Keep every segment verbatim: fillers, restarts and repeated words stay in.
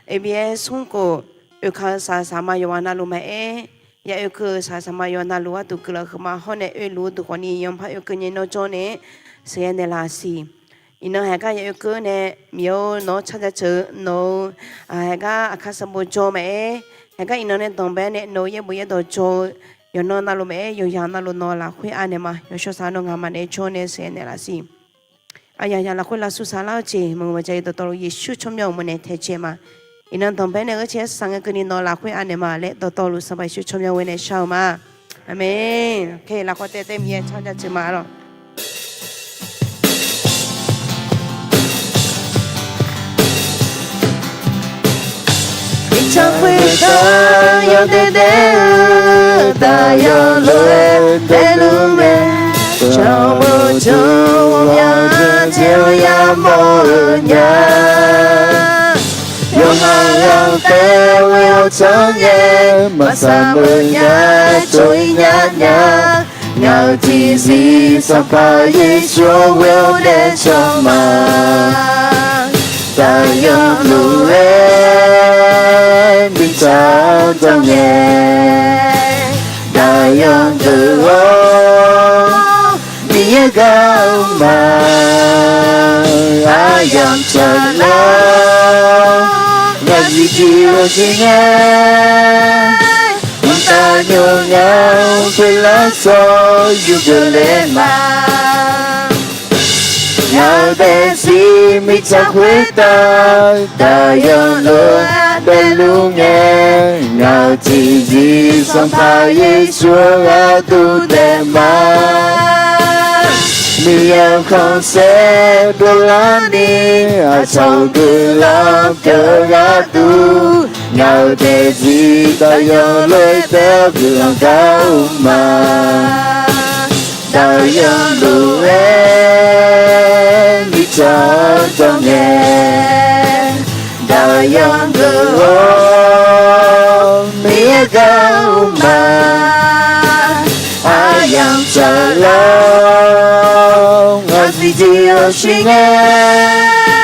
Eqbyaer smr khof, oeka-eu saqsaqma yawqghaq navluf maqaer, ya oekeuv-eu saqsaqma yawqghaq navluf gharduq guiqlanq huiqma hawr nae oeluf-eu deuq khawfni yanpar oekeuv nyae nawr jawr nae sheuqghae naeqlaf siq. Iqnan haeqgar ya oekeuv nae, Miqyaer-or, nawq-anr car jaceuq-eu nawq-eu, haeqgar aqkar sanqbof jawr maqaer, haeqgar iqnan nae danqbae nae nawq-eu yaerbof yaerdawq jawr-eu yawqnan navluf maqaer, yawqyaq navluf nawq lafkhoer anaeq ma. Yawshawr saq nawr ngaq maqnaeq jawr nae sheuqghae naeqlaf siq. Aqyawf yawqlaf laqkhoer lavsur saq lar-eu jeq maqngeur maqjav-ir dawqtawvluf Yeqsur tsawrmyanr-euq mawrnae taejae ma. Iqnan danqbae nae ghaer caer saq ngae keuvni nawq lafkhoer anaeq ma laer dawqtawvluf Sanqpaq Yeqsur tsawrmyanr ghoer nae shar-eu ma. Aqmeq. Lafkhoer taev taev Miqyaer tsawrjaceuq ma lawq. Miqtsaq khoertav yawdaef daef-eu daqyan lof-aer daefluf mae. Tsawrmyanr jawr-eu yamawr-eu nya. Yawqha-anr taev ghoe-awr tsawrngae, maqsaq meuq nya, tsov-ir nya nya. Ngaq-euq tiqzir Sanqpaq Yeqsur ghoe-awr daef caw ma. Daqyan lof-aer mirtsaq-anr dawr ngae, daqyan geuf-awr Miqyaer gar-eu ma. Aqyamq tsaqlar ngaq zifjir-awr shir ngae, mqtav nymr ngaq-anr khoerlar sawr yurgeuf ler ma. Ngaq-euq daefzir mirtsaq khoertav daqyan lof-aer daefluf ngae, ngaq-euq tiqzir Sanqpaq Yeqsur gharduq daef ma. Miqyaer-euq khanqsaer dovlar ni, aqcawq-euq guiqlanq pyeuf-eu gharduq, ngaq-euq daefzir daqyan lof-aer daef-eu guiqlanq gar-eu ma. Daqyan lof-aer mirtsaq-anr dawr ngae, daqyan geuf-awr Miqyaer gar-eu ma. Aqyamq tsaqlar ngaq zifjir-awr shir ngae,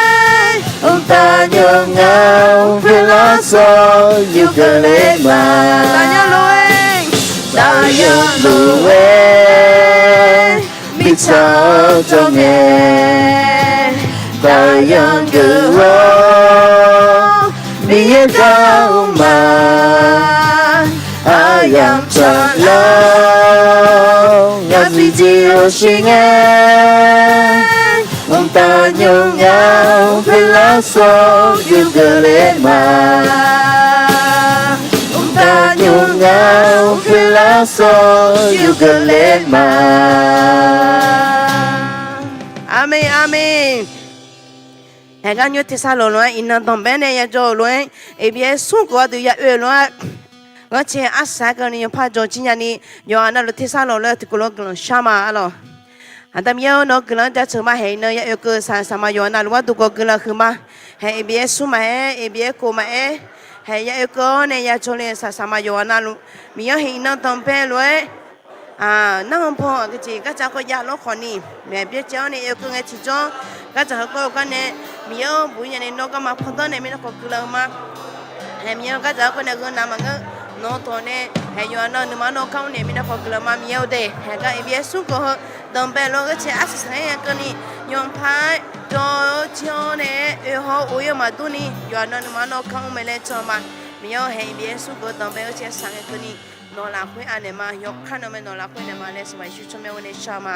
mqtav nymr ngaq-anr khoerlar sawr yurgeuf ler ma. Daqyan lof-aer mirtsaq-anr dawr ngae, daqyan geuf-awr Miqyaer gar-eu ma. Aqyamq tsaqlar ngaq zifjir-awr shir ngae, mqtav nymr ngaq-anr khoerlar sawr yurgeuf ler ma. Mqtav nymr ngaq-anr khoerlar sawr yurgeuf ler ma. Aqmeq, aqmeq. Haeqgar nymr tersar loq lof-aer iqnan danqbae nae yajawr-euq lof-aer, Eqbyaer smr khof gharduq ya oe-eu lof-aer, ghanrcae arsaq-aer keuvni yawpar jawr jir nyani, yawqha navluf tersar loq lof-aer tiqkawv lof-aer guiqlanq shar ma arlawq. Aqda Miqyaer-or, nawq-eu guiqlanq-anr jaceuq ma. Haeq iqnan ya oe keuv saqsaqma yawqha navluf gharduq gawq guiqlanq huiq ma. Haeq Eqbyaer smr maqaer, Eqbyaer khof maqaer, haeq ya oe keuv-awr nae yajawr le-eu saqsaqma yawqha navluf, Miqyaer haeq iqnan danqbae lof-aer, nar-eu paw aqgeujeq gardzaq kawv jav lawr khawfni, maeq byaerdzae-awr nae oe keuv ngae tiqjawr, gardzaq heukawv-eu gar nae, Miqyaer-or, buq-ir nya nae nawr garma pandanr nae mirnae khawf guiqlanq-eu ma. Haeq Miqyaer-or, gardzaq heukawv nae gheu nav maqngeur, nawq-eu tawq nae, haeq yawqha navluf nuima nawr kar mr nae mirnae khawf guiqlanq ma. Miqyaer-or dae, haeq gar Eqbyaer smr khof heu danqbae lof-aer ghanrcae arsaq saq-aer ya keuvni, yawqha-aer jawr-eu jir-awr nae-aer oe hawr-eu oe-eu maqdur ni, yawqha navluf nuima nawr kar mr mae laer jan ma. Miqyaer-or, haeq Eqbyaer smr khof heu danqbae ghanrcae arsaq saq ngae keuvni, nawq lafkhoer anaeq ma. Yawkar nawq mae, nawq lafkhoer naeq ma laer Sanqpaq Yeqsur tsawrmyanr ghoer nae shar ma.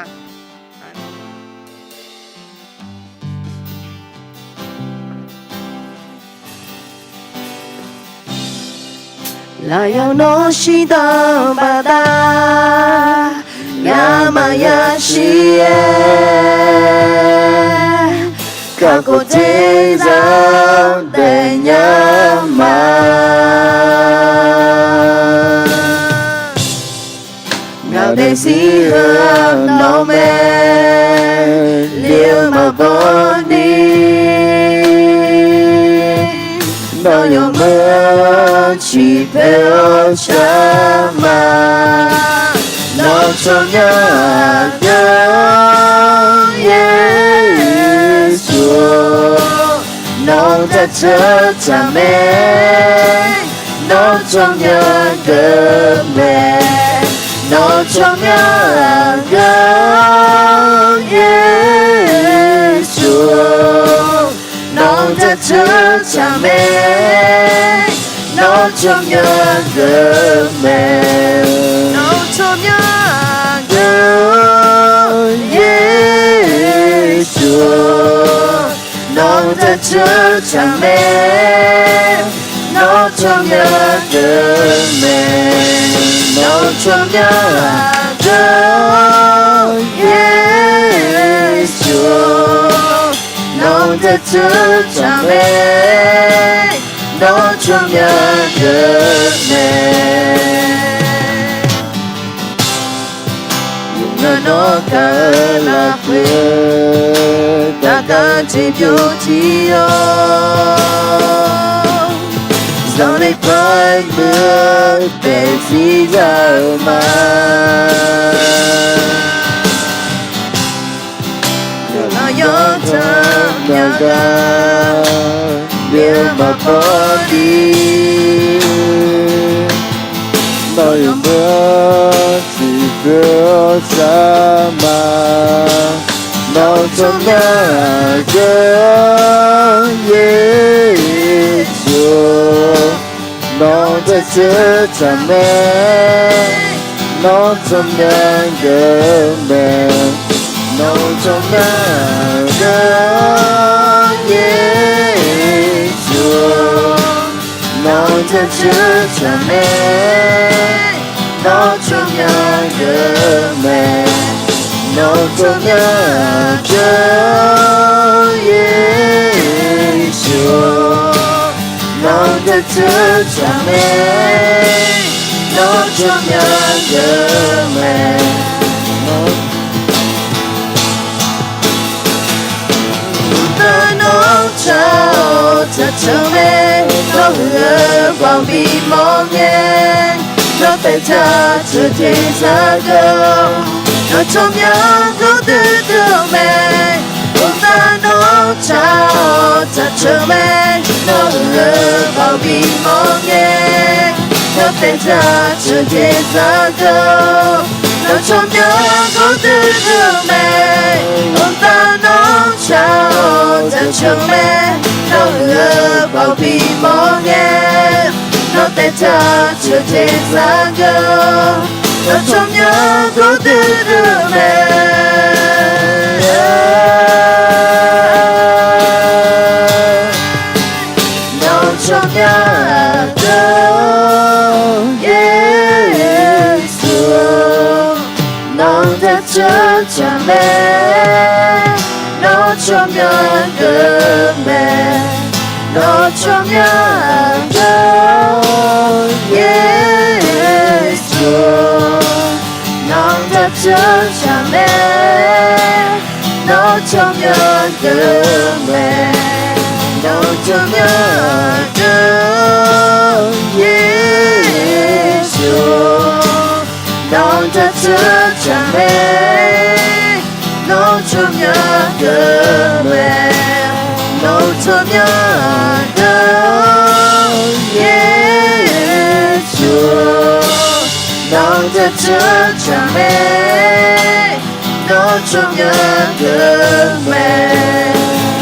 Lafyaq nawr shirdan baqda, ngamaf yashir-aer kakhof terzaq-anr daefnya ma. Ngaq daefzir heu-aq nawq mae, le-eu maqbaw ni, nawq yawmuiq-anr ciqpaeq-awr shar ma. Nawr tsawrmyanr aqdui-anr Yeqsur-or, Nawq-anr jaceuq tsaq mae. Nawr tsawrmyanr geuf mae. Nawr tsawrmyanr geuf-awr Yeqsur. Nawq-anr jaceuq tsaq mae. Nawr tsawrmyanr geuf mae. Nawr tsawrmyanr geuf-awr Yeqsur. Nawq-anr jaceuq tsaq mae. Nawr tsawrmyanr geuf mae. Nawr tsawrmyanr geuf-awr Yeqsur. Nawq-anr jaceuq tsaq mae. Nawr tsawrmyanr geuf mae. Yawqghaq nawr gaq-eu lafkhoer, daqgar jeq byovjir-awr, zanqler paer muiq-eu taef zir ya-eu ma. Yawqghaq yawqtaq myaq gar, byaer-eu maqbaw ni, nawr yawmuiq-anr tiqpov-awr sar ma. Nawr tsawrmyanr geuf-awr Yeqsur. Nawr-anr jaceuq tsaq mae. Nawr tsawrmyanr geuf mae. Nawr tsawrmyanr geuf-awr Yeqsur. Nawr-anr jaceuq tsaq mae. Nawr tsawrmyanr geuf mae. Nawr tsawrmyanr geuf-awr Yeqsur. Nawr-anr jaceuq tsaq mae. Nawr tsawrmyanr geuf mae. Uqtaf nawr tsaq-awr jaceuq mae. Nawr huiq-eu baoq bimawr ngae, nawr taef jaceuq jeq zageur-awr, nawr tsawrmyanr gawrdui dui-eu mae. Uqtaf nawr tsaq-awr jaceuq mae. Nawr huiq-eu baoq bimawr ngae, nawr taef jaceuq jeq zageur-awr, nawr tsawrmyanr gawrdui dui-eu mae. Uqtaf nawr tsaq-awr jaceuq mae. Nawr huiq-eu baoq bimawr ngae, nawr taef jaceuq jeq zageur-awr, nawr tsawrmyanr gawrdui dui-eu mae. Nawr tsawrmyanr geuf-awr Yeqsur. Nawr-anr jaceuq tsaq mae. Nawr tsawrmyanr geuf mae. Nawr tsawrmyanr geuf-awr Yeqsur. Nawr-anr jaceuq tsaq mae. Nawr tsawrmyanr geuf mae. Nawr tsawrmyanr geuf-awr Yeqsur. Nawr-anr jaceuq tsaq mae. Nawr tsawrmyanr geuf mae. Nawr tsawrmyanr geuf-awr Yeqsur. Nawr-anr jaceuq tsaq mae. Nawr tsawrmyanr geuf mae.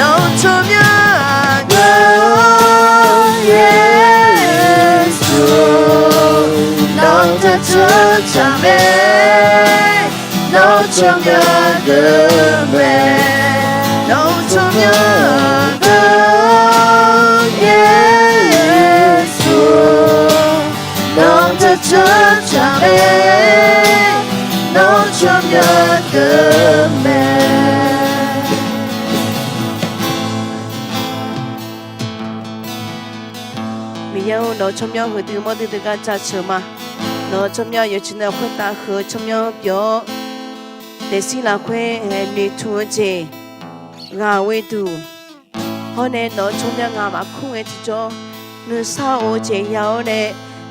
Nawr tsawrmyanr geuf-awr Yeqsur. Nawr-anr jaceuq tsaq mae. Nawr tsawrmyanr geuf mae. Nawr tsawrmyanr geuf-awr Yeqsur. Nawr-anr jaceuq tsaq mae. Nawr tsawrmyanr geuf mae. Miqyaer-or, nawq-eu tsawrmyanr heudui mawrdui dui gar jaceuq ma. Nawq-eu tsawrmyanr yawqjeq navluf khoertav heu-eu tsawrmyanr pyeuf-awr, daefzir lafkhoer haeq noeqtmq-eu jeq ghaq ghoe duq, hawr nae nawq-eu tsawrmyanr ngamaf kur ngae tiqjawr, nuisar of-eu jeq ya-awr nae,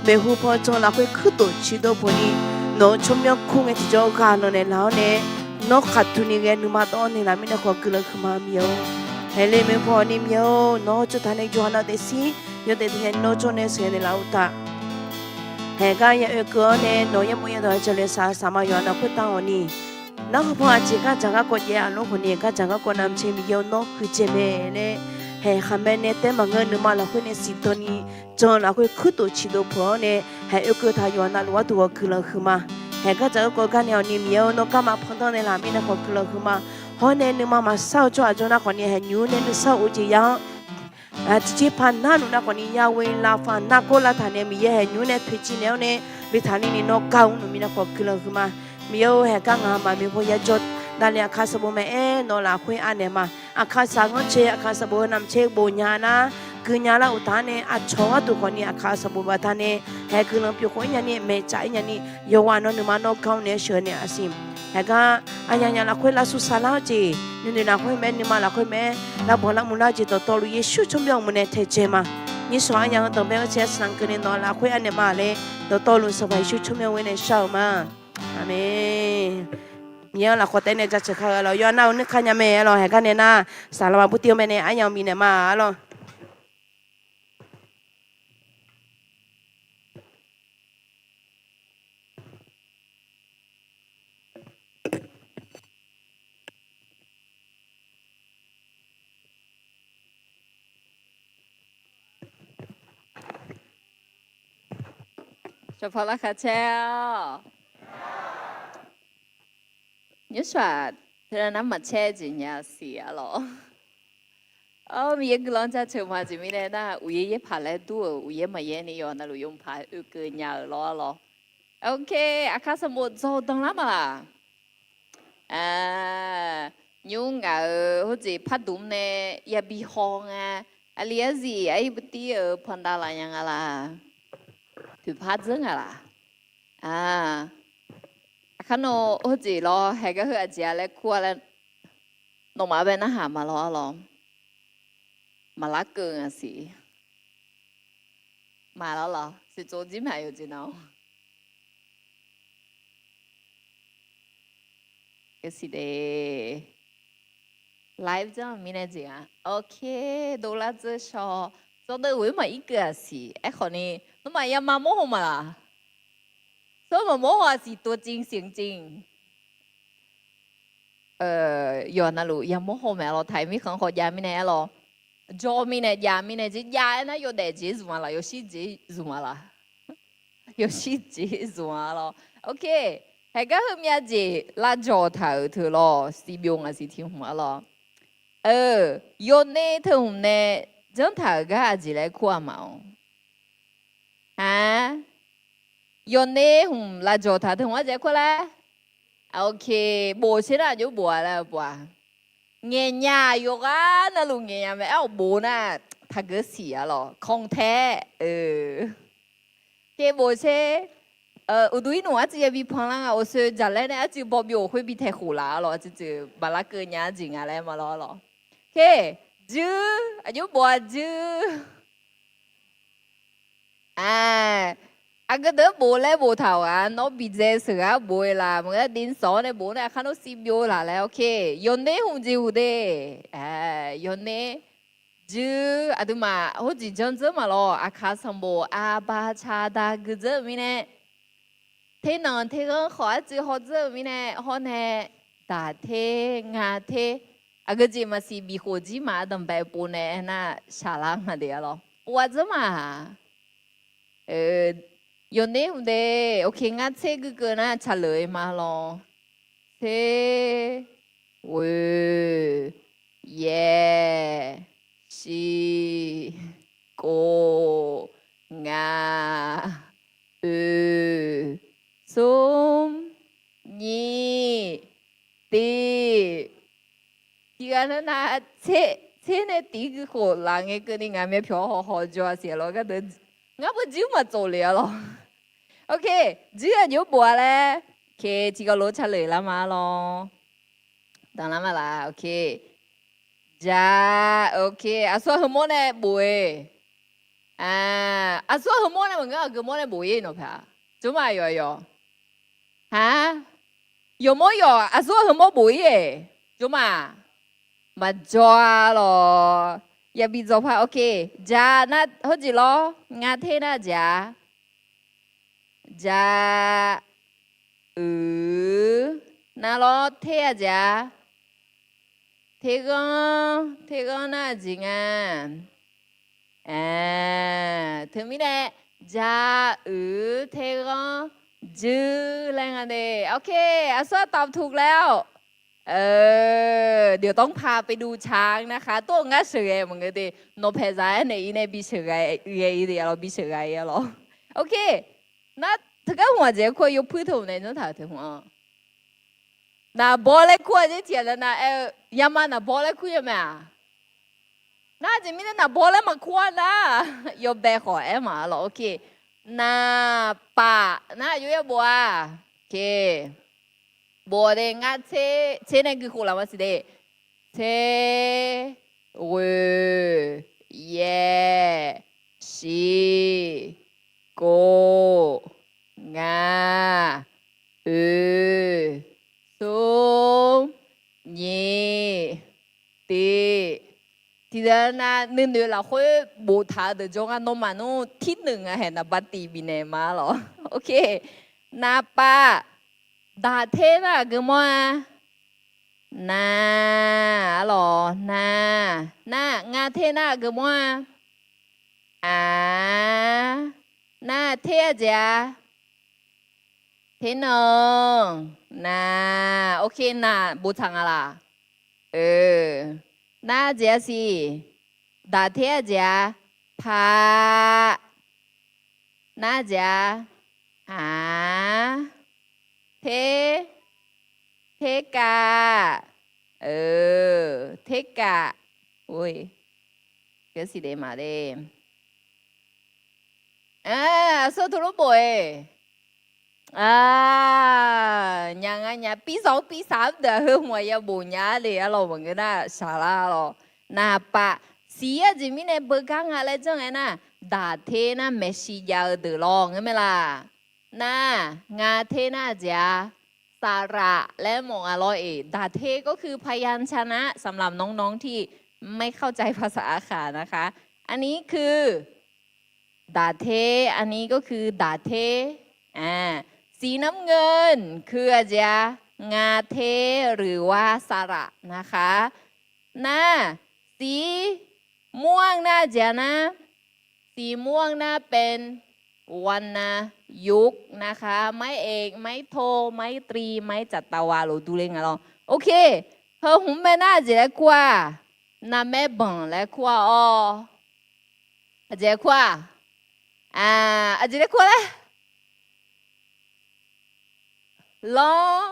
maeqhu paw jan lafkhoer kuirtof ciqdov pawni, nawq-eu tsawrmyanr kur ngae tiqjawr ghaq nanq naeqlaf-awr nae, nawr khaqduq ni ghae nuima dawv-awr naeqlaf mirnae khawf guiqlanq huiqma-eu Miqyaer-or. Haeqle maeqpaw ni Miqyaer-or, nawr tsovtaq nae yawqha navluf daefzir yawdaef daefngae nawr jawr nae sheuqghae naeqlaf-eu uqtaf, haeqgar ya oekeuv-awr nae nawq-eu yaerbof yaerdawq-aer jaleq saq saqma yawqha navluf khoertav-awq ni, narhaq paw aqjeq gardzaq garkawv jaev-a lor khawf ni, gardzaq garkawv navmaqtser Miqyaer-or nawr huiqdzaeq mae laer, haeq khaqmae nae taef maqngeur nuima lafkhoer nae siqdan ni jan lafkhoer kuirtof ciqdov peuq-awr nae, haeq oekeuv taq yawqha navluf gharduq khawf guiqlanq huiqma. Haeq gardzaq garkawv gar nae-awq ni Miqyaer-or nawr garma pandanr nae laq mirnae khawf guiqlanq huiqma. Hawr nae nuima maqsar-eu tsawrhaq jawr nar khawf ni haeq nymq-mr nae nuisar of-eu jeq ya-anr tiqjeqpaq narluf nar khawf ni, yaghoe lavfaq nargawr lavtaq nae Miqyaer haeq nymq-mr nae toeqciv naeq-awr nae bitaqni ni nawr gar-eu nmr mirnae khawf guiqlanq huiqma. Miqyaer-or, haeq gar ngaq maqmaeq paw yajawr davle aqkar sanqbof maqaer nawq lafkhoer anaeq ma. Aqkar saq-eu ghanrcae aqkar sanqbof-eu navmaqtser bof nya nar, gui nya lar uqtaf-anr nae aqcawq gharduq khawf ni aqkar sanqbof baqdanae, haeq guiqlanq pyeuf khof-ir nyani maeqtsaf-ir nyani, yawqghaq nawr nuima nawr gar-awr nae sheuqghae naeq-a siq. Haeq gar aqyawfnyaf lafkhoer lavsur saqlar-eu jeq nuinoeq lafkhoer mae, nuima lafkhoer mae, lavbanq lavmq lar-eu jeq dawqtawvluf Yeqsur tsawrmyanr-eu mq nae taedzae ma. Nyirsawq aqyawf-anr danqbae-awr caer saqnaq keuvni nawq lafkhoer anaeq ma laer dawqtawvluf Sanqpaq Yeqsur tsawrmyanr ghoer nae shar-eu ma. Aqmeq. Miqyaer-anr lafkhawf taef nae jaceuq kar-eu arlawq, yawqha nar-eu nuikar nya mae arlawq, haeq gar nae nar saqlaq maqbur tiv-awr mae nae aryamq bifnaeq ma arlawq. Shawqpaq lavkhaq caer-awq. Nymrshaq teunav nar maqcaer jeq nya siq arlawq. Awr, Miqyaer guiqlanq jaceuq ma jeq mirnae nar, uqyaer yaerpaq laer dur-euq uqyaer maqyaer ni yawqha navluf yawmuiq paq oekeuv nya-euq lawr arlawq. Ok, aqkar sanqbof dzawr danlar ma laq? Nymr ngaq-euq hawrjeq pardmq nae yabi haw nga. Aqli arzif aqyuif buvtir-euq pandav laf nya nga laq? Toeqpar dzeur nga laq? Aqkar nawr hawrjeq lawr haeq gar heu aqjeq-a laer kur-a laer nawmaf bae narhaq ma lawr arlawq. Maqlar keuv nga siq. Maqlar lawr, siqtsov jir maqyawf jeq nar-awr. Kasiq de. Live janr mirnae jeq-a. Ok, dovlar dzeur shaw. Zawrdeuv ghoe maqir keuv-aq siq. Aerkhawf ni, nawmaf yama mawr haw ma laq? Sawr maqmawr haw-aq siq, ตัวจริงเสียงจริง. Yawqha navluf yamawr haw mae arlawq, taq-iq mirkhanq khawf jav mirnae arlawq. Jawr mirnae jav mirnae jeq jav-aer nar yawdaef jeq zmq-a laq, yawshir jeq zmq-a laq? Yawshir jeq zmq-a lawr. Ok, haeq gar heu myav jeq lavjawq taq-euq teu lawr, siqbyov ngaq siq tiq hmq arlawq. Yawner teu hmq nae janr taq-euq gar aqjeq laer kur-aq ma-awq. Aq, yawner hmq lavjawq taq teu hmq aqjeq kur laer? Ok, bof sher nar aqjox bof-a laer bof-a. Ngaeqnya yawqghaq navluf ngaeqnya mae, aer-awq bof nar taqgeu siq arlawq, ของแท้. Ok, bof sher. Uqduq irnmq arcuiv yabi panlar nga, awqsoe jaqlaer nae arcuiv baw byov khoer bi taeq khof laf arlawq, arcuiv tsuif baqlar keuv nya-ar jeq nga laer ma lawr arlawq. Ok, juir, aqjox bof-a juir. Aq, aqgeu deuq-anr bof laer boftaq-awq-aq, nawr bidzae sheuqghaq bof-eu laq, maqngeur dinsanq-awr nae bof nae aqkar nawr siqbyov laq laer. Ok, yawner hmq jeq hmq de. Yawner, juir, aqduimaf hawrjeq janr dzeur ma lawr, aqkaq sanqbof aqbaq caq daq gui dzeur-eu mirnae, ternanq terghanr khawf arcuiv haw dzeur-eu mirnae, hawr nae daq ter nga ter, aqgeu jeq maqsiq bif khof jir ma, danqbae pov nae aernar shaqlar nga de arlawq, pov-a dzeur ma. Yawner hmq de. Ok, ngar tser gui keuv nar tsaqleuq-eu ma lawr. Tser, ghoe, yaer, shir, kof, ngaq, oe, smr, nyir, tiq. Tiqghaq nar, tser nae tiq gui khof laf ngae keuvni ngaq myavpyawq haw haw jawr-a siq arlawq, gardeuq ngar beu juir maqtsof le arlawq. Ok, juir aqjox bof-a laer. Ok, tiqghaq lof tsaqleuq lar ma arlawq. Danqlar ma laq? Ok. Ja. Ok, aqsur-aq heumawr nae bof-eu. Aqsur-aq heumawr nae maqngeur, aqgeu mawr nae bof-ir nawq paq. Jawrma yawq yawq. Ha, yawqmawr yawq, aqsur-aq heumawr bof-ir-eq. Jawrma. Maqjawr-a lawq. Yabi dzawr par, ok. Ja nar heujeq lawr, nga ter nar jeq-a. Ja, uiq, nar lawr ter-a jeq-a. Terghanr, terghanr nar jeq nga. Teumirnae, ja, uiq, terghanr, juir laer nga de. Ok, aqsur aqtaf tuq laer-awq. เดี๋ยวต้องพาไปดูช้างนะคะ tov ngar sheuqghae maqngeur de. Nawqpaeq zaq-aer naeq-ir nae bi sheuqghae, ghae-ir de, aqlawq bi sheuqghae-ir-a lawq. Ok, nar teugar hmq-aq jeq kur-eu yawpuir teu nae janr taq-euq teu hmq-a. Naqbawr laer kur-a jer tiq ghaq nav nav aer-eu, yama naqbawr laer kur ya mae-aq. Nar jeq mirnae naqbawr laer maqkur-a nar, yawbae khawf aer maq-a lawq. Ok, naqpaf nar aqjox yabof-a. Ok, bof de, ngar tser, tser nae gui khof laf ma siq de. Tser, ghoeq, yaeq, shiq, kov, ngaq, oeq, smr, nyiq, tiq. Tiqdeuq nav nuinoeq lafkhoer boftaq-eu deuq jawr nga, nawmaf nmr tirnuiq nga haeq naqba tiq bifnaeq ma lawq. Ok, naqpaf, daqter nar aqgeu mawr-a. Na, arlawq, na, nar nga ter nar aqgeu mawr-a. Aq, nar ter-a jeq-a. Ternan, na. Ok, na boftaq nga laq. Nar jeq-a siq. Daqter-a jeq-a. Paq, nar jeq-a. Aq, ter, terkav, terkav. Aqsur teulof bof-eq. Nyaq nga nyaq, pirsanq-anr pirsaq-anr deuq-aq heu hmq-aq yabof nya le, arlawq maqngeur nar shaqlar lawq. Naqpaf, siq-ir-a jeq mirnae beugar nga laer janr-aer nar, daqter nar maeqshi jav-eu deuq lawr ngeur mae laq. Nar, nga ter nar jeq-a. Saqlaq laer mawf nga lawr-eq. ดาบเทพ ก็คือ พยัญชนะ สำหรับน้องๆที่ไม่เข้าใจภาษาอาข่านะคะ อันนี้คือ ดาบเทพ อันนี้ก็คือ ดาบเทพ อ่า สีน้ำเงิน คือ อาจจะ งาเทพ หรือว่า สระ นะคะ นะ สีม่วง น่าจะ นะ สีม่วง น่าเป็น วรรณยุกต์ นะคะ ไม้เอก ไม้โท ไม้ตรี ไม้จัตวา lof durler nga lawr. Ok, heu hmq mae nar aqjeq laer kur-aq, navmaer banq laer kur-aq awr. Aqjeq kur-aq, aqjeq laer kur-a laer. Lanr,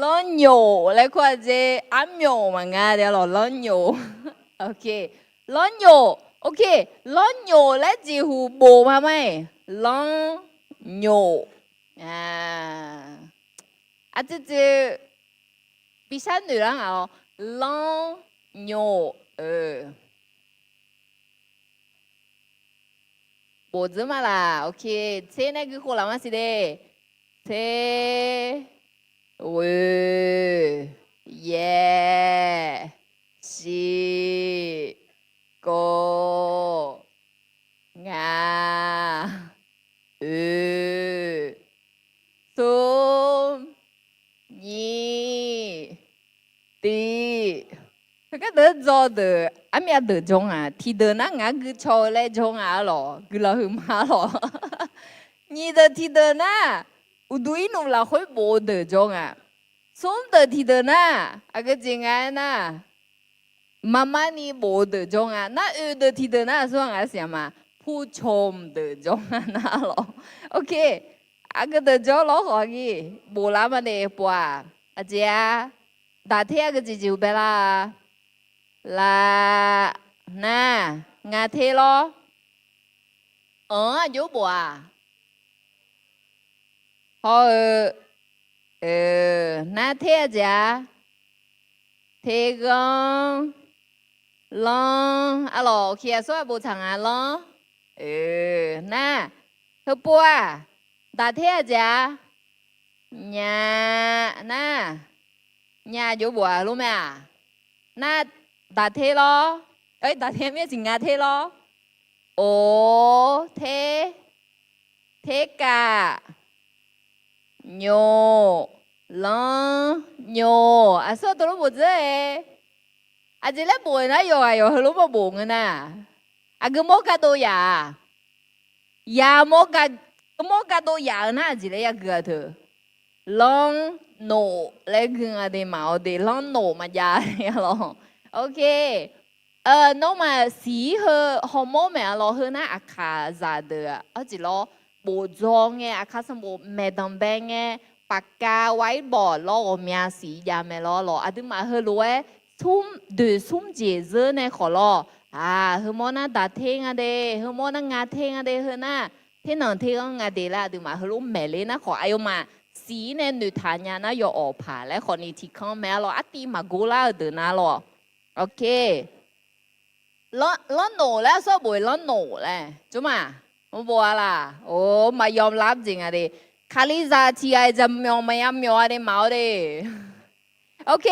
lanrnyof laer kur-a jeq, armyof maqnga de lawq, lanrnyof. Ok, lanrnyof. Ok, lanrnyof laer jeqhuq bof ma ma-iq, lanrnyof. Aqtsuiv tsuiv bi sharnoeq lar ngaq-awr, lanrnyof. Bof dzeur ma laq. Ok, tser nae gui khof laf ma siq de. Tser, ghoeq, yaeq, shiq, kov, ngaq, oeq, smr, nyiq, tiq. Heugar deuq-anr dzaw deuq armyav deuq jawr nga. Tiqdeuq nar ngaq-anr gui caw-eu laer jawr nga arlawq, guiqlanq huiqma arlawq. Nyiq deuq tiqdeuq nar, uqduq irnmq lafkhoer bof-eu deuq jawr nga. Smr deuq tiqdeuq nar, aqgeu jeq nga aernar, marmarni bof-eu deuq jawr nga. Nar oeq deuq tiqdeuq nar, aqsur ghaq ngaq siq-a ma, purcawq deuq jawr nga nar lawq. Ok, aqgeu deuq jawr lawr khawf aqgir bof lar ma de pov-aq. Aqjeq-a, daqter aqgeu jeq jeq-eu bae lar-a. Laf, nar, nga ter lawr. Anq-anr aqjox bof-aq. Hawr-eu, nar ter-a jeq-a. Terghanr, lanr, arlawq, aqsur ghaq boftaq nga lanr. Nar, heupov-aq, daqter-a jeq-a. Nya, nar, nya aqjox bof-aq lor mae-aq. Nar, daqter lawr. Daqter mir-aer siq, ngater lawr. Or, ter, terkav, nyoq, lanr, nyoq. Aqsur teulof bof dzeur-aer. Aqjeq laer bof-eu nar, yawqghaq yawq heulof mawr bof ngeur nar, aqgeu mawr gardov yaf-a. Yamawr, mawr gardov yaf-eu nar, aqjeq laer yagui-a teu. Lanr nof laer gui nga de, maqawr de, lanr nof maqjav lawr. Ok. Nawmaf siq-ir heu hawmawr maeq-a lawr. Heu nar aqkaqzaq deuq-aq, arjeq lawr, bofdzaw ngae, aqkar sanqbof maeqdanq bae ngae, paqkav ไวบอร์ด lawr ghawqmya siq jav mae lawr lawr. Aqduimaf heulof-aer smr, doeq smr jeq zeur nae khawf lawr. Aq, heumawr nar daqter nga de, heumawr nar ngater nga de, heu nar ternanq terghanr nga de laer aqduimaf heulof maeqler nar khawf, aqyawfmaf siq-ir nae noeqtaq nya nar yawawq paq laer khawfni tiqkanr mae-a lawr. Artiv maqgor lar-eu deuq nar lawr. Ok. Lanr nof laer aqsur bof-eu lanr nof laer jawrma, maqbof-a laq. Or, maqyawf lar jeq nga de. Kalizaq tiq ghaq-iq dzaq myawf maqya myawf-a de, maqawr de. Ok.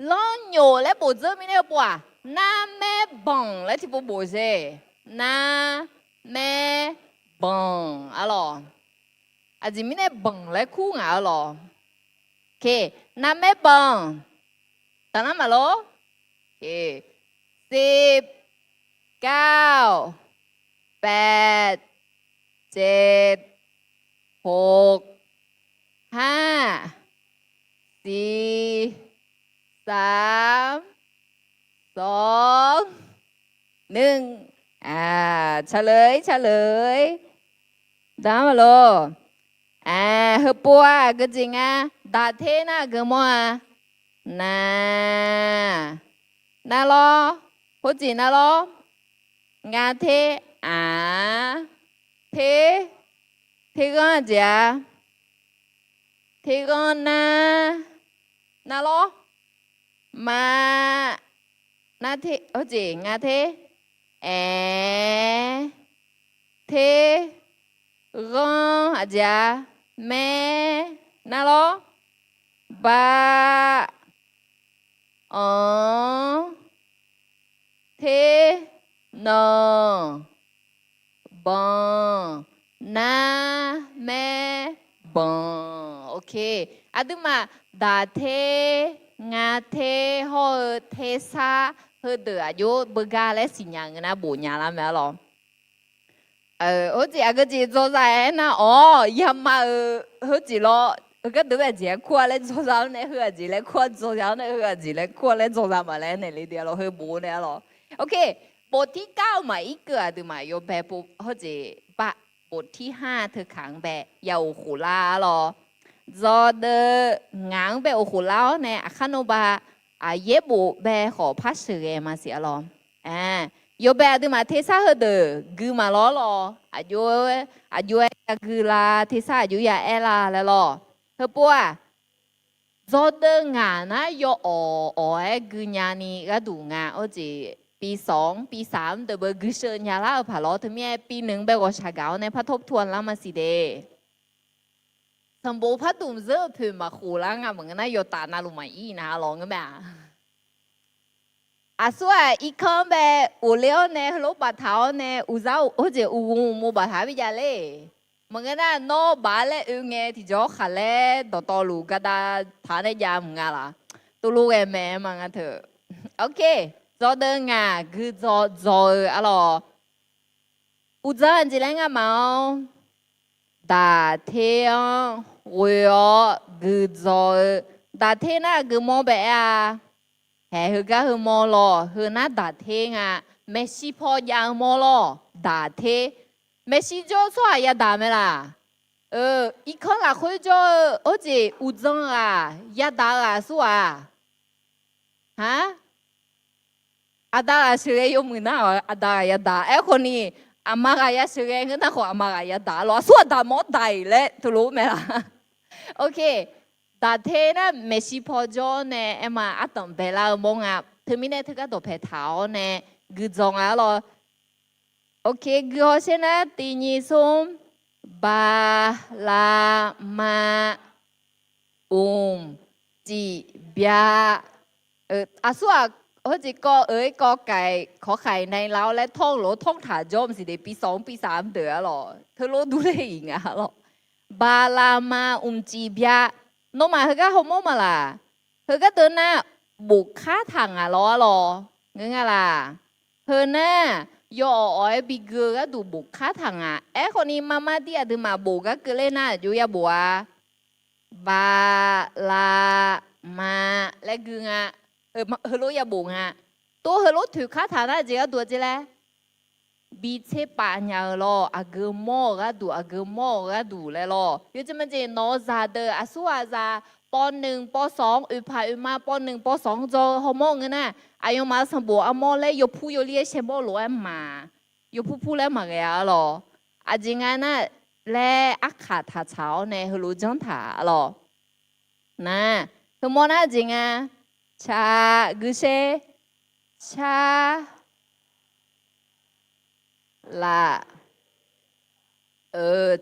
Lanr nyoq laer bof dzeur mirnae heupov-aq, narmaer banq laer tiqpov bof sher. Narmaer banq-a lawr. Aqjeq mirnae banq laer kur ngaq-a lawr. Ok, narmaer banq. Daqlar maqlor. Ok, สิบ เก้า แปด เจ็ด หก ห้า สี่ สาม สอง หนึ่ง Aq, caqleuq-ir caqleuq-ir. Daqlar maqlor. Aq, heupov-aq geujeq nga. Daqter nar aqgeu mawr-a. Nar, nar lawr. Khoerjeq nar lawr. Ngater, aq, ter, terghanr jeq-a. Terghanr nar, nar lawr. Ma, nar ter, khoerjeq ngater, aer, ter, ghanr aqjeq-a. Maer, nar lawr. Ba, anr, ter, nanq, banq, nar, maer, banq. Ok. Aqduimaf daqter, ngater hawr-eu tersar heudeuq aqjox beugar laer siqnya ngeur nar bof nya lar mae-a lawr. Khoerjeq aqgeujeq dzawza-aer nar, awq, yama-euq khoerjeq lawr, heugar deuq-aer aqjeq-aer kur-a laer dzawza-awr nae heu aqjeq laer kur-a, dzawza-awr nae heu aqjeq laer kur-a laer dzawza maqlaer naeq le de-a lawr, heu bof nae-a lawr. Ok, บทที่เก้า maqir keuv aqduimaf yawbae pov khoerjeq ba บทที่ห้า teukaq-anr bae ya of khof lar-a lawr. Dzawdeuv ngaq-anr bae of khof lar-awr nae aqkar nawba, aq, yaerbof bae khawf par sheuqghae maqsiq-a lawr. Yawbae aqduimaf tersar heudeuq gui maqlawr lawr. Aqjox-aer, aqjox-aer yagui la, tersar aqjox ya aer la laer lawr. Heupov-aq, dzawdeuv ngaq nar yawawq awq-aer gui nyani gharduq nga. Khoerjeq ปีสอง ปีสาม deuq beu gui sheuv nya lar-eu paq lawr. Teumirnae ปีหนึ่ง bae ghawqshaq gaq-awr nae par ทบทวน lar maqsiq de. Sanqbof pardmq zeur-eu poeq maqkhof lar nga maqngeur nar, yawtaf navluf maqir nar lawr ngeur mae-a. Aqsur-aq, irkanr bae ghofler-awr nae, heulof baftaq-awr nae, uqzar khoerjeq uqghmq uqmov baftaq-aer bi jav ler. Maqngeur nar, nawr baf-aer laer oe ngae tiqjawr khaqlaer dawqtawvluf gardav taq-awr nae jav mq nga laq. Tuvluv ghae mae ma nga teu. Ok, dzawdeuv ngaq gui dzaw dzaw-eu-a lawr. Uqdzan jeq laer ngamaf-anr, daqter-anr ghoe-awr gui dzaw-eu, daqter nar aqgeu mawr bae aer-a. Haeq, heugar heu mawr lawr, heu nar daqter nga. Maeqshi paw jav-eu mawr lawr, daqter. Maeqshi jawr-eu tsawrhaq yadaq mae laq? Irkanr lafkhoer jawr-eu khoerjeq uqdzan ghaq yadaq-eu ghaq aqsur-aq? Aq, aqda ghaq sheuqghae yawmuiq nar, aqda ghaq yadaq. Aerkhawf ni, aqma ghaq ya sheuqghae ngeur nar khawf, aqma ghaq yadaq lawr. Aqsur aqda mawr daq-iq laer teulof-aer mae laq? Ok, daqter nar maeqshi paw jawr-awr nae aerma ardanq baelar-eu mawr nga. Teumirnae teugar dawqpae taq-awr nae gui dzaw nga-a lawr. Ok, gui hawsher nar tiq nyiq smr, baq, laf, maq, umq, cif, bya. Aqsur-aq, heujeq kawv-eu kawv kaiq kawv khaiq nae lar-awr laer tawr-eu lof-aer tawr taq jawr maqsiq de, ปีสอง ปีสาม deuq-a lawq. Teulof durler-iq nga lawq. Baqlaqma mqcif bya. Nawmaf heugar hawmawr ma laq? Heugar deuq nar, bofkar taq ngaq lawr-a lawq. Ngeur nga laq? Heu nar, yawawq awq-aer bi gui-eu gharduq bofkar taq ngaq. Aerkhawf ni marmar dir aqduimaf bof gar keuvler nar, aqjox ya bof-a. Baqlaqma laer gui nga. Heulof ya bof nga. Tov heulof toeqkar taq nar jeq gharduq-a jeq laer bi tserpav nya-eu lawr. Aqgeu mawr-eu gharduq, aqgeu mawr-eu gharduq laer lawr. Yawjeq majeq nawq-eu zaqdeuq aqsur ghaq zaq ป.หนึ่ง ป.สอง oeqpaq oeqma ป.หนึ่ง ป.สอง dzaw-eu hawmawr ngeur nar, aqyawfmaf-euq sanqbof armawr laer yawpur yawlir-aer shaerbawr lof-aer maq, yawpur pur laer maqghae-a lawq. Aqjeq nga nar, laer arkaq taqtsaq-awr nae heulof janr taq-a lawq. Nar, heumawr nar jeq nga, ca, guishaer, car, laf,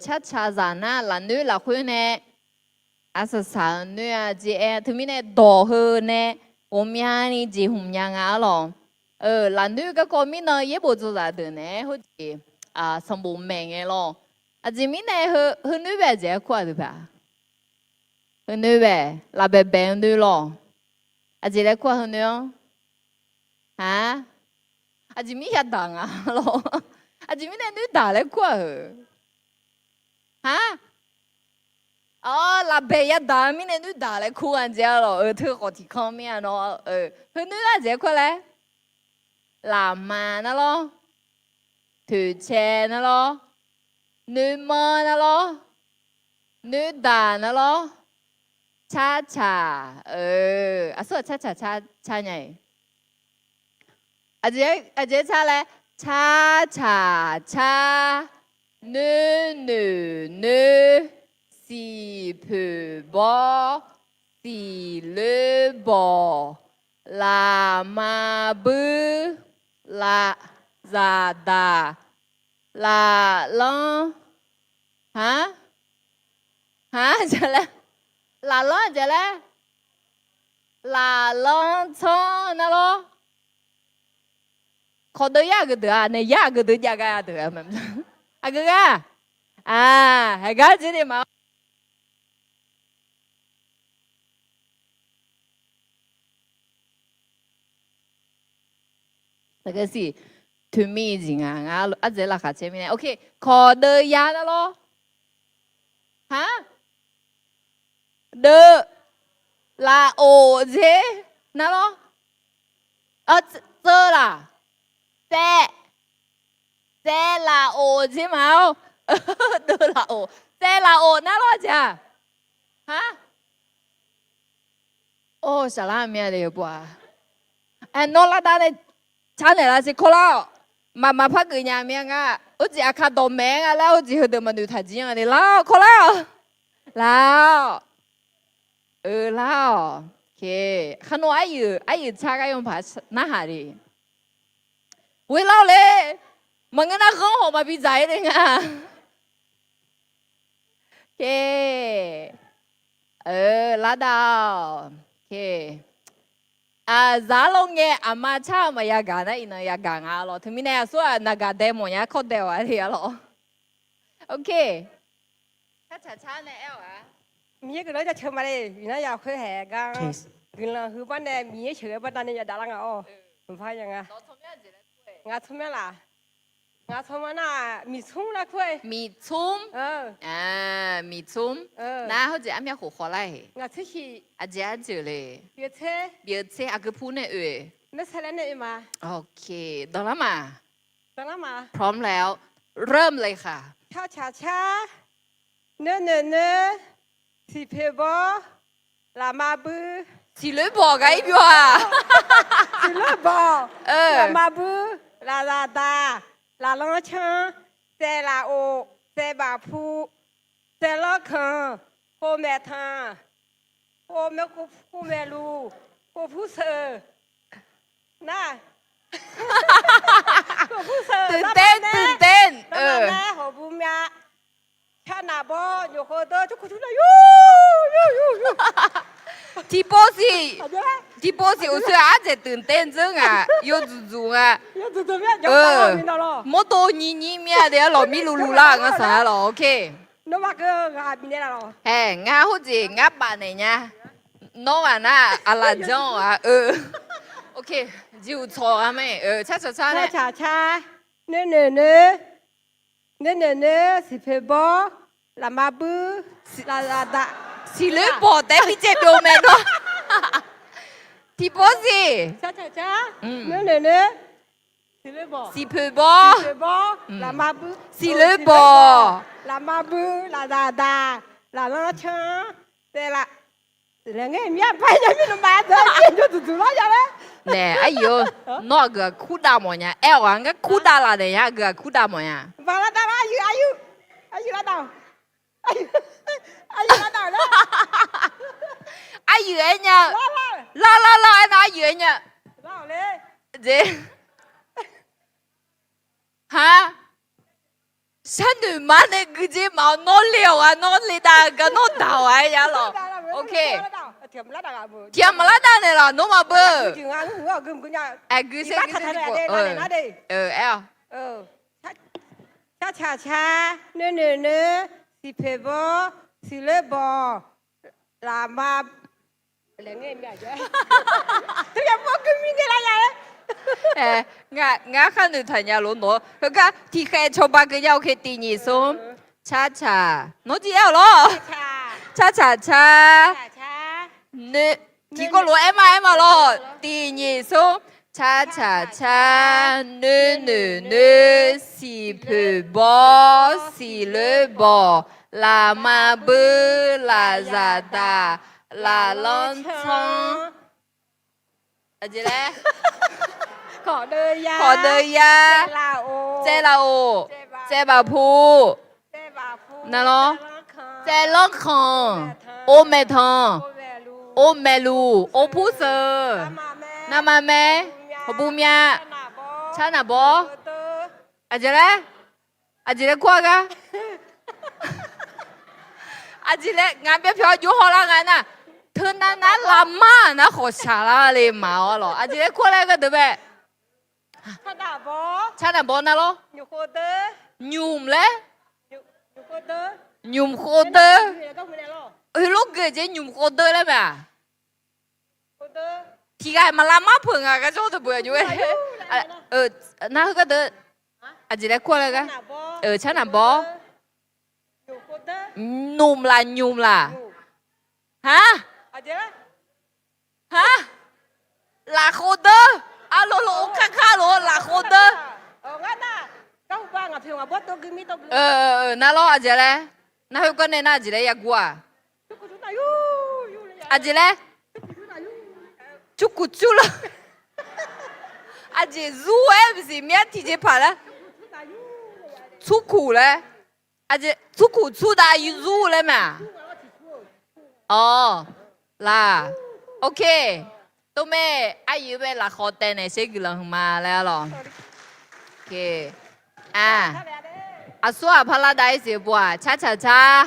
carcaq zaq nar lafnoer lafkhoer nae arsaq saq-eu noer-a jeq aer teumirnae dawq heu nae ghawqmyani jeqhmq nya nga-a lawq. Lafnoer garkawv mirnan yaerbof dzawzaq deuq naeq-aer heujeq sanqbof maeq ngae lawq. Aqjeq mirnae heunoer bae aqjeq-aer kur-aq deuq bae-a? Heunoer bae, lafbaeq baeq-eu noer lawq. Aqjeq laer kur-aq heunoer-anr? Aq, aqjeq mir yadaq nga lawq. Aqjeq mirnae noerdaq laer kur-aq heu? Aq, lafbaeq yadaq mirnae noerdaq laer kur-a jeq-a lawq. Teu khawf tiqkanr mir-a nawr. Heunoer nar aqjeq-aer kur laer? Lafma nar lawr. Toeqcae nar lawr. Noermanr nar lawr. Noerdaq nar lawr. Carcaq, aqsur-aq carcaq car nya-iq. Aqjeq car laer, carcaq car, noernoeq noer, siqpoeq bawr, siqloer bawq, lafma buir, laf, zaqdaq, laflanr, aq, aq, laflanr jeq laer, laflanr tsanr nar lawr. Kawqdeuv yar aqgeu deuq-a nae yar aqgeu deuq jav gar deuq-a. Aqgeu gar, aq, haiq gar dzer de ma. Siq, toeqmir jeq nga nga, ardzaeq laqkhaq caer mirnae. Kawqdeuv yar nar lawr. Aq, deuv, lafov dzer nar lawr. Tseuv laq, tsaev, tsaev lafov dzer ma-awr, deuv lafov, tsaev lafov nar lawr jeq-aq. Aq, Or, saqlar mya le bo-a. Aer, nawr lavdav nae carnaeq lar siq kawrlar-awq. Maqmaq par geuf nya mya nga. Ur jeq aqkar dawqmaeq-aer nga laer ur jeq heudeuq maqnoeq taq jir-a le lar-awq kawrlar-awq. Lar-awq. Euq lar-awq. Kharnov aryuif aryuif tsar gar yawpaq narhaq le. Ghoe lar-awq le. Maqngeur nar ghanr hawq maqbi dzaq-ir le nga. Lar dav-awq. Zaq-ar lawr ngae aqma car maqya gaq nar iqnan ya gaq nga lawq. Teumirnae aqsur-aq naqgaq dae mawf nya kawr dae-awq-a le-a lawq. Ok. Car caq car nae aer-awq-a. Miqyaer guiqlanq jaceuq ma le. Iqnan ya khoer haeq gar guiqlanq huiq bar nae Miqyaer sheuqghae baqdanae yadavlar nga-awr. Mqpar ya nga. Ngaq tsawrmyanr laf. Ngaq tsawrmyanr nar-aq Miqtsmr laer kur-aer. Miqtsmr. Miqtsmr. Nar hawjeq armyar khof khawf lar-iq. Ngaq tser shiq. Aqjeq arjeuq le. Byeuf tser. Byeuf tser aqgeu pur nae oe. Maersaer laer nae oe ma. Ok. Danqlar ma. Danqlar ma. Prom laer-awr. Ram le khaq. Car caq car. Noer noeq noer. Siqpoeq bawr. Lafma buir. Siqloer bawq gar ir byov-aq. Siqloer bawq. Lafma buir. Lafzaq daq. Laflanr canr. Saev laf of. Saev baf pu. Saev lanr kanq. Khov maeq tanq. Khov maeq, khov maeq luf. Khov pur seuq. Nar, khov pur seuq. Nar, hawqbu myav. Car naq bawr nyoq khov deur cur kuq cur nar yur yur yur yur. Tiqpov siq. Tiqpov siq uqshoe-aq ardzaeq ตื่นเต้น dzeur ngaq yawdzuq dzuq nga. Mawrdo nyiq nyiq mir-a de arlawq, mir luvluv lar-aq ngar saq arlawq, ok. Hae, ngar hawr jeq ngar bafnaeq nya. Nawr ghaq nar aqlaf janr-awq-a. Ok, jeq uqtsawq-a mae. Carcaq car nae, nuinoeq noer, nuinoeq noer, siqpoeq bawr, lafma buir, lafzaq daq, siqloer bawq taef-aer bi caev byov mae nawr. Tiqpov siq, nuinoeq noer, siqpoeq bawr, siqloer bawq, lafma buir, lafzaq daq, laflanr canr, taev la. Naeq, aqyuif-eu, nawr aqgeu-aq kurdav mawfnya. Aer-awq-a, ngar kurdav laf daef nya, aqgeu-aq kurdav mawfnya. Aqyuif aer nya-eu. Lar lar lar aernar aqyuif aer nya-eu. Jeq. Ha, sharnoeq mar nae guijer maf-awr nawr le-awq ghaq, nawr le dav gar nawr daq-awq-a aer ya lawq. Ok. Tiq ghaq maqlar dav naeq lawq, nawr maqbeu. Aqgeu sher gui sher tiqpov. Aer-awq. Carcaq car, nuinoeq noer, siqpoeq bawr, siqloer bawq, lafma Ngar kharnoeq taqnya lof nawq-eu heugar tiqkhaeq cawba keuv nya-eu. Ok, tiq nyiq smr, carcaq, nawr jir aer-awq lawr. Carcaq car, tiqkawv lof-aer aer ma aer ma lawr. Tiq nyiq smr, carcaq car, nuinoeq noer, siqpoeq bawr, siqloer bawq, lafma buir, lafzaq daq, laflanr canr. Aqjeq laer, kawqdeuv yar, tsaev laf of, tsaev baf pu, navlawr, tsaev lanr kanq, or maeq tanq, or maeq luq, or pur seuq, navma mae, hawqbu myav, car naq bawr. Aqjeq laer, aqjeq laer kur-a gar. Aqjeq laer ngaq byav pyawq-awr jov hawlar nga nar, teunav nar lavmar nar khawqshaq lar le maqawr lawq. Aqjeq laer kur-a laer gardeuq bae. Car naq bawr nar lawr. Nymq laer, nymq khov deur. Heulof gui jeq nymq khov deur laer mae-aq. Tiq ghaq maqlav mar peuq ngaq gar jawr deuq beuq aqjox-aer. Nar heu gardeuq, aqjeq laer kur-a laer gar. Car naq bawr. Nymq laf nymq laf. Ha, ha, lafkhov deur. Arlolo kar kar lof-aer lafkhov deur. Nar lawr aqjeq laer, nar khoergar nae nar aqjeq laer yagur-aq. Aqjeq laer, tsur kuq tsur lor. Aqjeq zur-aer maqsiq mir-aer tiqjeq paq laer. Tsur kuq laer. Aqjeq tsur kuq tsur dav zur laer mae-aq. Awq, laq. Ok. Tov mae, aryuif bae lafkhawf taev naeq sher guiqlanq hmq ma laer-a lawq. Aqsur-aq parlar dav-ir siq-eu pov-aq, carcaq car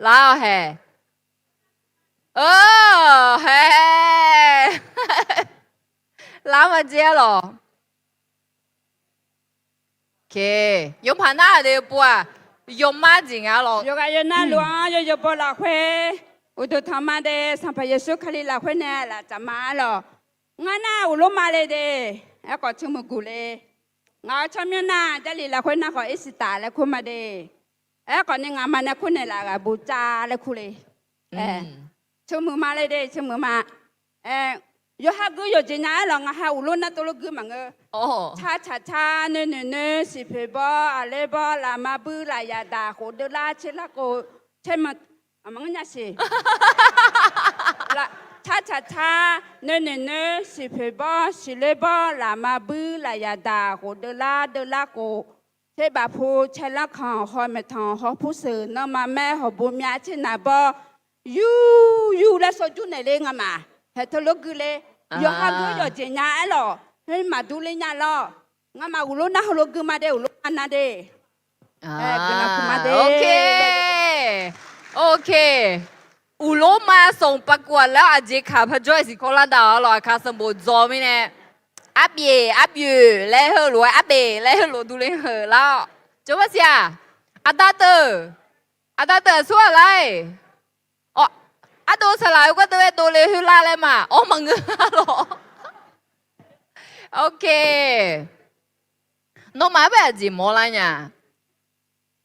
lar-awq haeq. Haeq, lar maqjeq-a lawq. Yawpaq nar-aq de pov-aq, yawmar jeq nga lawq. Yawqghaq yawqnar luf-anr yawzeu baw lafkhoer uqduq tanq ma de, Sanqpaq Yeqsur Kali lafkhoer nae laf tsaf ma-a lawq. Ngar nar uqlor ma le de, aerkhawf tsawrmuiq guq le. Ngaq-euq tsawrmyanr nar Jarlif lafkhoer nar khawf Irsitaf laer kur ma de. Aerkhawf ni ngaqma nae kurnaeq laf ghaq buq cav laer kur le. Tsawrmuiq ma le de, tsawrmuiq ma. Yawqha gui yawqjeq nya-aer lawq, ngaq ha uqlor nar tov lor gui maqngeur. Carcaq car, nuinoeq noer, siqpoeq bawr, aqler bawr, lafma buir, lafzaq daq, khofdeuv lar, tser larkov, tser ma, maqngeur nya siq. Carcaq car, nuinoeq noer, siqpoeq bawr, siqler bawr, lafma buir, lafzaq daq, khofdeuv lar, deuv larkov, tser baf pu, caer lanrkanq, haw maeqtanq, haw pur seuq, nanrma maer, hawqbu myav, tser naq bawr, yur yur laer sawr jur naeq le ngamaf. Haeq teu lor gui le. Yawqha gui yawqjeq nya-aer lawq, khoer maqdur ler nya lawr. Ngamaf uqlor nar heulof gui ma de, uqlor ma na de. Guiqlanq puq ma de. Ok. Uqlorma sanqpaq kov-aq laer aqjeq kaq pajawr-iq siqkawr lar dav-awr lawq, aqkaq sanqbof dzaw mirnae, arbyeq arbyoeq laer heulof-aer, arbeq laer heulof durler heuq lar-awq. Jawrmar siq-aq, aqda teuq, aqda teuq aqsur-aq lar-iq, ardov saqlaq-eu gardeuv-aer dovle khoerlar laer ma. Awr maqngeur lawq. Ok. Nawmaf-anr bae aqjeq mawrlar nya.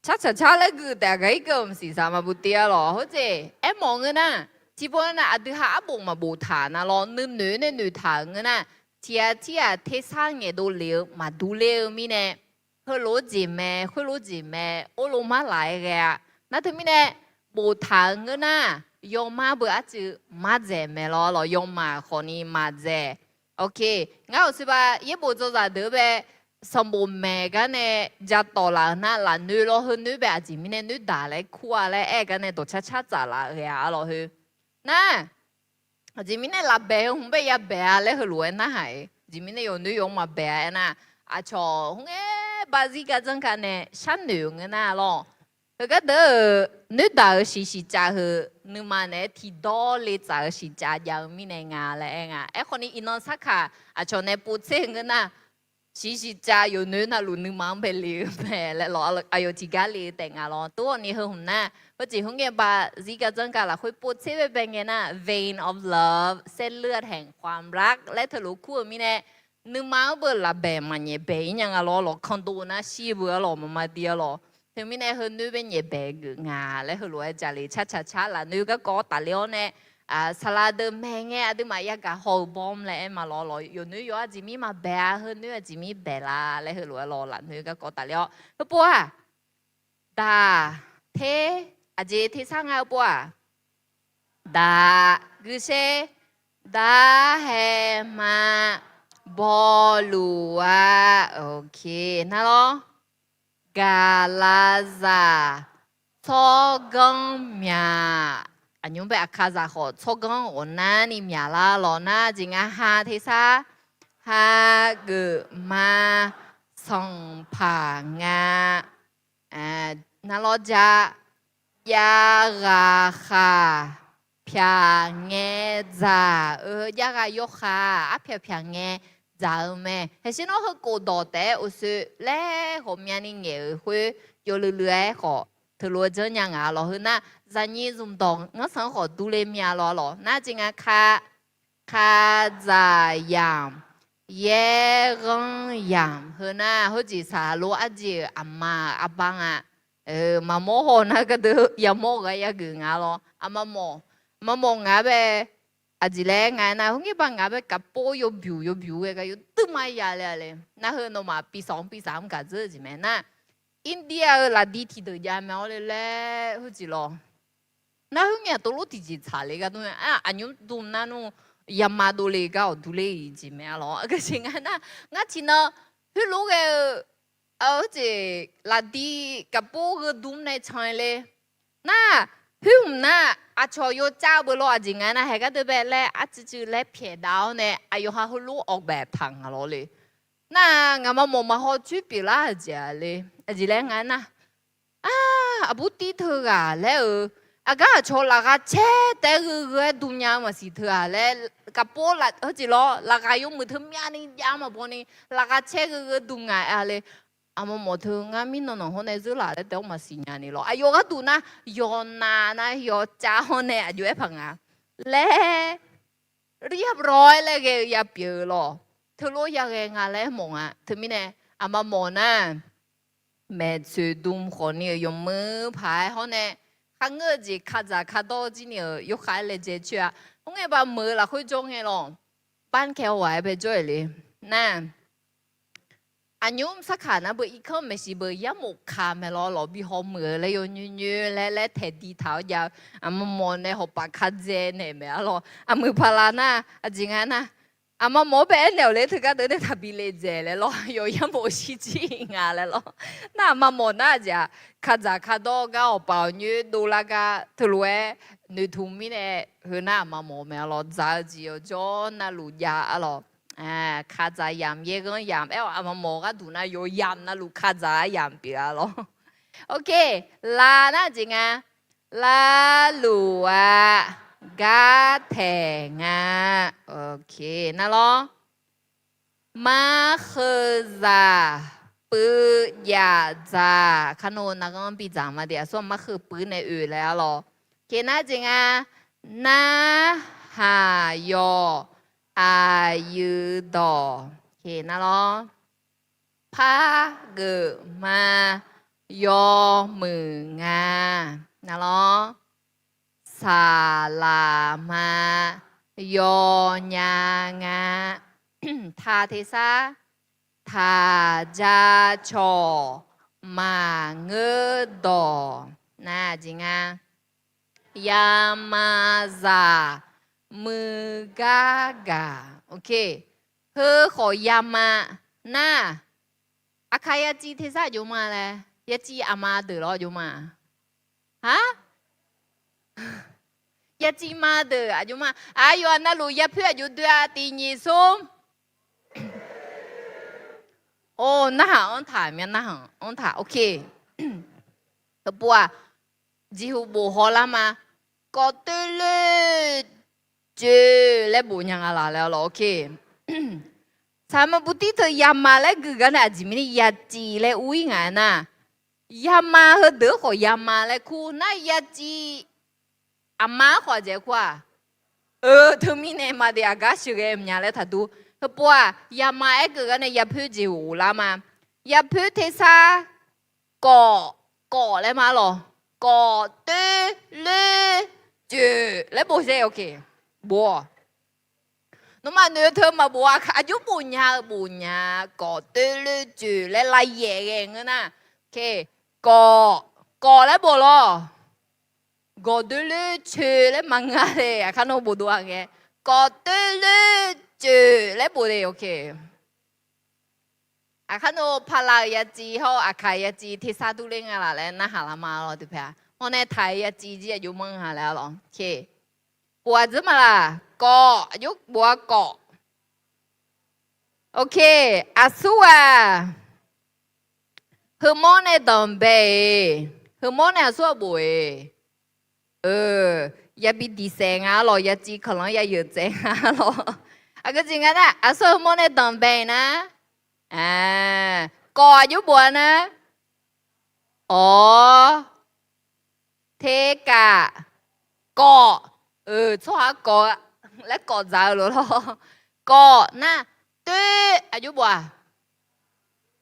Carcaq car laer gui taef-a, gaq-ir keuv maqsiq saq maqbu tiv-a lawq. Khoerjeq aermawf ngeur nar, tiqpov nar aqdui ha arbof maqbof taq nar lawr, nuinoeq nae noeqtaq-euq ngeur nar, tiq ghaq tir ghaq tersar ngaeqdov lef-eu maqdur ler-eu mirnae, heulof-aer jeq mae, khoerlof-aer jeq mae, orlof mar laf-aer ghae-a. Nar teumirnae, boftaq-euq ngeur nar, yawmar beu arcuiv mardzaeq mae lawr, lawq yawmaf khawfni maqdzaeq. Ok, ngar-euq seuba yaerbof dzawzaq deuq-anr bae sanqbof maeq gar nae ja tawf laf-euq nar, lafnoer lawr heunoer bae aqjeq mirnae noerdaq laer kur-a laer aer gar nae dawqcar car tsaf laf ghae-a lawq heu. Nar, aqjeq mirnae lafbaeq heu hmq bae yabaeq-a laer heulof-aer narhaq-iq, aqjeq mirnae yawqnoer yawq maqbaeq-a aernar, aqcawq khoerngae barzir gar dzanr ka nae sharnoeq-euq ngeur nar lawr. Heugar deuq-euq noerdaq-euq shiq shiqcav heu, nuima naeq-aer tiqdawr le tsaf-eu shiqcav jav-eu mirnae nga laer aer nga. Aerkhawfni iqnan sarkaq aqcawq nae povtser-eu ngeur nar, shiq shiqcav yawqnoer navluf nuima-anr bae le-eu mae laer lawq, aqyawf tiqgar le-eu taef nga lawr. Tov-awq ni heu hmq nar, khoerjeq khoerngae barzir gar dzanr ka lafkhoer povtser bae bae ngae nar, vein of love, เส้นเลือดแห่งความรัก laer teulof kur-eu mirnae, nuima-anr beu lafbaeq maqnyaef baeq-ir nya nga lawr, lawq kandov nar shir beu-a lawq maqma di-a lawq. Teumirnae heunoer bae nyaef baeq geuf nga laer heulof-aer jale carcaq car lafnoer garkawv tafler-awr nae, saqlaq deuq maeq ngae aqduimaf yagaq haw-eu bawm laer aer ma lawr, lawq yawqnoer yawq aqjeq mir maqbaeq-a, heunoer aqjeq mir baeq la laer heulof-aer lawq lafnoer garkawv tafler-awr. Heupov-aq, daq, ter, aqjeq tersar nga heupov-aq, daq, guishaer, dar hae ma, bawluf-a, ok, nar lawr. Gaqlaqzaq, tsawrganr myaq. Aqnymr bae aqkaqzaq khawf tsawrganr ghawqnarni myaqlar lawq nar jeq nga ha tersar, ha, geufma, sanqpaq nga. Nar lawr ja, jav ghaq khaq, pyaq ngae dzaq-eu jav ghaq yawkhav arpyaq pyaq ngae dzaq-eu mae. Haeqshir nawr heukof dawq taef-aer uqshoe laer ghawqmyani ngaeq-euq khoer yawluiv luiv-aer khawf teulof-aer janrnya ngaq lawq. Heu nar zaqnyir zmqdawq nganrsanq-anr khawf durler mya lawq lawq nar jeq nga ka, kadzaq yamq, yaerghanr yamq. Heu nar khoerjeq saqlor arjeq-euq aqma-euq arbar nga. Maqmawr haw nar gardeuv yamawr-eu gar yageuf nga lawr. Aqma mawf, aqma mawf ngaq-anr bae aqjeq laer nga nar, khoerngae ba ngaq-anr bae kaqpov yawbyuq yawbyuq ghae gar yawduirma ya le-a le. Nar heu nawmaf pisawq-anr pisaq-anr gaq dzeur-eu jeq mae nar, India-eu laqdi tiqdeuq jav mae-awr le laer khoerjeq lawq. Nar khoerngae aqtov lof tiqjeq tsaq le gar dm-aer aqnymr dm nar nmr yama dovle gar awq durler-iq jeq mae-a lawq. Aqgeu jeq nga nar, ngar tiqnan khoerlof ghae-eu khoerjeq laqdi kaqpov gheudm nae can-eu le. Nar, khoerhmq nar, aqcawq yawcav-eu beulof aqjeq nga nar, haeq gardeuv bae laer arcuiv cuiv laer pyaeq dav-awr nae aqyawf ha heulof-awr baeq taq ngaq lawr le. Nar, ngaqma mawf maqhaw coer pyeuflar-euq jeq-a le. Aqjeq laer nga nar, aqbur tir teughaq laer-euq, aqgar aqcawq lafgha caer taef-aer gheu gheu-aer dm nya-eu maqsiq teughaq laer, kaqpov laf heujeq lawr lafgha yawmuiq teu myavni jav maqbaw ni lafgha caer gheu gheu dm ngaq-a le. Aqma mawf teu ngar mirnan nanq hawr nae zeur laf laer taef-awr maqsiq nya ni lawr. Aqyawf gharduq nar, yawqnav nar yawcav hawr nae aqjox-aer paq nga laer เรียบร้อย laer ghae-eu ya pyeuf-eu lawq. Teulof yaghae nga laer mawf nga. Teumirnae aqma mawf nar, maeqtsoeq dm khawfni-euq yawmuiq paq-aer hawr nae, kharngeur-eu jeq kadzaq kardawr jir ni-euq yawkhav-aer laejae coer-a. Khoerngae ba meuq-eu lafkhoer jawr ngae lawq. Bankae ghaq-aer bae jawr-aer le. Nar, aqnymr sarkaq nar beu irkanr maeqshi beu yarmof ka mae lawr lawq bi hawmuiq-eu laer yawnyoer nyoer laer laer taeqdi taq-awr jav-eu. Aqma mawf nae hawpaf ka dzae naeq maeq-a lawr. Aqmuiq paq la nar, aqjeq nga nar, aqma mawf-anr bae aernaeq-awq le teugar deuv nae taqbi le dzaeq laer lawr, yawqyar mawf shirjir nga laer lawr. Nar aqma mawf nar aqjeq-aq, kadzaq kardawr gar awqpaf awqnyoer dovlar gar teulof-aer noeqtmq mirnae, heu nar aqma mawf mae-a lawq. Dzaq-eu jeq yawjawr navluf jav-a lawq. Kadzaq yamq yaerghanr yamq aer-awq, aqma mawf gharduq nar yawqyamq navluf kadzaq-a yamq pyeuf-a lawq. Ok, la nar aqjeq nga, Larluf-aq, gartaeq nga. Nar lawr. Markheu zaq puiv jav dzaq. Kar nawr narghanr bidzaq ma de, aqsur markheu puiv nae oe laer-a lawr. Nar jeq nga, narhaq yawq aqyuif dawq. Nar lawr. Par geuf ma yawmuiq nga. Nar lawr. Saqlaq ma yawnya nga. Taq tersar. Taq ja cawq maqngeur dawq. Nar jeq nga, yama zaq muiqgar gaq. Heu khawf yama nar, aqkaq yaciv tersar aqjox ma laer, yaciv aqma deuq lawr aqjox ma. Aq, yaciv ma deuq aqjox ma. Aqyawf navluf yapoer aqjox doe-a tiq nyiq smr. Or, narhaq anr taq mya, narhaq anr taq. Ok. Heupov-aq, jeqhu bof hawlar ma. Kawf toer loer coeq laer bof nya nga laq laer lawr. Ok. Saqmaqbutir teu yama laer gui gar nae aqjeq mirnae yaciv laer ur-ir ngaq-aer nar, yama heudeuq-anr khawf yama laer kur nar, yaciv aqma-anr khawf aqjeq kur-aq. Eu, teumirnae maqdeq aqgar sheuqghae mqnya laer taqdur. Heupov-aq, yama aer geu gar nae yapoer jeqhu lar ma. Yapoer tersar kawf, kawf laer ma lawq. Kawf toer loer coeq laer bof sher. Ok. Bof-awq. Nawmaf noeq-eu teu maqbof-a, aqjox bof nya-eu bof nya. Kawf toer loer coeq laer lavyaef ghae ngeur nar, kawf, kawf laer bof lawr. Gawq doer loer coeq laer maqngeur-a le. Aqkar nawr bof dov-a ngae, kawf toer loer coeq laer bof le. Ok. Aqkar nawr paqlaq-euq yaciv hawr-eu aqkaq yaciv tersar durler nga laq laer narhaq lar ma lawr. Teupae-aq, hawr nae taq-eu yaciv jir aqjox manr nga laer lawr. Bof-aq dzeur ma laq. Kawf, aqjox bof-a kawf. Ok, aqsur-aq, heumawr nae danqbae-iq, heumawr nae aqsur-aq bof-iq, yabi diq saef nga lawq, yaciv kanqlanr ya yeuq tsaev nga lawq. Aqgeu jeq nga nar, aqsur heumawr nae danqbae-iq nar, kawf aqjox bof-a nar, awr, terkaf, kawf, tsawrhaq kawf laer kawf dzaq-eu lof lawr. Kawf nar, toer aqjox bof-aq,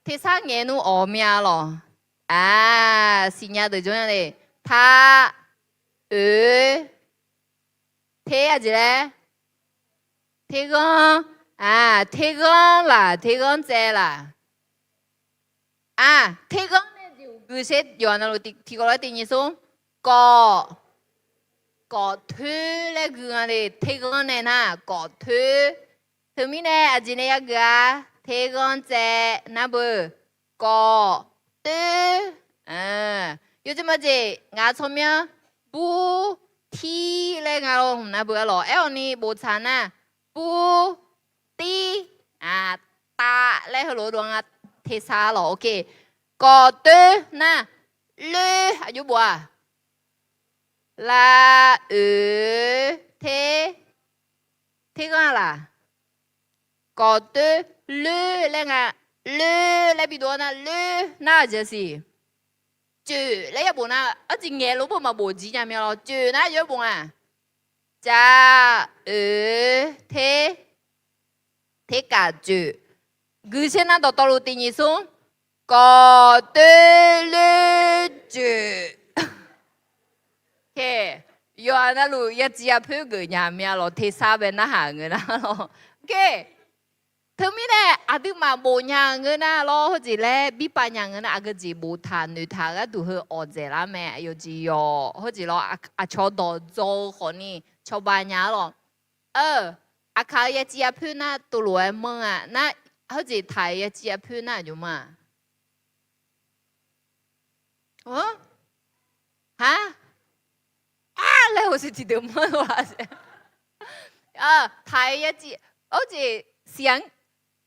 tersar ngaeq nmr awq mir-a lawq. Aq, siqnya deuq jawr nya le. Taq, oeq, ter aqjeq laer, terghanr, aq, terghanr laq, terghanr tsaev laq. Aq, terghanr nae jeqhu gui sher yawqha navluf tiqkawv lof-aer tiq nyiq smr. Kawf, kawf toer laer gui nga le. Terghanr nae nar kawf toer. Teumirnae aqjeq nae yageuf-a, terghanr tsaev nar beu, kawf toer. Yawjeq maqjeq ngaq tsawrmyanr bur tir laer nga lawr hmq nar beu-a lawq. Aer-awq ni bof tsaq nar, bur tir, tav laer heulof-aer dov nga, tersar lawq. Ok. Kawf toer nar, loer aqjox bof-aq, la, oeq, ter, terghanr laq. Kawf toer, loer laer nga, loer laer bidov-awr nar, loer nar aqjeq siq, coeq laer yabof nar, arjeq ngaeq lof beu maqbof jir nya mya lawr. Coeq nar aqjox bof nga, ca, oeq, ter, terkaf coeq. Guiqsher nar dawqtawvluf tiq nyiq smr, kawf toer loer coeq. Yawqha navluf yaciv yapoer geuf nya mya lawr, tersar bae narhaq ngeur nar lawr. Teumirnae aqduimaf bof nya ngeur nar lawr, heujeq laer birpav nya ngeur nar, aqgeu jeq boftaq noeqtaq-eu gharduq heu awqdzaeq lar mae. Aqyawf jeq yawq heujeq lawr, aqcawq dawq dzaw-eu khawfni cawba nya-ar lawq. Aqkaq-eu yaciv yapoer nar tov lof-aer manr-a nar, heujeq taq-eu yaciv yapoer nar aqjox ma. Ar, laer hawsher tiqdeuq manr-a. Taq-eu yaciv, heujeq siq-anr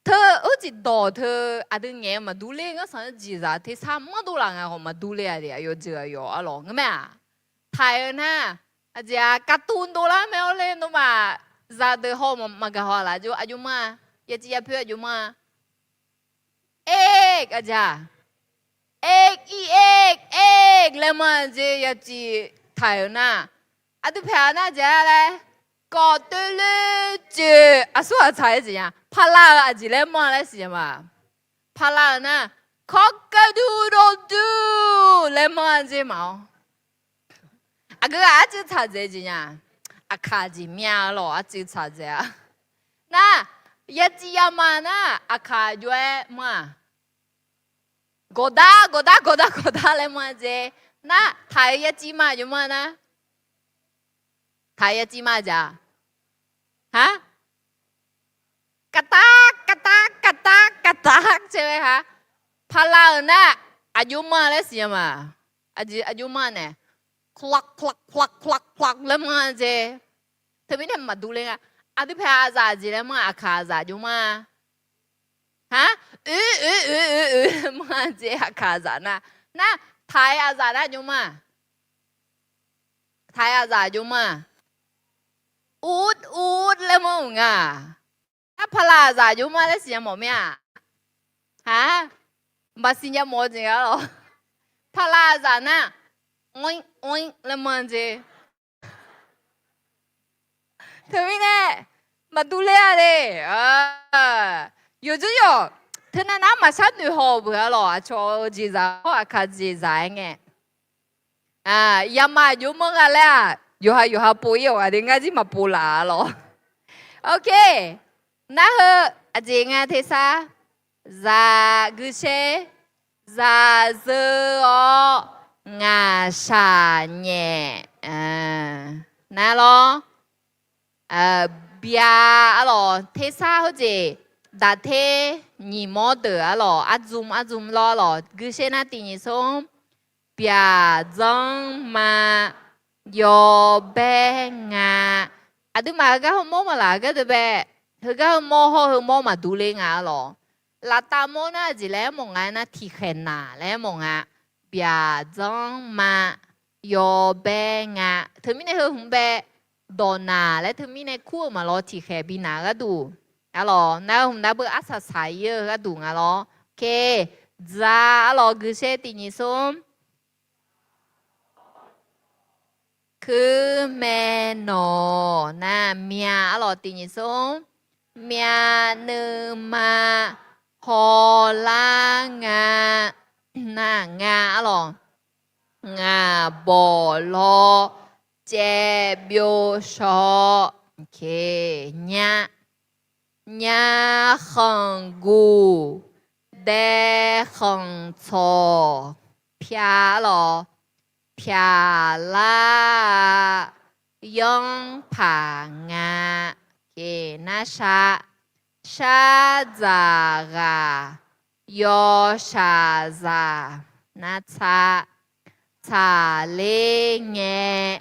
teu, heujeq dawq teu, aqdui ngaeq-eu maqdur ler ngar, sanq-anr jeqzaq tersar manr dov laf nga khawf maqdur ler-a de, aqyawf jeuq aqyawf-ar lawq ngeur mae-aq. taq-euq nar, aqjeq-aq, การ์ตูน dovlar mae-awr ler, nawmaf zaqdeuq haw maqgaq haw laf jov, aqjox ma, yaciv yapoer aqjox ma. Aq, aqjeq-aq, aq, ir, aq, aq laer manr-eu jeq yaciv taq-euq nar, aqdui paeq-a nar aqjeq-a laer, kawf toer ler jeq aqsur ghaq tsaq-eu jeq nya, paqlav-euq aqjeq laer manr laer siqnya ma. Paqlav-euq nar, ขอกระดูกหน่อย laer manr-eu jeq ma-awr. Aqgeu ghaq arcuiv tsaq dzaeq jeq nya, aqkaq jeq myav lawq arcuiv tsaq dzaeq-a. Nar, yaciv yama nar aqkaq jov-aer manr-aq, กอด กอด กอด กอด laer manr-eu jeq. Nar, taq-eu yaciv ma jov manr nar, taq-eu yaciv ma jaq. Ha? กระตัก กระตัก กระตัก กระตัก jeq-aer ha. Paqlav-euq nar, aqjox manr laer siqnya ma. Aqjox manr nae, ควัก ควัก ควัก ควัก ควัก laer manr-eu jeq. Teumirnae maqdur ler nga. Aqdui paeq aqzaf jeq laer manr, aqkaq aqzaf jov manr-a. Ha? Oe oe oe oe oe laer manr-eu jeq aqkaq aqzaf nar. Nar, taq-eu aqzaf nar jov manr. Taq-eu aqzaf jov manr. อุด อุด laer manr-euq nga. Nar, paqlav aqzaf jov manr laer siqnya mawf mir-a. Ha? Maqsiqnya mawf-eu jeq nga lawq. Paqlav aqzaf nar, อ้อย อ้อย laer manr-eu jeq. Teumirnae maqdur ler-a le. Yawqjawr yawq, teunav nar maqshar noeq haw-euq beuq-a lawq. Aqcawq-eu jeqzaq hawr aqkaq jeqzaq-aer ngae, yama jov manr nga laer-aq, yawqha yawqha pov ir-awq nga de, ngar jir maqpov laf-a lawq. Ok. Nar heu aqjeq nga tersar, zaq guishaer, zaq zeu-awr ngaqshaq nyaef. Nar lawr, bya arlawq, tersar hawjeq, daqter nyiq mawr deuq arlawq, ardzmr ardzmr lawr arlawq, guishaer nar tiq nyiq smr, byaqdzanr ma, yawbaer nga. Aqduimaf heugar heumawr maqlaq gardeuq bae, heugar heumawr hawr heumawr maqdur ler nga arlawq. Laftav mawr nar aqjeq laer mawf nga nar, tiqkhaeq naq laer mawf nga. Byaqdzanr ma, yawbaer nga. Teumirnae heu hmq bae, dawq naq laer teumirnae kur-eu maqlawr, tiqkhaeq bi naq-eu gharduq. Arlawq, nar heu hmq nar beu arsaq saq ir-eu gharduq nga lawr. Ke, dza arlawq, guishaer tiq nyiq smr, kuirmae nawq nar, myav arlawq, tiq nyiq smr, myav nuima, hawlar nga nar, nga arlawq, ngaq bawq lawr, caev byov shawr, nya, nya khanq guq, dae khanq tsawq, pya arlawq, pyaq lar, yanr paq nga, nar shar, shar dzaq ghaq, yawshaq zaq, nar tsaq, tsaqler ngae,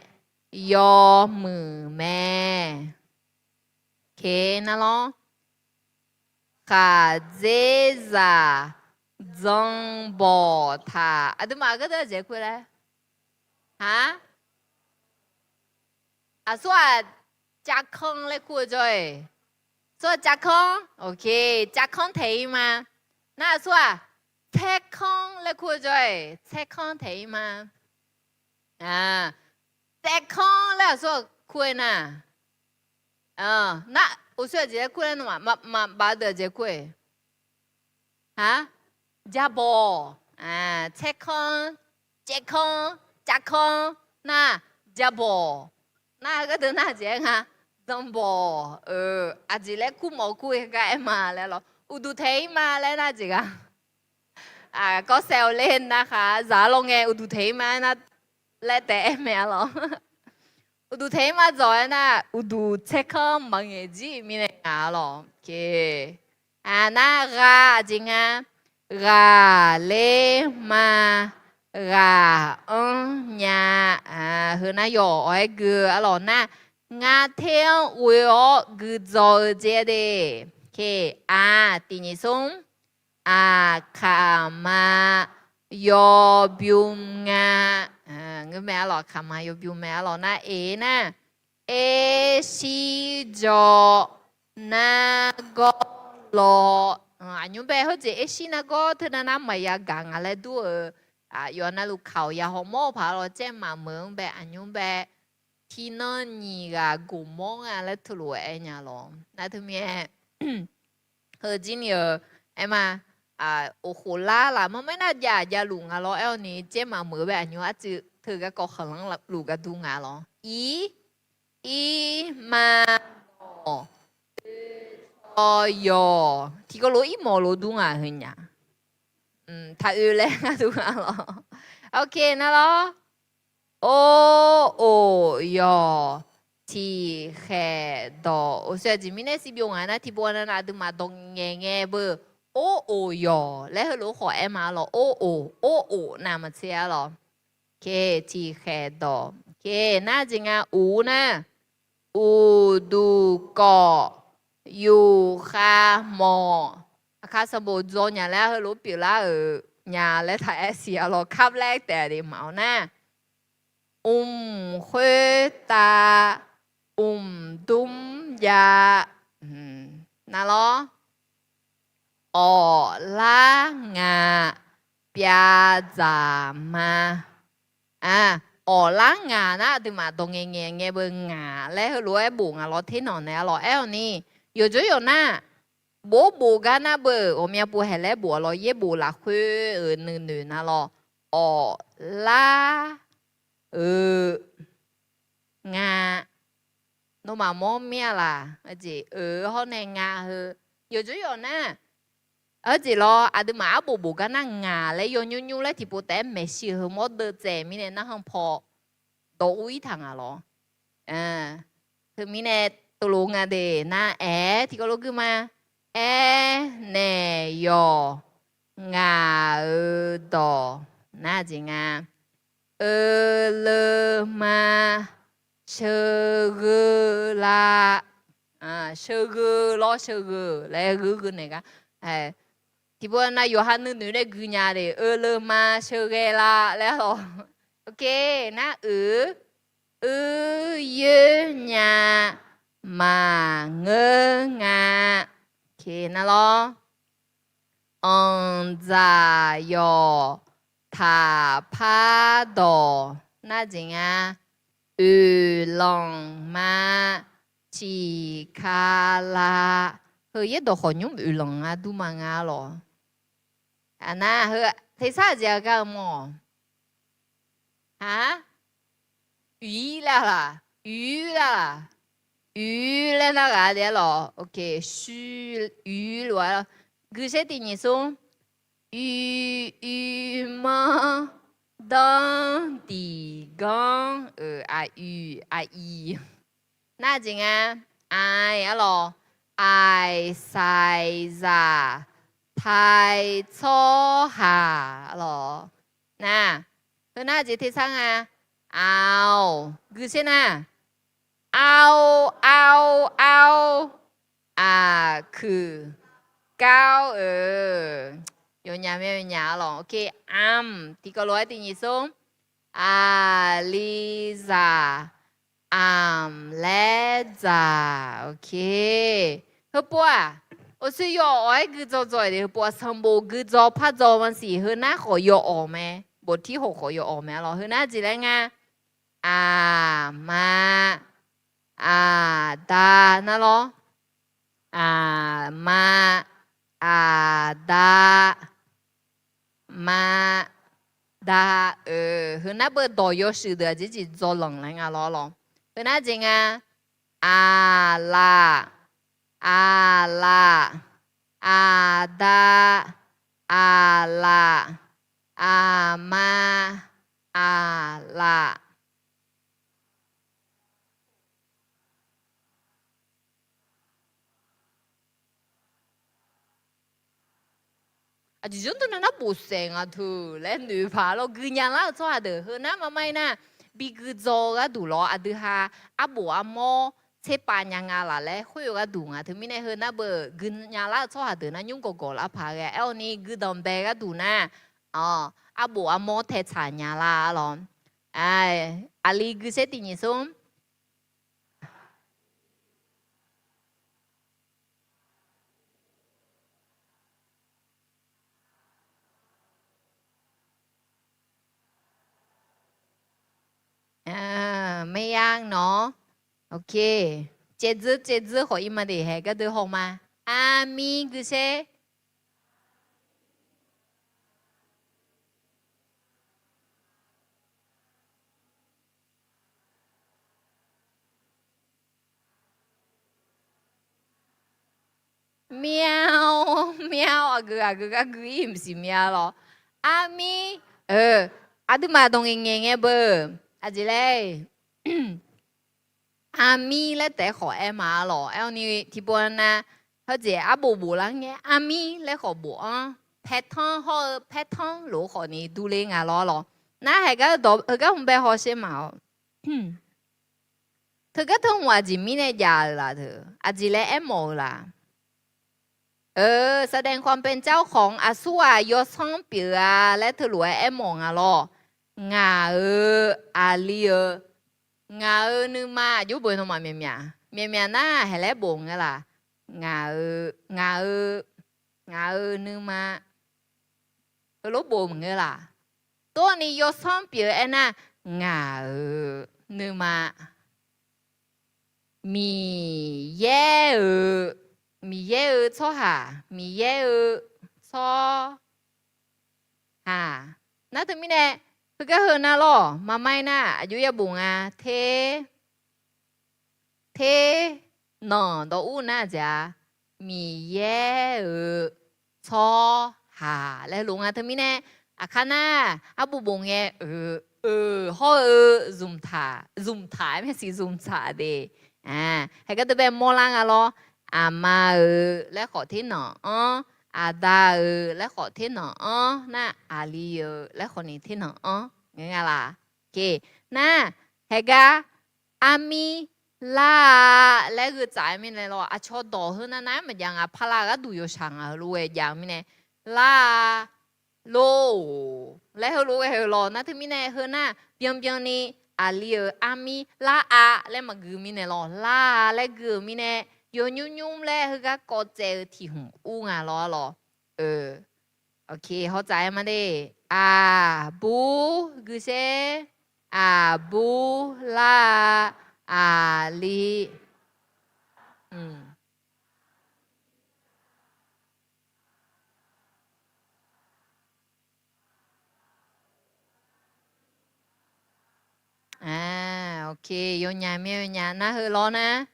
yawmuiq mae. Nar lawr, khaqdzerzaq dzanbawq taq. Aqduimaf gardeuv aqjeq kur laer? Ha? Aqsur-aq, cavkanr laer kur-eu jawr-e. Aqsur-aq cavkanr, ok, cavkanr taeq ir ma. Nar aqsur-aq, tsaerkanr laer kur-eu jawr-e, tsaerkanr taeq ir ma. Tsaerkanr laer aqsur-aq kur-aer nar, nar uqshoe aqjeq laer kur laer nawmaf maqbaf deuq aqjeq kur-e. Ha? Jabawq, tsaerkanr, caevkanr, cavkanr, nar jabawq. Nar gardeuv nar aqjeq-aer nga, dzanbawq. Aqjeq laer kur mawf kur-e gar aer ma laer lawr. Uqduq taeq ir ma laer nar jeq gha. Kawrsaef-awq ler nar khaq zaq-a lawr ngae uqduq taeq ir ma nar laer taef aer mae arlawq. Uqduq taeq ir ma dzawq-aer nar, uqduq tsaerkanr maqngaeq jir mirnae ngaq arlawq. Nar gha aqjeq nga, ghaqler ma, ghaq anr nya. Heu nar yawq awq-aer gui-eu arlawq nar, ngar ter-anr ghoe-awr guidzaw-eu dzer-aer de. Aq, tiq nyiq smr, aqkaq ma, yawbymr nga. Ngeur mae arlawq, aqkaq ma yawbymr mae arlawq nar, e nar, ershir jawr nargawr lawr. Aqnymr bae heujeq ershir nargawr teunav nar maqya gaq nga laer dur-euq, yawf navluf kaq-awq ya hawmawr-eu paq arlawq, caer maqmeuq-anr bae aqnymr bae tiqnan nyiq ghaq goq mawr nga laer teulof-aer aer nya lawr. Nar teumirnae heu jir ni-euq aer ma, oqkhof lar laf mar mar nar jav javluf nga lawr. Aer-awr ni caer maqmeuq-eu bae aqnymr arcuiv teu garkawv khanqlanr luf gar dur nga lawr. Ir, ir ma, mawq, oe, caw, yawq. Tiqkawv lof ir mawq lof dur nga heu nya. Taq oe laer ngar dur nga lawr. Ok nar lawr. Or, oq, yawq, tiq khaeq dawq. Oqsoeq aqjeq mirnae sirbyov nga nar tiqpov nav nav aqduimaf dawq ngaeq ngae beu. Or, oq, yawq laer heulof khawf aer ma arlawq. Or, oq, or, oq nav maqtser arlawq. Tiq khaeq dawq. Nar jeq nga uq nar, uqduq kawf, yufkhav mawq. Aqkaq sanqbof dzaw nya laer heulof pyeuflar-euq nya laer taq aer siq arlawq. Kar laer taef-a de maqawq nar, mq khoer tav, mq dmr jav. Nar lawr. Awq lar ngaq, pyav dzaq ma. Awq lar ngaq nar aqduimaf dawq ngaeq ngaeq ngae beu ngaq laer heulof-aer bof nga lawr. Ternanq naeq arlawq. Aer-awq ni, yawqjawr yawq nar, bof bof gar nar beu ghawqmya pov haeq laer bof-a lawr. Yaerbof lafkhoer-euq nuinoeq nar lawr. Awq lar, eu, nga. Nawmaf mawr mir-a laq. Aqjeq eu hawr nae nga heu. Yawqjawr yawq nar, aqjeq lawr aqduimaf arbof bof gar nar ngaq laer yawnymr nymr laer tiqpov taef-aer maeqshi heu mawr deuv tsaev mirnae narhaq paw dawq ur ir taq nga lawr. Teumirnae teulof nga de nar aer tiqkawv lof gui ma. Aer naeq yawq ngaq-euq dawq nar jeq nga. Eu leu ma sheugheu la. Sheugheu lawr, sheugheu laer gheu gheu naeq gar. Tiqpov nav yawqha nuinoeq nae gui nya de. Eu leu ma sheugheu la laer lawr. Ok, nar uiq, uir yoer nya maqngeur nga. Nar lawr. Anqdzaq yawq taqpar dawq nar jeq nga. Oeqlanq ma ciqka la. Heu yaerdawq khawf nymr oeqlanq nga dur ma nga lawq. Aqnar heu tersar aqjeq-a gar-eu mawr-awq. Aq, uir laer laq, uir laer laq, uir laer nar ghaq de-a lawq. Ok, shuir, uir lof-a lawq. Guishaer tiq nyiq smr. Uir, uir manr, danr diq ganr, euq, aq, uiq, aq, iq. Nar jeq nga. Aq, arlawq. Aq, saiq, zaq, taiq, tsawrhaq, arlawq. Nar, heu nar jeq tersar nga. Aq, guishaer nar. Ar, ar, ar, aqkuiq, gar, euq, yawnyaf mae yawnyaf arlawq. Ok, amq tiqkawv lof-aer tiq nyiq smr. Aqlizaq, amq laer dzaq. Ok. Heupov-aq, awqshoe yawawq-aer guidzaw dzaw-iq de. Heupov-aq, sanqbof guidzaw pardzaw maqsiq. Heu nar khawf yawawq mae. Boftir khawf khawf yawawq mae arlawq. Heu nar jeq laer nga. Aqma, aqda nar lawr. Aqma, aqda, ma, da, eu. Heu nar beu dawq yawshuif deuq aqjeq jeq dzaw lanq laer nga lawr lawr. Heu nar jeq nga. Aqlaf, aqlaf, aqda, aqlaf, aqma, aqlaf. Aqjeq jawr deuq nav nar bofsaef nga teu laer noeq paq lawr. Guinya lar-eu tsawrhaq deuq heu nar mar mar-ir nar, bi guidzaw-eu gharduq lawr, aqdui ha arbof armawr tserpav nya nga laf laer khoer-eu gharduq nga. Teumirnae heu nar beu guinya lar-eu tsawrhaq deuq nar nymr gawqgawq lar paq ghae. Aer-awq ni guidanq bae gharduq nar, arbof armawr tae tsaq nya lar lawr. Aqli guishaer tiq nyiq smr. Maqya nawq. Caevdzeur caevdzeur khawf ir ma de, haeq gardeuv haw ma. Armir guishaer. Myav, myav, aqgeu aqgeu gar gui ir mqsiq myav lawr. Armir, aqduimaf dawq ngaeqngaeq ngae beu. Aqjeq laer, armir laer taef-aer khawf aer ma lawr. Aer-awr ni tiqpov nav, heujeq arbof bof lar ngae armir laer khawf bof-anr, paertanr hawr-eu paertanr lof-aer khawf ni durler nga lawr lawr. Nar haeq gar dawq heugar hmq bae hawsher ma-awq. Teugar teu hmq aqjeq mirnae jav-euq laf teu, aqjeq laer aermawf-eu laf. แสดงความเป็นเจ้าของ aqsurghaq yawsanr pyeuf-a laer teulof-aer aermawf nga lawr. Ngaq-euq aqli-eu, ngaq-euq nuima, aqjox bof-eu nawmaf myaqmyaq, myaqmyaq nar haeq laer bof ngeur laf. Ngaq-eu, ngaq-eu, ngaq-euq nuima, heulof bof maqngeur laf. Tov-awr ni yawsanr pyeuf-eu aernar, ngaq-euq nuima, Miqyaer-euq, Miqyaer-euq tsawrhaq, Miqyaer-euq tsawrhaq. Nar teumirnae, heugar heu nar lawr, maqmair nar aqjox yabof nga, ter, ter, nanq dawq ur nar aqjeq-a, Miqyaer-euq tsawrhaq laer heulof nga teumirnae, aqkar nar arbof bof ngae, euq hawr-eu zmqtaq, zmqtaq-aer mae siq zmqtaq de. Haeq gardeuv bae mawrlar nga lawr. Aqma-euq laer khawf ternanq-anr, aqda-euq laer khawf ternanq-anr nar, aqli-euq laer khawf ni ternanq-anr ngeur nga laf. Nar, haeq gar armir lar-a laer gheu tsaf-aer mirnae lawr, aqcawq dawq heu nav nav-aer maqjav nga, pala gharduq yawshaq ngaq heulof-aer jav-eu mirnae, lar-a, lor-or laer heulof-aer ghae-eu lawr. Nar teumirnae heu nar byanbyan ni aqli-euq armir lar-a laer maqgui mirnae lawr, lar-a laer gui-euq mirnae, yawnymr nymr laer heugar kawv tsaev-eu tiq hmq ur nga lawr lawr. Hawtsaf-aer ma de. Aqbur guishaer, aqbur lar-a, aqli Yawnyaf mae, yawnyaf nar heu lawr nar,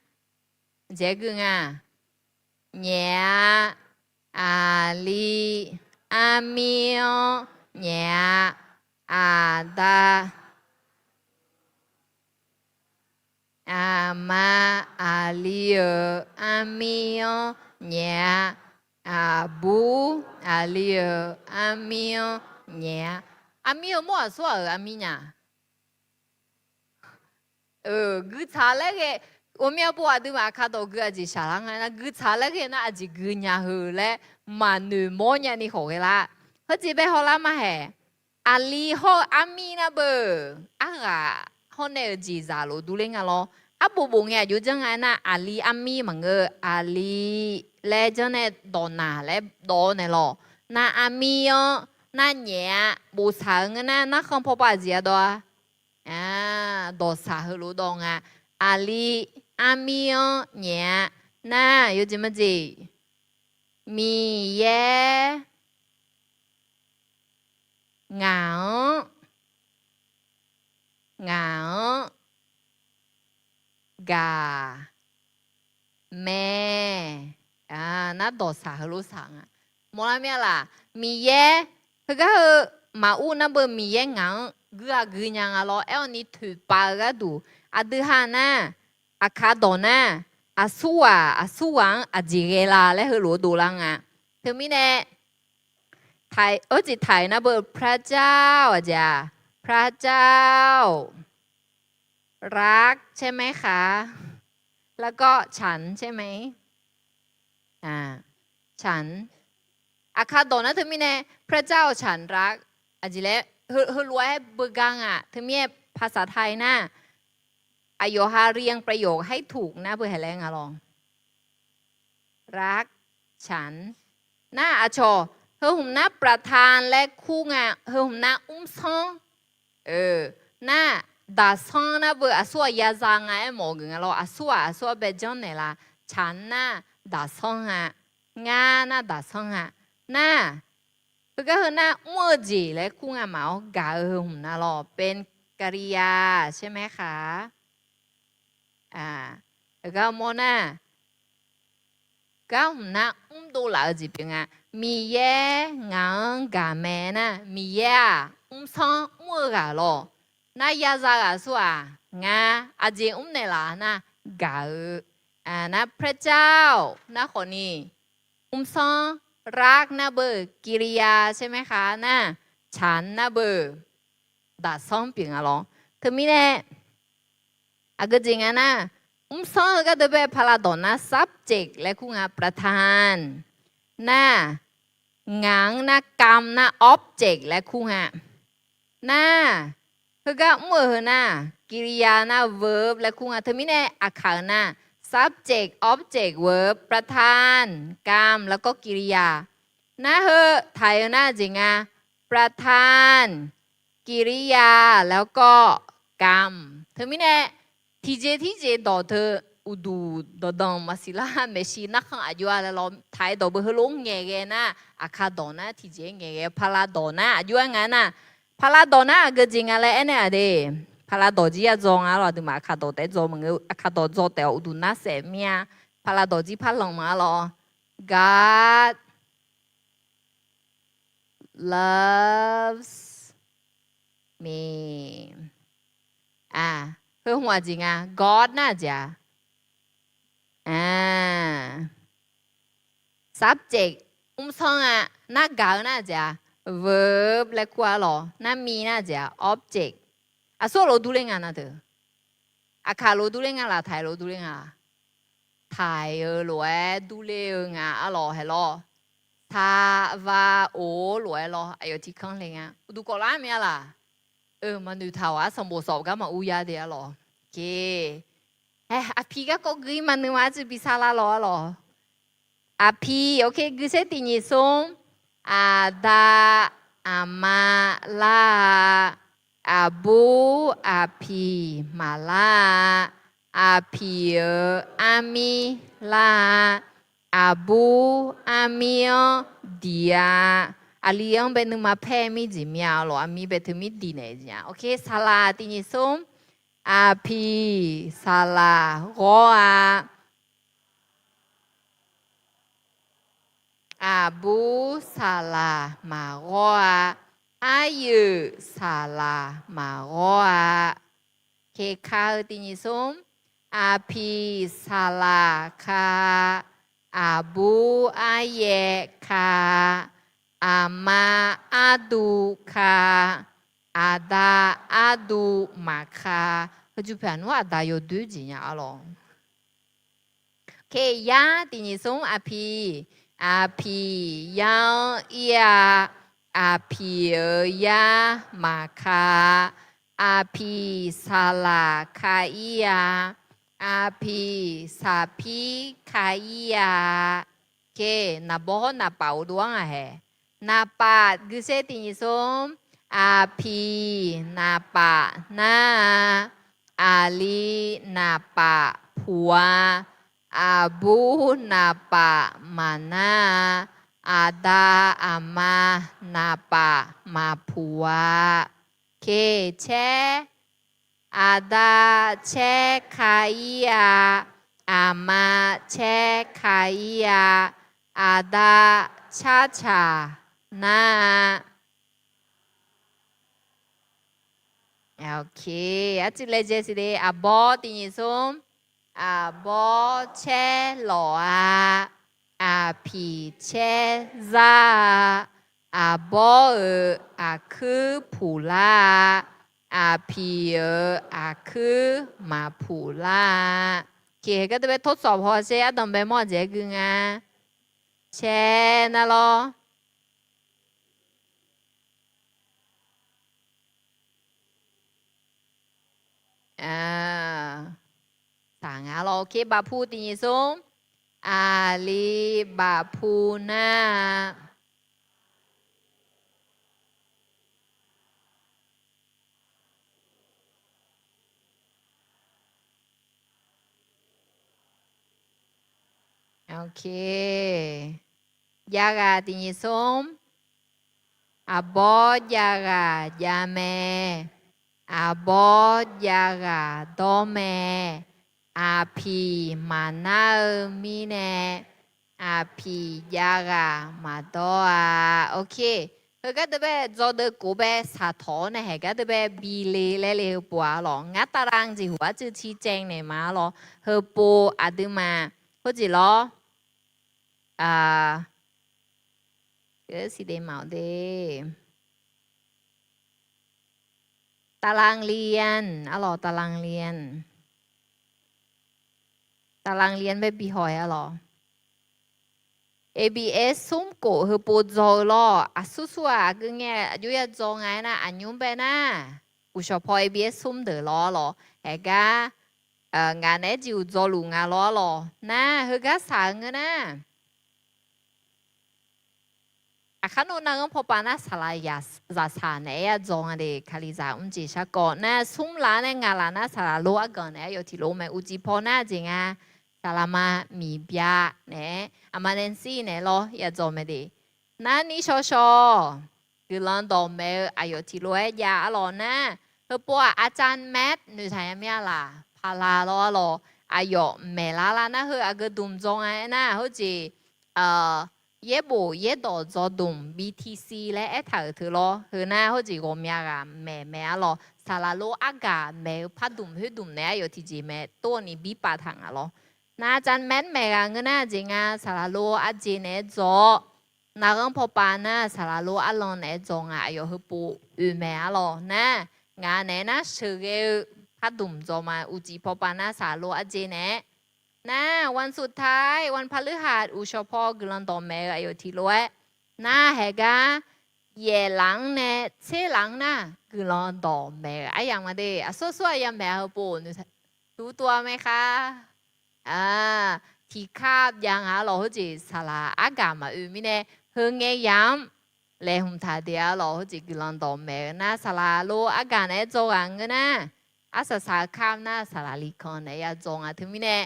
dzaeq gui nga. Nyaef-a, aqli, armir-anr nyaef-a, aqda, aqma, aqli-euq armir-anr nyaef-a, aqbur, aqli-euq armir-anr nyaef-a. Armir-eu mawr aqsurghaq-euq armir nya? Guiqtsaq laer ghae, ghawqmya pov aqduimaf aqkar dawq gui aqjeq shaqlar nga nar, guiqtsaq laer ghae nar aqjeq gui nya heu laer maqnoeq mawr nyani khawf ghae lar. Heujeq bae hawlar ma haeq. Aqli hawr-eu armir nar beu, arghaq hawr nae-euq jeqzaq lof durler nga lawr. Arbof bof ngae aqjox janr nga aernar, aqli armir maqngeur, aqli laer janr nae dawq naq laer dawv-awr nae lawr. Nar armir-anr nar nyaef-a, bof saq-eu ngeur nar narkhan pawpav aqjeq-a dawv-a. Dawqsaq heulof dawv nga. Aqli armir-anr nyaef-a, nar yawjeq majeq, Miqyaer ngaq-anr, ngaq-anr gaq mae. Nar dawqsaq heulof saq nga. Mawrlar mir-a laf, Miqyaer, heugar heu maqur nar beu Miqyaer ngaq-anr gui-aq gui nya nga lawr. Aer-awr ni toeqpav-eu gharduq aqdui ha nar, aqkar dawq nar, aqsurghaq aqsurghaq-anr aqjeq ghae la laer heulof-aer dovlar nga. Teumirnae ไทย, เอ้ย จิตไทยนะเบอร์ พระเจ้า aqjeq-a, พระเจ้า รัก ใช่ไหมคะ แล้วก็ฉัน ใช่ไหม ฉัน aqkar dawq nar teumirnae พระเจ้า ฉันรัก aqjeq laer heulof-aer beugar nga. Teumirnae ภาษาไทย nar, aqyawf ha เรียงประโยคให้ถูก nar beu haeq laer nga lawr. รักฉัน nar aqcawq heu hmq nar ประธาน laer kur nga, heu hmq nar mrsanr, nar ดาบซ่อน nar beu aqsur-aq yaza nga aer mawf geuf nga lawr. Aqsur-aq aqsur-aer bae janrnaeq la, ฉัน nar ดาบซ่อน nga, ngar nar ดาบซ่อน nga, nar heugar heu nar mr-eu jeq laer kur nga maf-awr gaq-eu heu hmq nar lawr เป็นกริยา ใช่ไหมคะ heugar mawr nar, gar hmq nar mrdov laf-eu jeq pyeuf nga. Miqyaer ngaq-anr gaq mae nar, Miqyaer-aq mrsanr mr-eu ghaq lawr. Nar yaza ghaq aqsur-aq, ngar aqjeq mrnaeq laf nar gaq-eu, nar พระเจ้า nar khawfni mrsanr, รัก nar beu กิริยา ใช่ไหมคะ nar, ฉัน nar beu ดาบซ่อน pyeuf nga lawr. Teumirnae aqgeu jeq nga nar, mrsanr heu gardeuv bae paqlav dawq nar subject laer kur nga, ประธาน nar, ngaq-anr nar กรรม nar object laer kur nga. Nar heugar mr-euq heu nar, กิริยา nar verb laer kur nga. Teumirnae aqkaq-euq nar, subject, object, verb, ประธาน กรรม แล้วก็ กิริยา. Nar heu taq-eu nar jeq nga, ประธาน กิริยา แล้วก็ กรรม. Teumirnae tiqjeq tiqjeq dawq teu uqduq dawqdanq maqsiq lar, maeqshi narkhan aqjox-a laer lawr, taq-aer dawq beu heulof ngaeqghae nar, aqkaq dawq nar tiqjeq ngaeqghae, paqlav dawq nar aqjox-aer nga nar, paqlav dawq nar aqgeu jeq nga laer aernaeq-aq de. Paqlav dawq jir ya dzaw nga lawr, aqduimaf aqkaq dawq taef dzaw maqngeur, aqkaq dawq dzaw taef-awq uqduq nar saef mir-a. Paqlav dawq jir par lanq ma-a lawr. God loves me. Heu hmq aqjeq nga, God nar aqjeq-a, subject mrsanr-a, nar gaq-eu nar aqjeq-a, verb laer kur-a lawr, nar mi nar aqjeq-a, object. Aqsur lof durler nga nar deuq, aqkaq lof durler nga laf, taq-aer lof durler nga laf. Taq-aer-eu lof-aer durler-eu nga-a lawr, haeq lawr. Taq va o lof-aer lawr, aqyawf tiq kanr le nga. Uqduq kawf lar mir-a laf. Maqnoeq taq-awq, arsanq bof sawf gar maqur yar de-a lawr. Aqpiq garkawv gui maqnuima arcuiv bi sar lar lawr-a lawr. Aqpiq, ok, guisaer tiq nyiq smr. Aqda aqma lar-a. Aqbur aqpiq maqlar-a. Aqpiq-euq armir lar-a. Aqbur armir-anr diq-a. Aqli-anr bae nuima paer mir jeq mir-a lawr, armir bae teu mir diq naeq jeq-a. Ok, saqlaq tiq nyiq smr. Aqpiq saqlaq ghawr-a. Aqbur saqlaq maqghawr-a. Aryoeq saqlaq maqghawr-a. Ka-eu tiq nyiq smr. Aqpiq saqlaq ka. Aqbur aryaer ka. Aqma arduv ka. Aqda arduv maqka. Heujuq pyaeq nmr aqda yawdoer jeq nya-a lawr. Ka-eu yar tiq nyiq smr. Aqpiq, aqpiq yar-anr ir-a. Aqpiq-euq yar maqka. Aqpiq saqlaq ka ir-a. Aqpiq saqpir ka ir-a. Ka-eu naqbawr hawr naqpaf uqdov-anr ghaq haeq. Naqpaf guisaer tiq nyiq smr. Aqpiq naqpaf nar-a. Aqli naqpaf puq-a. Aqbur naqpaf maqnar-a. Aqda aqma naqpaf maqpuq-a. Ka-eu caer. Aqda caer ka ir-a. Aqma caer ka ir-a. Aqda carcaq nar-a. Ok, arcuiv laejae siq de. Aqbawr tiq nyiq smr. Aqbawr caer lawq-a. Aqpiq caer zar-a. Aqbawr-euq aqkuir puq lar-a. Aqpiq-euq aqkuir maqpuq lar-a. Ka-eu gardeuv bae ทดสอบ haw sher, ardanq bae mawr aqjeq-aer gui nga. Caer nar lawr. Saq nga lawr. Oke, bafpu tiq nyiq smr. Aqli bafpu nar. Oke. Jav ghaq tiq nyiq smr. Aqbawr jav ghaq jav mae. Aqbawr jav ghaq dawr mae. Aqpiq maqnar-eu mirnae, aqpiq jav ghaq maqdawr-a. Oke. Heugar deuq bae dzawdeuv kof bae saqtawq-awr nae, heugar deuq bae bi le laer le heupov-a lawq. Ngar ตาราง jeqhuq arcuiv civ caev naeq ma lawr. Heupov aqduimaf khoerjeq lawr. ตารางเรียน arlawq, ตารางเรียน bae bi haw-aer arlawq. Abs smr kof heupov dzaw-eu lawr. Aqsur sur-aq aqgeu ngae aqjox ya dzaw nga-aer nar, aqnymr bae nar, uqshawq paw abs smr deuq lawr arlawq. Haeqgar ngaq naeq-aer jeq uqdzawluf nga lawr arlawq. Nar heugar saq-eu ngeur nar, aqkar nawr narghanr pawpav nar saqlaq zaqsaq naeq-aer ya dzaw nga de. Kalizaq mrjeq sharkawv nar, smr laf nae ngaq laf nar saqlaq lor arganq naeq-aer yawf tiq lof mae. Uqcif paw nar jeq nga, saqlaqma miqbya naeq-aer, aqma Nancy naeq-aer lawr ya dzaw mae de. Narni shawshawr guiqlanq dawqmaeq-eu aqyawf tiq lof-aer jav arlawq nar, heupov-aq อาจารย์แมท noeqtaq nya mir-a laq, paqlaq lawr arlawq. Aqyawf maeqlar lar nar heu aqgeu dmq dzaw nga aernar, hawrjeq yaerbof yaerdawq dzaw dmq B T C laer aertaq-euq teu lawr. Heu nar hawrjeq ghawqmya ghaq maeq mae arlawq. Saqlaq lor argaq maeq-eu pardmq khoerdmq naeq-aer yawf tiqjeq mae tov-awr ni birpav taq nga lawr. Nar อาจารย์แมท maeq ghaq ngeur nar jeq nga, saqlaq lor arjeq naeq-aer dzaw-awr, narghanr pawpav nar saqlaq lor arlan naeq-aer dzaw nga. Aqyawf heupov oe mae arlawq nar, ngaq naeq-aer nar sheuqghae-eu pardmq dzaw ma. Uqcif pawpav nar saqlaq lor arjeq naeq-aer nar, วันสุดท้าย วันพฤหัส uqshawq paw guiqlanq dawqmaeq-eu aqyawf tiq lof-aer nar, haeqgar yaef laf-anr nae tser laf-anr nar guiqlanq dawqmaeq-eu aryamq nga de. Aqsur sur-aq ya maeq-a heupov noeqtaq tov-a mae kha. Tiqkar jav nga arlawq. Hawrjeq saqlaq argaq maqoe mirnae, heu ngae yamq-anr laeqhmq taq de arlawq. Hawrjeq guiqlanq dawqmaeq-eu nar saqlaq lor argaq naeq-aer dzaw ghaq ngeur nar, arsaq saq-eu kar nar saqlaq likan naeq-aer ya dzaw nga. Teumirnae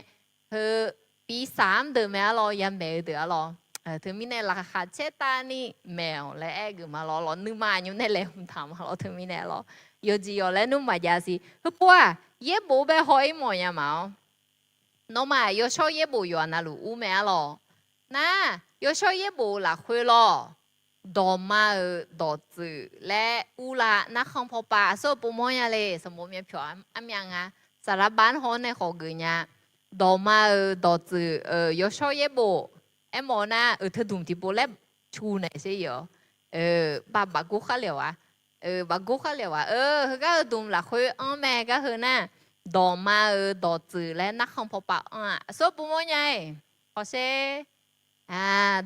heu bi saq-anr deuq mae arlawq, ya maeq-eu deuq arlawq. Teumirnae laqkhaq caertavni maeq-awq laer aer-eu geuf ma lawr. Lawq nuima aqnymr nae laeqhmq taq ma lawr. Teumirnae lawr yawqjeq yawq laer nmr maqjav siq. Heupov-aq yaerbof bae haw-ir mawf nya ma-awr, nawmaf yawshawr yaerbof yawqha navluf ur mae arlawq. Nar yawshawr yaerbof lafkhoer lawr, dawqma-euq dawqtsuif laer urlar. Narkhan pawpav aqsur-eu povmawr nya le. Sanqbof myavpyawq armyav nga. Saqlaqbav-anr haw-awr nae khawf geuf nya. Dawqma-euq dawqtsuif-euq yawshawr yaerbof aermawf-eu nar, euq teudmq tiqpov laer cu naeq sher-awq. Baf bafgor khar le-awq-a. Bafgor khar le-awq-a. Heugar heudmq lafkhoer anr mae. Gar heu nar, dawqma-euq dawqtsuif laer narkhan pawpav anr-aq, aqsur povmawr nya-iq hawsher.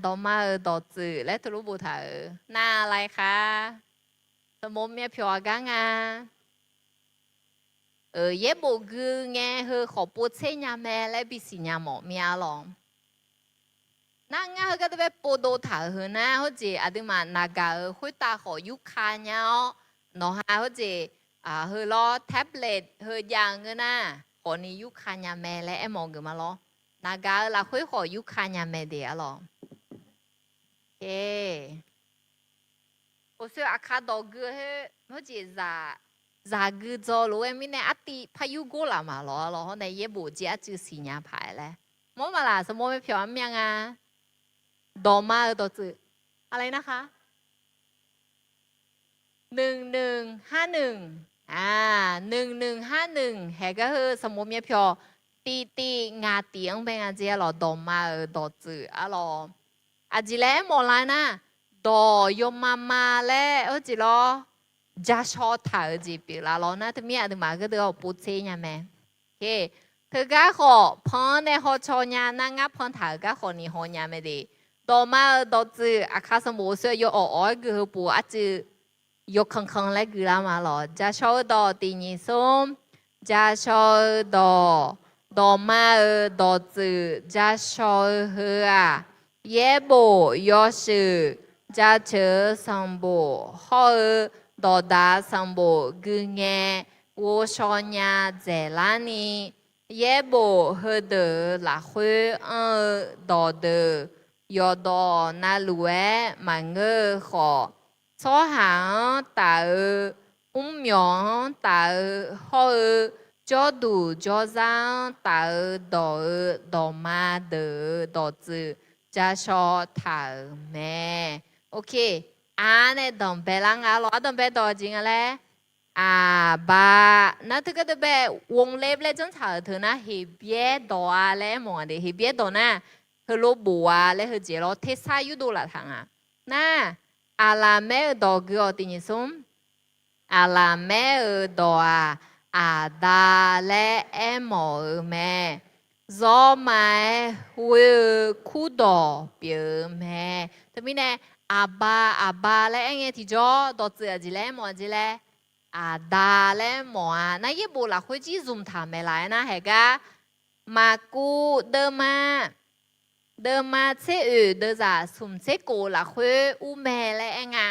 Dawqma-euq dawqtsuif laer teulof boftaq-euq nar lai kha. Sanqbof myavpyawq aqgar nga. Yaerbof gui ngae heu khawf povtser nya mae laer bisiq nya mawf mir-a lawq. Nar ngar heugar deuq bae povdov taq-euq heu nar, hawrjeq aqduimaf naqgaq-euq khoertav khawf yurka nya-awr, nawqha hawrjeq heu lawr tablet heu jav-eu ngeur nar, khawfni yurka nya mae laer aermawf geuf ma lawr. Naqgaq-euq lafkhoer khawf yurka nya mae de arlawq. Oqsoer aqkar dawq gui-eu her hawrjeq zaq gui dzaw lof-aer mirnae artiv par yur gor laf ma lawq arlawq. Hawr nae yaerbof jeq arcuiv siqnya paq-aer laer mawr ma laq. Sanqbof myavpyawq armyav nga. Dawqma-euq dawqtsuif aqlai nar kha. Nuiqnuiq harnuiq, nuiqnuiq harnuiq haeq gar heu sanqbof myavpyawq tiv tiv ngaq tif-anr bae nga jeq arlawq. Dawqma-euq dawqtsuif arlawq. Aqjeq laer aermawf lar nar, dawq yawma ma laer hawrjeq lawr, ja shaw taq-euq jeq pyeuflar lawr nar, teumir aqduimaf geur deuq-awr povtser nya mae. Teugar khawf pan-anr nae hawcaw nya nar, ngar pantaq-euq gar khawfni haw nya mae de. Dawqma-euq dawqtsuif aqkar sanqbof oqsoer yaw awq awq-aer gui heu pov arcuiv yawkanqkanq laer guilar ma lawq. Ja shaw-eu dawq tiq nyiq smr. jashaw-eu dawq, dawqma-euq dawqtsuif jashaw-eu heu-aq, yaerbof yawshuif jaceuq-eu sanqbof hawr-eu dawqdaq sanqbof gui ngae ghovshaw nya dzaeqlarni, yaerbof heudeuq-euq lafkhoer anr-eu dawqdeuq, yawqdawq navluf-aer maqngeur-eu khawf, tsawrhaq-anr taf-eu, mrmyawq-anr taf-eu hawr-eu, jawrduq jawrzar-anr taf-eu dawq-euq dawqma deuq-euq dawqtsuif jashaw taq-euq mae. Ok, aq nae danqbae lar nga lawq. Ardanqbae dawq jeq nga laer, aqba. Nar teugar deuq bae วงเล็บ laer janrtaq-euq teu nar, Heqbyaer dawq-a laer aermawf nga de. Heqbyaer dawq nar, heulof bof-a laer heujeq lawr, tersar yurdov laftaq nga. Nar, Aqlaqmaer-euq dawq gui-awq tiq nyiq smr. Aqlaqmaer-euq dawq-aq, aqda laer aermawf-eu mae. Zawrma-aer ghoer-eu kurdawq pyeuf-eu mae. Teumirnae, aqba, aqba laer aer ngae tiqjawr dawqtsuif aqjeq laer aermawf-a jeq laer, aqda laer aermawf-a. Nar yaerbof lafkhoer jir zmq taq maeqlaf-aer nar, haeqgar maqkuv deuvma deuvma tser oeq deuvzaq smq tser kof lafkhoer ur mae laer aer nga.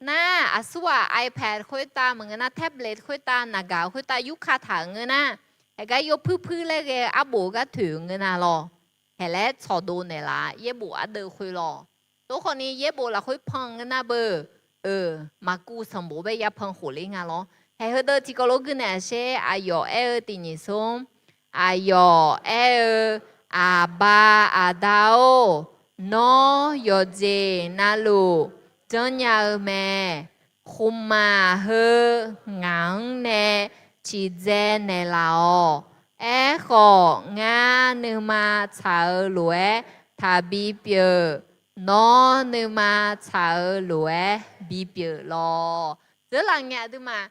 Nar, aqsur-aq iPad khoertav maqngeur nar, tablet khoertav, naqgaq khoertav yurka taq-euq ngeur nar, haeqgar yawpuir puir laer ghae-eu arbof-eu gar toeq-eu ngeur nar lawr, haeq laer tsawqdov naeqlaf yaerbof ardeuv khoer lawr. Tov khawfni yaerbof lafkhoer pan ngeur nar beu, maqkuv sanqbof bae yapan khofler nga lawr. Haeq heudeuq tiqkawv lof gui naeq-a sher, aqyawf aer-eu tiq nyiq smr. Aqyawf aer-eu, aqba aqda-or, nawr yawqjeq navluf janrnya-eu mae. Khmqmaq heu ngaq-anr nae ciqdzae naeqlaf-awq. Aerkhawf, ngar nuima tsaq-eu lof-aer taqbi pyeuf. Nawr nuima tsaq-eu lof-aer bipyeuf lawq. Dzeurlaf ngae aqduimaf,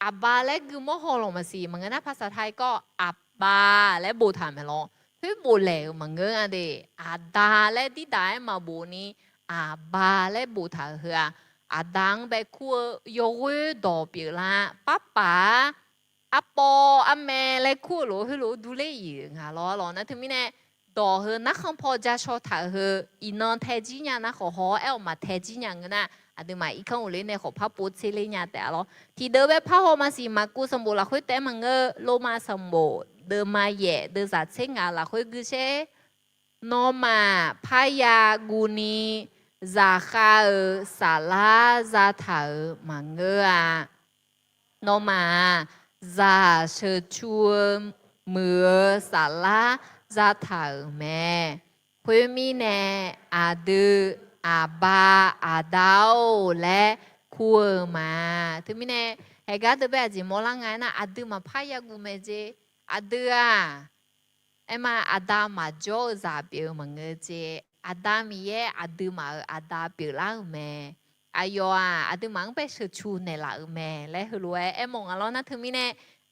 aqba laer gui mawr haw lawq maqsiq, maqngeur nar ภาษาไทย kawv aqba laer boftaq maeq lawr. Khoer boflaeq-euq maqngeur nga de. Aqda laer dirdaq-aer maqbof ni, aqba laer boftaq-euq heu-aq, aqda-anr bae kur-eu yawghoer dawq pyeuflar, parpaf-ar, arpawv armae laer kur-eu lof-aer heulof-aer durler iq-euq nga lawr lawr. Nar teumirnae, dawq heu narkhan paw ja shaw taq-eu heu iqnan tae jir nya nar khawf haw-awr aer-awq maqtae jir nya ngeur nar, aqduimaf irkanr uqler nae khawf par pov tser ler nya taef-a lawr. Tiqdeuv bae par haw maqsiq, maqkuv sanqbof lafkhoer taef-aer maqngeur, lormav sanqbof deuvma yaef deuvzaq tser ngaq lafkhoer gui sher. Nawmaf parya guvni zaqkhav-euq saflar zataq-euq maqngeur-a. Nawmaf-aq, zaq sheuqcu-eu muiq-eu saflar zataq-euq mae. Khoermirnae, aqdui aqba aqda-or laer kur-eu ma. Teumirnae, haeqgar deuv bae aqjeq mawrlar nga aernar, aqdui maqpar yaguv mae jeq. Aqdui-aq, aerma aqda maqjawr-eu zaq pyeuf-eu maqngeur jeq. Aqda Miqyaer aqduimaf-euq aqda pyeuflar-euq mae. Aqyawf-aq, aqduimaf-anr bae sheuqcu naeqlaf-euq mae laer heulof-aer aermawf nga lawr. Nar teumirnae,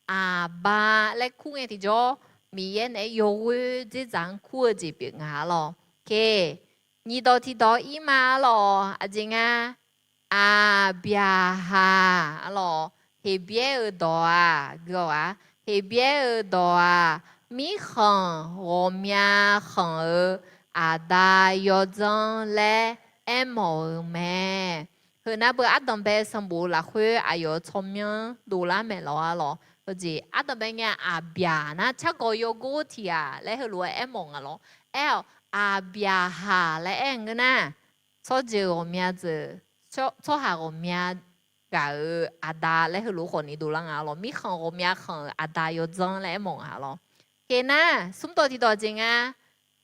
aqba laer kur ngae tiqjawr, Miqyaer naeq-aer yawghoer dzerdzaq-anr kur-eu jeq pyeuf nga-a lawr. Ke, nyiqdawq tiqdawq ir ma-a lawr. Aqjeq nga, Aqbyaqhaq-a lawq. Heqbyaer-euq dawq-aq gui-awq-a. Heqbyaer-euq dawq-aq, mirkhanq ghawqmya khanq-eu aqda yawdzanr laer aermawf-eu mae. Heu nar beu ardanqbae sanqbof lafkhoer aqyawf-euq tsawrmyanr dovlar maeq lawr-a lawq. Heujeq ardanqbae ngae aqbyaq nar cargawq yawgor tiq ghaq laer heulof-aer aermawf nga lawr. Aer-awq, Aqbyaqhaq laer aer-eu ngeur nar, tsawrjeuq ghawqmya deuq, tsawrhaq ghawqmya ghaq-euq aqda laer heulof khawfni dovlar nga lawr. Mirkhanq ghawqmya khanq-euq aqda yawdzanr laer aermawf nga lawr. Ke nar, smrdawq tiqdawq jeq nga,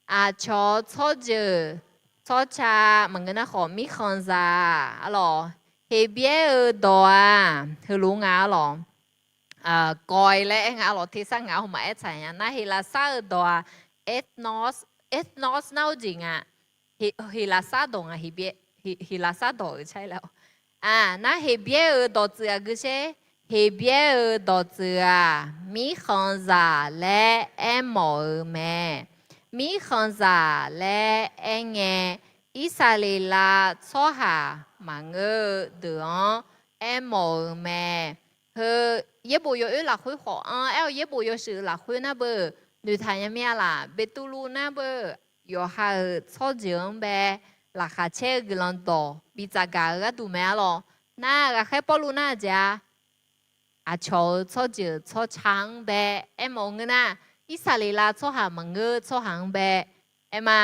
aqcawq tsawrjeuq tsawrca maqngeur nar khawf mirkhanqzaq-a lawq. Heqbyaer-euq dawq-aq heulof nga-a lawq. Kawv-i laer aer nga-a lawq. Tersar ngaq-anr hawmaf aer tsaq nya nar, Heqlaqsar-euq dawq-aq, ethnos, ethnos nar-eu jeq nga. Heqlaqsar dawq nga, Heqlaqsar dawq-euq car laer-awq. Nar Heqbyaer-euq dawqtsuif-aq gui sher. Heqbyaer-euq dawqtsuif-aq, mirkhanqzaq laer aermawf-eu mae. Mirkhanqzaq laer aerngae, Irsaqleqlav tsawrhaq maqngeur-eu deuq-anr aermawf-eu mae. Heu, yaerbof yawoer lafkhoer khawf anr-awr, yaerbof yawshuif lafkhoer nar beu, noeqtaq nya mir-a laq. Beqtuvluv nar beu, yawqha-euq tsawrjeuq-anr bae, laqkhaq caer-eu guiqlanq dawq bi tsafgaq-eu gharduq mae-a lawq. Nar ghaqkhaer Pawrluv nar-aq jeq-a, aqcawq-euq tsawrjeuq tsawrca-anr bae aermawf-eu ngeur nar, Irsaqleqlav tsawrhaq maqngeur tsawrhaq-anr bae aer ma.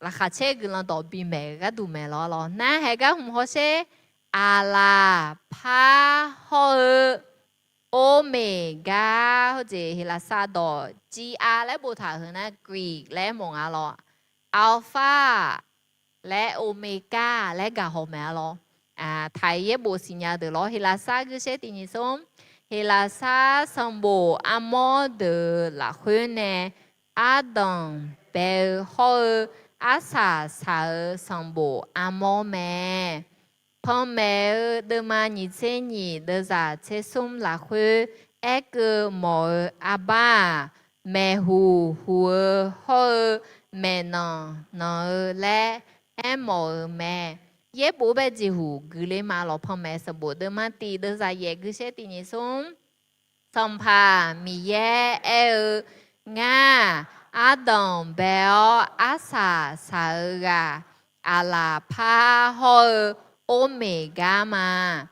Laqkhaq caer guiqlanq dawq bimaeq-eu gharduq maeq lawr lawr. Nar haeq gar hmq hawsher, aqlaf par hawr-eu, or meq gar hawr jeq Heqlaqsar dawq G R laer boftaq heu nar Greek laer mawf nga lawr. Alpha laer Omega laer gaq haw maeq-a lawr. Taq-iq yaerbof siqnya deuq lawr. Heqlaqsar guishaer tiq nyiq smr, Heqlaqsar sanqbof armawr deuq lafkhoer nae ardanq bae-eu hawr-eu, arsaq saq-euq sanqbof armawr mae. Panmaeq-eu deuvma nyiq tser nyiq deuvzaq tser smr lafkhoer aerkeuv mawf-eu, Arbar-aq, maeqhuq huq-eu hawr-eu, maeqnanq nanq-eu laer aermawf-eu mae. Yaerbof bae jeqhuq guiqler ma lawq. Panmaeq sanqbof deuvma tiq deuvzaq yaef guishaer tiq nyiq smr, Sanqpaq Miqyaer aer-eu, Ngar-aq, ardanq bae-awr arsaq saq-eu ghaq, aqlaf par hawr-eu, or meq gar ma.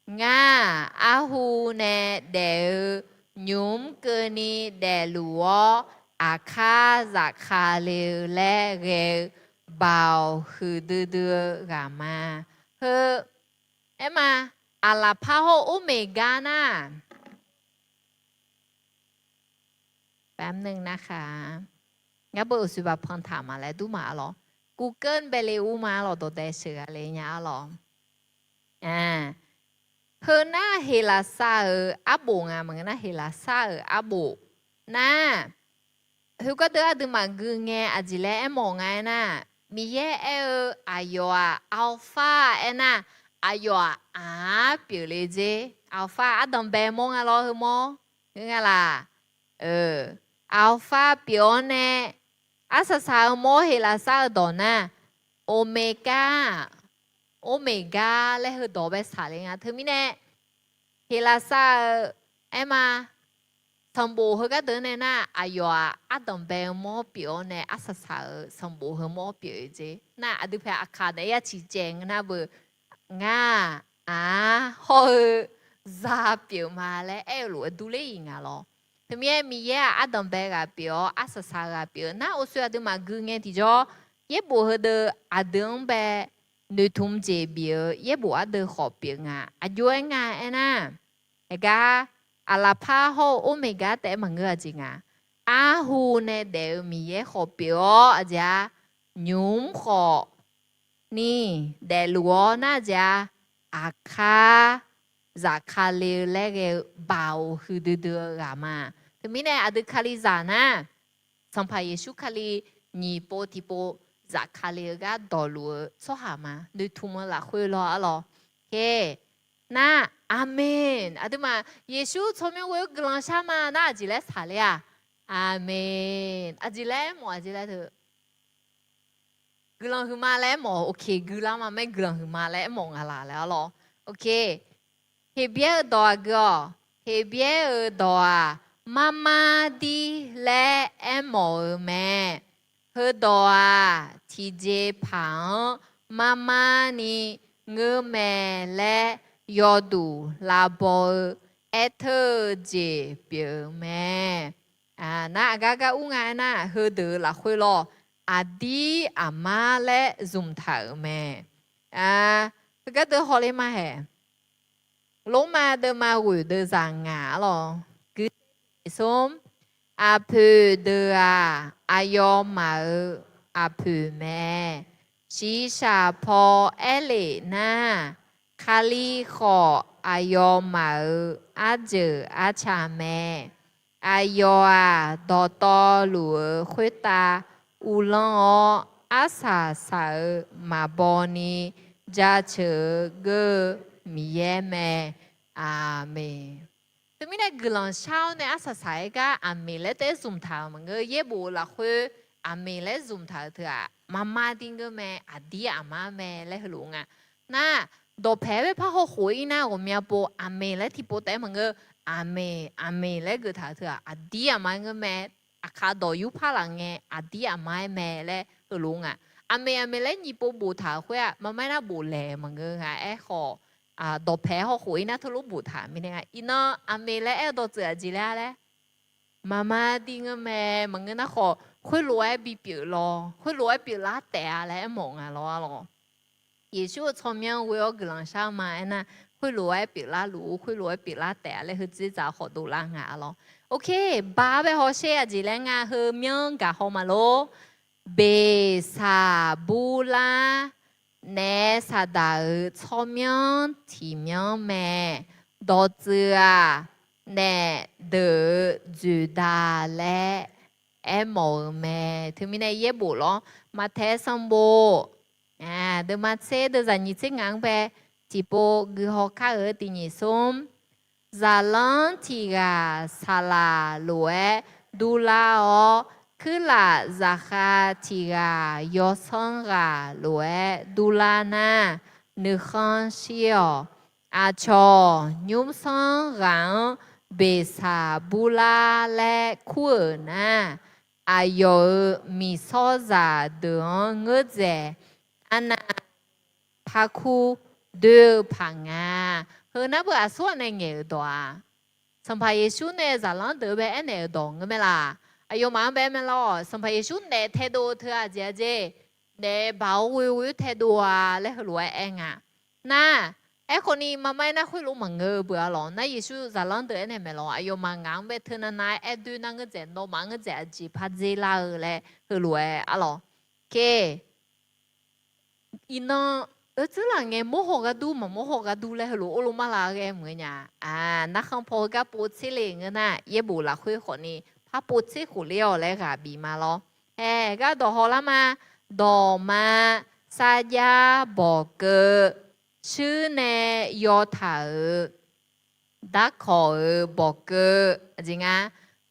Ngar-aq, arhu nae daef-eu, nymq mr keuvni daefluf-awr, aqkar zafkale-eu laer ghae-eu, Baoq huiqdui dui-eu ghaq ma. Heu, aer ma, aqlaf par hawr or meq gar nar, ngar beu uqshoe baq pan taq ma laer dur ma-a lawr. Gurgeur bae le ur ma-a lawq, dawqdae sheuqghae le nya-a lawq. Heu nar Heqlaqsar-euq arbof nga maqngeur nar, Heqlaqsar-euq arbof nar, heu gardeuv aqduimaf gui ngae aqjeq laer aermawf nga aernar, Miqyaer aer-eu aqyawf-aq Alpha aernar, aqyawf-aq aq-ar pyeufle dzer. Alpha ardanq bae mawr nga lawr, heu mawr. Heu nga laq? Alpha pyeuf-awr nae, arsaq saq-eu mawr Heqlaqsar-eu dawq nar, Omega, or meq gar laer heudawq bae saqle nga. Teumirnae, Heqlaqsar-eu aer ma, sanqbof heu gardeuv nae nar, aqyawf-aq ardanq bae-eu mawr pyeuf-awr nae arsaq saq-euq sanqbof heu mawr pyeuf-eu jeq nar, aqdui paeq aqkaq naeq-aer ya ciqcaev ngeur nar beu, ngar-aq aq-ar hawr-eu za pyeuf ma laer aer-eu lof-aer durler-iq nga lawr. Teumirnae Miqyaer-aq ardanq bae ghaq pyeuf-awr arsaq saq ghaq pyeuf-eu nar, uqshoe aqduimaf gui ngae tiqjawr, yaerbof heudeuq aqdui-anr bae noeqtmq jeq bif-eu yaerbof ardeuv khawf pyeuf nga. Aqjox-aer nga aernar, aergar, aqlaqpar hawr-eu or meq gar taef-aer maqngeur-a jeq nga. Arhu nae daef-eu Miqyaer khawf pyeuf-awr aqjeq-a, nymq mr khawf ni daefluf-awr nar aqjeq-a, aqkar zafkale-eu laer ghae-eu Baoq huiqdui dui-eu ghaq ma. Teumirnae aqdui Kalizaq nar, Sanqpaq Yeqsur Kali nyiq pov tiqpov zafkale-eu gar dawqluf-eu tsawrhaq ma. Noeqtmq-eu lafkhoer lawr-a lawr. Nar, Aqmeq. Aqduimaf Yeqsur tsawrmyanr ghoe-awr guiqlanq shar ma nar aqjeq laer saqler-aq? Aqmeq. Aqjeq laer mawf, aqjeq laer teu guiqlanq huiqma laer mawf, ok, guiqlanq ma mae, guiqlanq huiqma laer mawf nga laq laer-a lawr. Ok. Heqbyaer-eu dawq-aq gui-awq. Heqbyaer-euq dawq-aq, marmar dir laer aermawf-eu mae. Heudawq-aq, tiqjeqpaq-anr marmar ni ngeurmae laer yawduq lavbaw-eu aerteu-eu jeq pyeuf-eu mae. Nar aqgar gar ur nga aernar, heudeuq-euq lafkhoer lawr, aqdir aqmar laer zmqtaq-euq mae. Heugar deuq hawler ma haeq. Lormav deuvma ghoeq deuvzaq ngaq-a lawr. Gui smr, aqpoeq deuq-aq, aqyawfmaf-euq aqpoeq mae. Shiqshaq paw aer lef nar, Kali khawf aqyawfmaf-euq arjeuq arca mae. Aqyawf-aq, dawqtawvluf-euq khoertav uvlanr-awr, arsaq saq-euq maqbaw ni jaceuq-eu geur-eu Miqyaer mae. Aqmeq. Teumirnae guiqlanq shar-awr nae arsaq saq-aer gar aqmeq laer taef-aer zmqtaq-euq maqngeur. Yaerbof-eu lafkhoer aqmeq laer zmqtaq-euq teu-aq, marmar dir ngeurmae, aqdir aqmar mae laer heulof nga. Nar, Dawqpaeq-aer bae par hawkhof-ir nar ghawqmya pov aqmeq laer tiqpov taef-aer maqngeur. Aqmeq, aqmeq laer geuf taq-euq teu-aq, aqdir aqma-aer ngeur mae. Aqkaq dawq yur par laf ngae, aqdir aqma-aer mae laer heulof nga. Aqmeq, aqmeq laer nyiq pov boftaq-euq khoer-aq, maqmaer nar boflaeq maqngeur nga. Aerkhawf, dawqpaeq-aer hawkhof-ir nar teulof boftaq mirnae nga. Iqnan aqmeq laer aer-eu dawqtsuif aqjeq laer-a laer, maqma di ngeur mae. Maqngeur nar khawf, khoerlof-aer bipyeuf lawr, khoerlof-aer pyeuflar taef-a laer aermawf nga lawr-a lawr. Yeqsur-euq tsawrmyanr ghoe-awr guiqlanq shar ma aernar, khoerlof-aer pyeuflar luf-ur, khoerlof-aer pyeuflar taef-a laer heudzer dzaq khawf dovlar nga-a lawr. Ok, ba bae hawsher aqjeq laer nga, heumyanr gaq haw ma lor. Beqsaqburlar, naef saqdaq-euq tsawrmyanr tiqmyanr mae. Dawqtsuif-aq, naef deuq-euq dzoeqda laer aermawf-eu mae. Teumirnae yaerbof lawr, Maqtaeq sanqbof deuvma tser deuvzaq nyiq tser ngaq-anr bae tiqpov guihaw kar-eu tiq nyiq smr. Zaqlanr tiq ghaq saqlaq lof-aer durlar-awr, kuirlaf zaqkhav tiq ghaq yawsanr ghaq lof-aer durlar nar, nuikhanr shir-awq. Aqcawq nymrsanr ghaq-anr Beqsaqburlar laer kur-euq nar, aqyawf-euq miqsawrzaq deuq-anr ngeurdzaeq, arnav parkur doer-eu paq nga. Heu nar beu aqsur ghaq nae ngaeq-euq dawq-aq, Sanqpaq Yeqsur nae zaqlanr deuq-eu bae aernaeq-euq dawq ngeur mae laq? Aqyawfmaf-anr bae aer mae lawr. Sanqpaq Yeqsur naef taedov-eu teu-aq jeq-a jeq, naef baq-awr ghoe ghoe taedov-a laer heulof-aer aer nga. Nar, aerkhawf ni maqmaer nar khoerlof maqngeur-eu beu-a lawq. Nar Yeqsur zaqlanr deuq aernaeq mae lawr, aqyawfmaf ngaq-anr bae teu navnav-aer aer doer nar ngeurdzaeq, nawmaf-anr ngeurdzaeq aqjeq par dzer lar-eu laer heulof-aer-a lawq. Ke Iqnan, oedzeur laf ngae mawrhaw ghardur maqmawr haw ghardur laer heulof or lo mar la ghae maqngeur nya. Narkhan paw heugar pov tser le ngeur nar, yaerbof lafkhoer khawfni par pov tser khof ler-awq laer ghaq bif ma lawr. Hae, gar dawq hawlar ma. Dawqma sarjax bawqkeuv shuir nae yawtaq-euq darkawq-euq bawqkeuv aqjeq nga,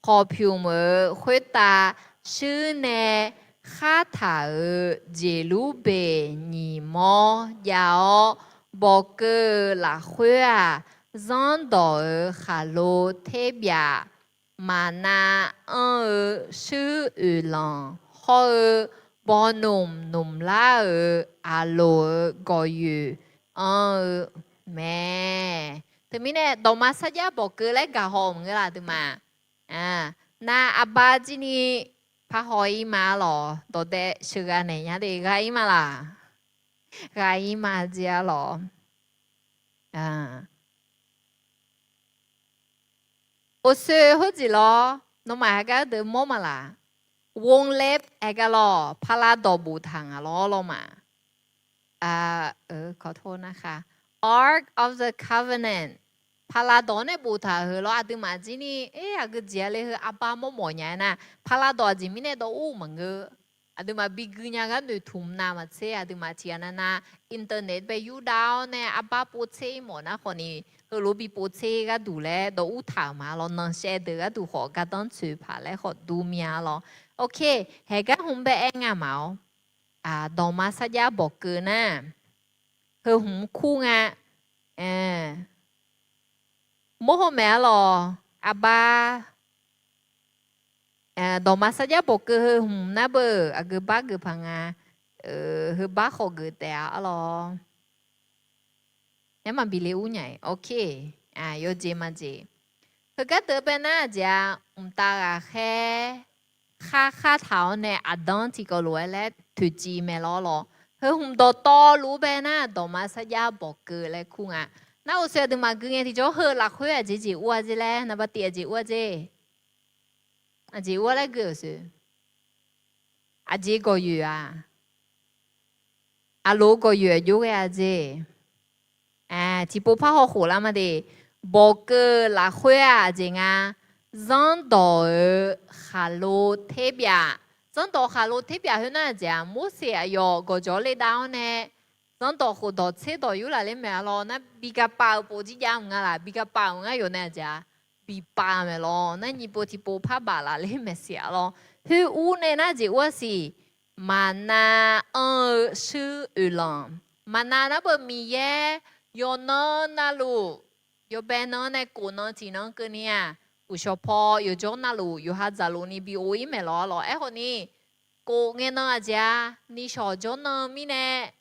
khawqpymq-euq khoertav shuir nae khartaq-euq jeqlur beq nyiq mawr jav-awr, bawqkeuv-euq lafkhoer-aq, zanrdawq-euq khaqlo terbyaf, maqnav anr-eu shuir oeqlanq hawr-eu, bawnmq nmqlar-euq aqloq-euq gawqyoeq anr-eu mae. Teumirnae dawqma sarjax bawqkeuv laer gaq haw-eu maqngeur laf dui ma. Nav aqba jir ni parhaw-ir ma-a lawq. Dawqdaev sheuqghae naeq nya de ghaq-ir ma laq. Ghaq-ir ma jir-a lawq. Orshoe heujeq lawr, nawmaf heugar deuq mawr ma laq? วงเล็บ heugar lawr, paqlav dawq boftaq nga lawr lawr ma. Ark of the Covenant, paqlav dawq-anr nae boftaq heu lawr. Aqduimaf jir ni, e, aqgeu jeq-a le heu arbar mawrmawf nya-aer nar, paqlav dawq aqjeq mirnae dawv ur maqngeur. Aqduimaf bi gui nya gar noeqtmq navmaqtser, aqduimaf tiqghaq navnav internet bae yurdav-awr nae arbar povtser-ir mawf nar khawfni, heulof bi povtser gharduq laer dawv ur taq-euq ma lawr. Nanqshaev deuq gharduq khawf gardanr tsoeq paq laer khawf dur mya lawr. Ok, haegar hmq bae aer nga ma-awr, dawqma sarjax bawqkeuv nar, heu hmq kur nga. Mawrhaw maeq-a lawq, arbar. Dawqma sarjax bawqkeuv heu hmq nar beu aqgeu bar geuf paq nga. Heu bar khawf geuf taef-a arlawr. Aer maqbi le ur nya-iq, ok. Yawjeq majeq. Heugar deuq bae nar aqjeq-a, mqtav ghaqkhaer khar khartaq-awr nae aqdanr tiqkawv lof-aer laer toeqciv mae lawr lawr. Heu hmq dawqtawvluf-ur bae nar dawqma sarjax bawqkeuv laer kur nga. Nar uqshoe aqduimaf gui ngae tiqjawr heu lafkhoer aqjeq jeq ur-a dzer laer, naqba tiv aqjeq ur-a dzer. Aqjeq ur-a laer gui-euq sher. Aqjeq gawqyoeq-aq, aqloq gawqyoeq aqjox ghae-a dzer. Tiqpov par haw khof lar ma de. Bawqkeuv lafkhoer-aq aqjeq nga, zanrdawq-euq khaqlo terbyaf. Zanrdawq khaqlo terbyaf khoernar aqjeq-aq, Morseq aqyawf gawqjawq le dav-awr nae, zanrdawq khofdawq tserdawq yur laf ler maeq-a lawr. Nar bi gaqpav-euq pov jir jav mq nga laq, bi gaqpav-euq ngar yawf nae aqjeq-a, bi pav maeq lawr. Nar nyiq pov tiqpov par baf laf ler maeqsiq-a lawr. Khoer ur nae nar jeq ur-a siq, maqnav anr-eu shuir oeqlanq. Maqnav nar beu Miqyaer Yawqnan navluf, yawbae nan nae kof nan tiq nan keuvni-aq, uqshawq paw yawqjawr navluf yawqha dzaqluf ni bi ov-ir maeq lawq-a lawq. Aerkhawf ni, kof ngae nan aqjeq-a, nishawq jawrnan mirnae,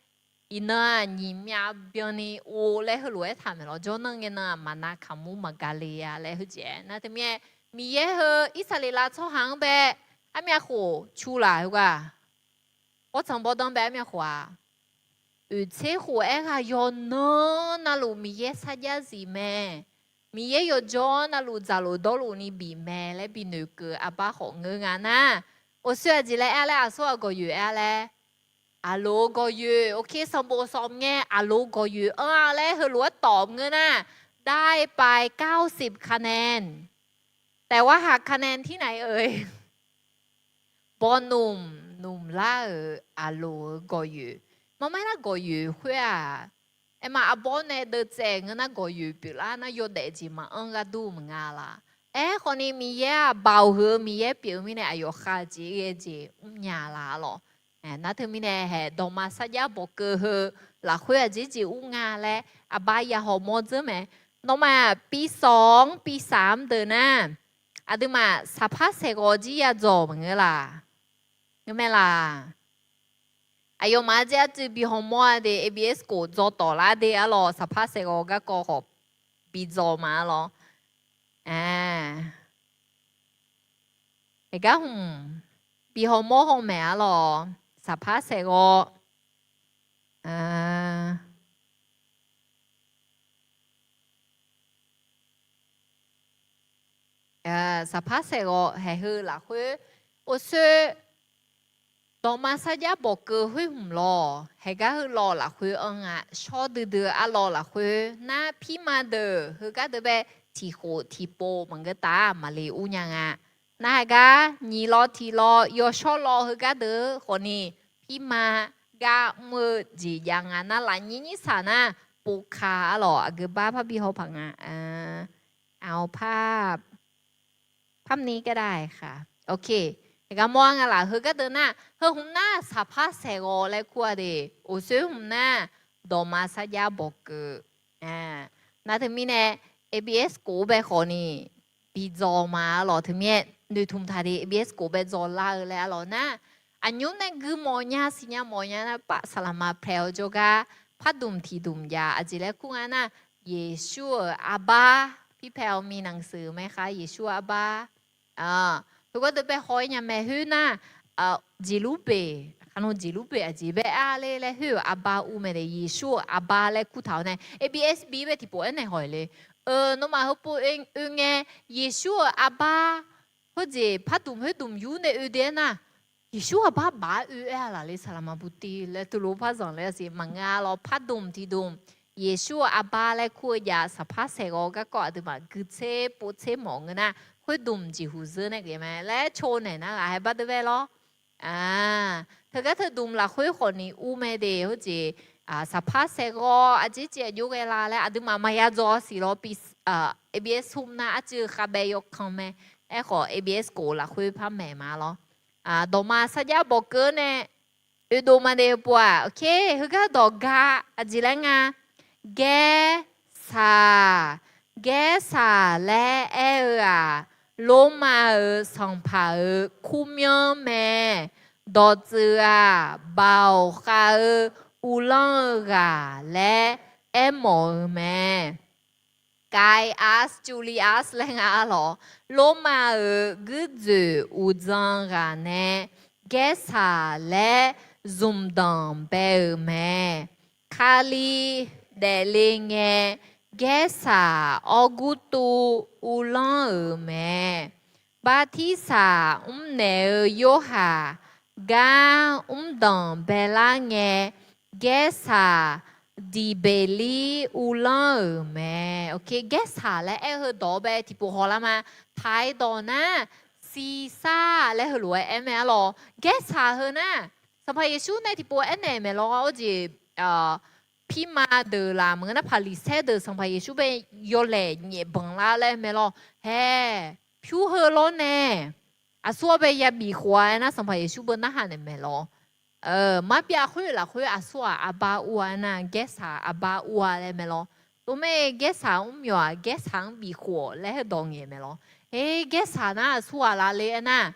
iqnan-aq nyiq myav byanni ov laer heulof-aer taq maeq lawq. Jawrnan ngae nan-aq maqnav kaqmur maqgaq le-a laer heujeq-aer nar teumirnae, Miqyaer heu Irsaqleqlav tsawrhaq-anr bae armyav khof cu laf heugar, ghawrtsanq bawrdanr bae armyav khof-aq, oeqtser khof-aer ghaq yawqnan navluf Miqyaer sarjax zif mae. Miqyaer yawqjawr navluf dzaqluf dawrluf ni bif mae laer bi noeqkeuv arbar khawf ngeur nga nar, awqsoe aqjeq laer aer-a laer aqsur-aq gawqyoeq aer-a laer, aqloq-eu gawqyoeq, ok, sanqbof sawq ngae aqloq-eu gawqyoeq anr-a laer heulof-aer tawf ngeur nar, ได้ไปเก้าสิบคะแนน แต่ว่าหักคะแนนที่ไหนเอ่ย Bawrnmq nmqlar-euq aqloq-eu gawqyoeq. Marmaer nar gawqyoeq khoer-aq, aerma arbawr nae deuvtsaev ngeur nar gawqyoeq pyeuflar nar yawdaef jeq maqanr gharduq maqnga laf. Aerkhawf ni Miqyaer-aq, Baoq heu-eu Miqyaer pyeuf-eu mirnae aqyawf khav jeq ghae jeq mrnya laf-a lawq. Nar teumirnae haeq dawqma sarjax bawqkeuv heu lafkhoer aqjeq jeq ur nga laer arbar ya hawmawr dzeur mae. Nawmaf ปีสอง ปีสาม deuq nar, aqduimaf saqpar saeqghawv jir ya dzawq maqngeur laf. Ngeur mae laf. Aqyawfmaf-a jeq arcuiv bi hawmawr-a de, A B S khof dzaw tawf lar de arlawq, saqpar saeqghawv garkawv khawf bi dzaw ma arlawq. Aqgar hmq bi hawmawr haw maeq arlawq, saqpar saeqghawv. Saqpar saeqghawv haeq heu lafkhoer, awqsoe dawqma sarjax bawqkeuv khoer hmq lawq, haeq gar heu lawq lafkhoer anr nga, shawr duidui arlawq lafkhoer nar, pirma deuq heugar deuq bae tiqkhof tiqpov maqngeur taf maqle ur nya nga. Nar haeq gar nyiq lawq tiq lawq yawshawr lawq heugar deuq khawf ni, pirma gar mr-eu jeq jav nga nar, lafnyir nyir saq nar, povka arlawq aqgeu bar parbi haw paq nga. Aqawq par ภาพนี้ก็ได้ค่ะ Ok, haeq gar mawr-a nga laf. Heugar deuq nar, heu hmq nar saqpar saeqghawv laer kur-a de, awqsoe hmq nar dawqma sarjax bawqkeuv. Nar teumirnae, A B S khof bae khawf ni bi dzaw ma arlawq, teumirnae noeqtmq taq de, A B S khof bae dzaw lar-eu laer arlawq nar, aqnymr nae gui mawfnya siqnya mawfnya nar, paf saqlaqma pae-awr jawrgar pardmq tiqdmq jav. Aqjeq laer kur nga nar, Yeqsur-euq arbar, พี่แพรวมีหนังสือไหมคะ Yeqsur-euq arbar. Heugar deuq bae haw-ir nya mae khoer nar, jeqlur beq, khaqnav jeqlur beq aqjeq bae ar ler laer khoer-euq arbar ur mae de, Yeqsur-euq arbar laer kur taq-awr nae, A B S bi bae tiqpov aernaeq haw-iq le. Nawmaf heupov oe ngae, Yeqsur-euq arbar heujeq pardmq khoerdmq yur nae oe de-aer nar, Yeqsur arbar baf-aer oe-aer-a laf le, saqlaqma butiv laer teulof par zanqler-a siq maqngeur-a lawq, pardmq tiqdmq. Yeqsur-euq arbar laer kur-eu jav, saqpar saeqghawv garkawv aqduimaf guitser povtser mawf ngeur nar, khoerdmq jeqhuq zeur nae ghae mae laer co naeq nar ghaq haeq bar deuq bae lawr. Teugar teudmq lafkhoer khawf ni ur mae de, heujeq saqpar saeqghawv aqjeq jeq aqjox ghae la laer aqduimaf maqya dzaw siq lawr, A B S hmq nar arcuiv khavbae yawkanq mae. Aerkhawf A B S khof lafkhoer par maeq ma lawr. Dawqma sarjax bawqkeuv nae oedov ma de pov-aq. Ok, heugar dawq ga aqjeq laer nga, gaersaq, gaersaq laer aer-eu-aq, Lormav-euq sanqpaq-euq kurmyanr mae. Dawqtsuif-aq, Baoq khav-eu uvlanr-eu ghaq laer aermawf-eu mae. Caius Julius laer nga arlawq, Lormav-euq guirdzoeq uqdzan ghaq nae gaersaq laer zmqdanq bae-euq mae. Kali daefle ngae, gaersaq Awrgurtuv uvlanr-euq mae. Bartirsaq mrnaeq-eu Yorhaq gar mrdanq baelar ngae, gaersaq Diqbeqlir uvlanr-euq mae. Ok, gaersaq laer aer-eu heudawq bae tiqpov hawlar ma. Taq-aer dawq nar, sirsar laer heulof-aer aer mae arlawq. Gaersaq heu nar, Sanqpaq Yeqsur nae tiqpov aernaeq maeq lawr, arjeq pirma deuq laq maqngeur nar, Paqliqsaer deuq Sanqpaq Yeqsur bae yawlaeq nyaef banq lar laer mae lawr. Haeq, pyur heu lawr nae aqsur-awr bae yabif khof-a aernar, Sanqpaq Yeqsur beu narhaq naeq maeq lawr. Marbyav khoer lafkhoer aqsur-aq arbar ur-a aernar, gaersaq arbar ur-a laer mae lawr. Tov mae, gaersaq mr myawq-aq, gaersaq-anr bif khof-awq laer heudawq ngaeq mae lawr. Aer, gaersaq nar aqsur ghaq lavle aernar,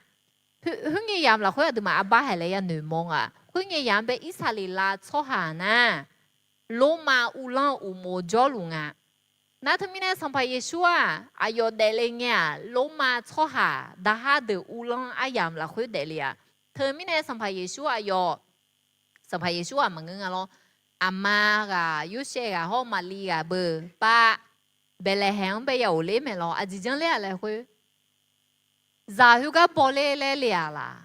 khoerngae yamq lafkhoer aqduimaf arbar haeq laer yanoeq mawr nga. Khoerngae yamq bae Irsaqleqlav tsawrhaq nar, Lormav uvlanr-eu uqmov jawrluf nga. Nar teumirnae Sanqpaq Yeqsur-aq aqyawf daefle ngae-aq, Lormav tsawrhaq daqhar deuq uvlanr aryamq lafkhoer daefle-a. Teumirnae Sanqpaq Yeqsur aqyawf, Sanqpaq Yeqsur-aq maqngeur nga lawr. Aqma ghaq, Yorsaev ghaq hawr Maqliv ghaq beu pav Baeqlaeqhaeq-anr bae ya ghofler mae lawr. Aqjeq janr ler-aq laer khoer, zaq khoergar bawler laer le-aq laq?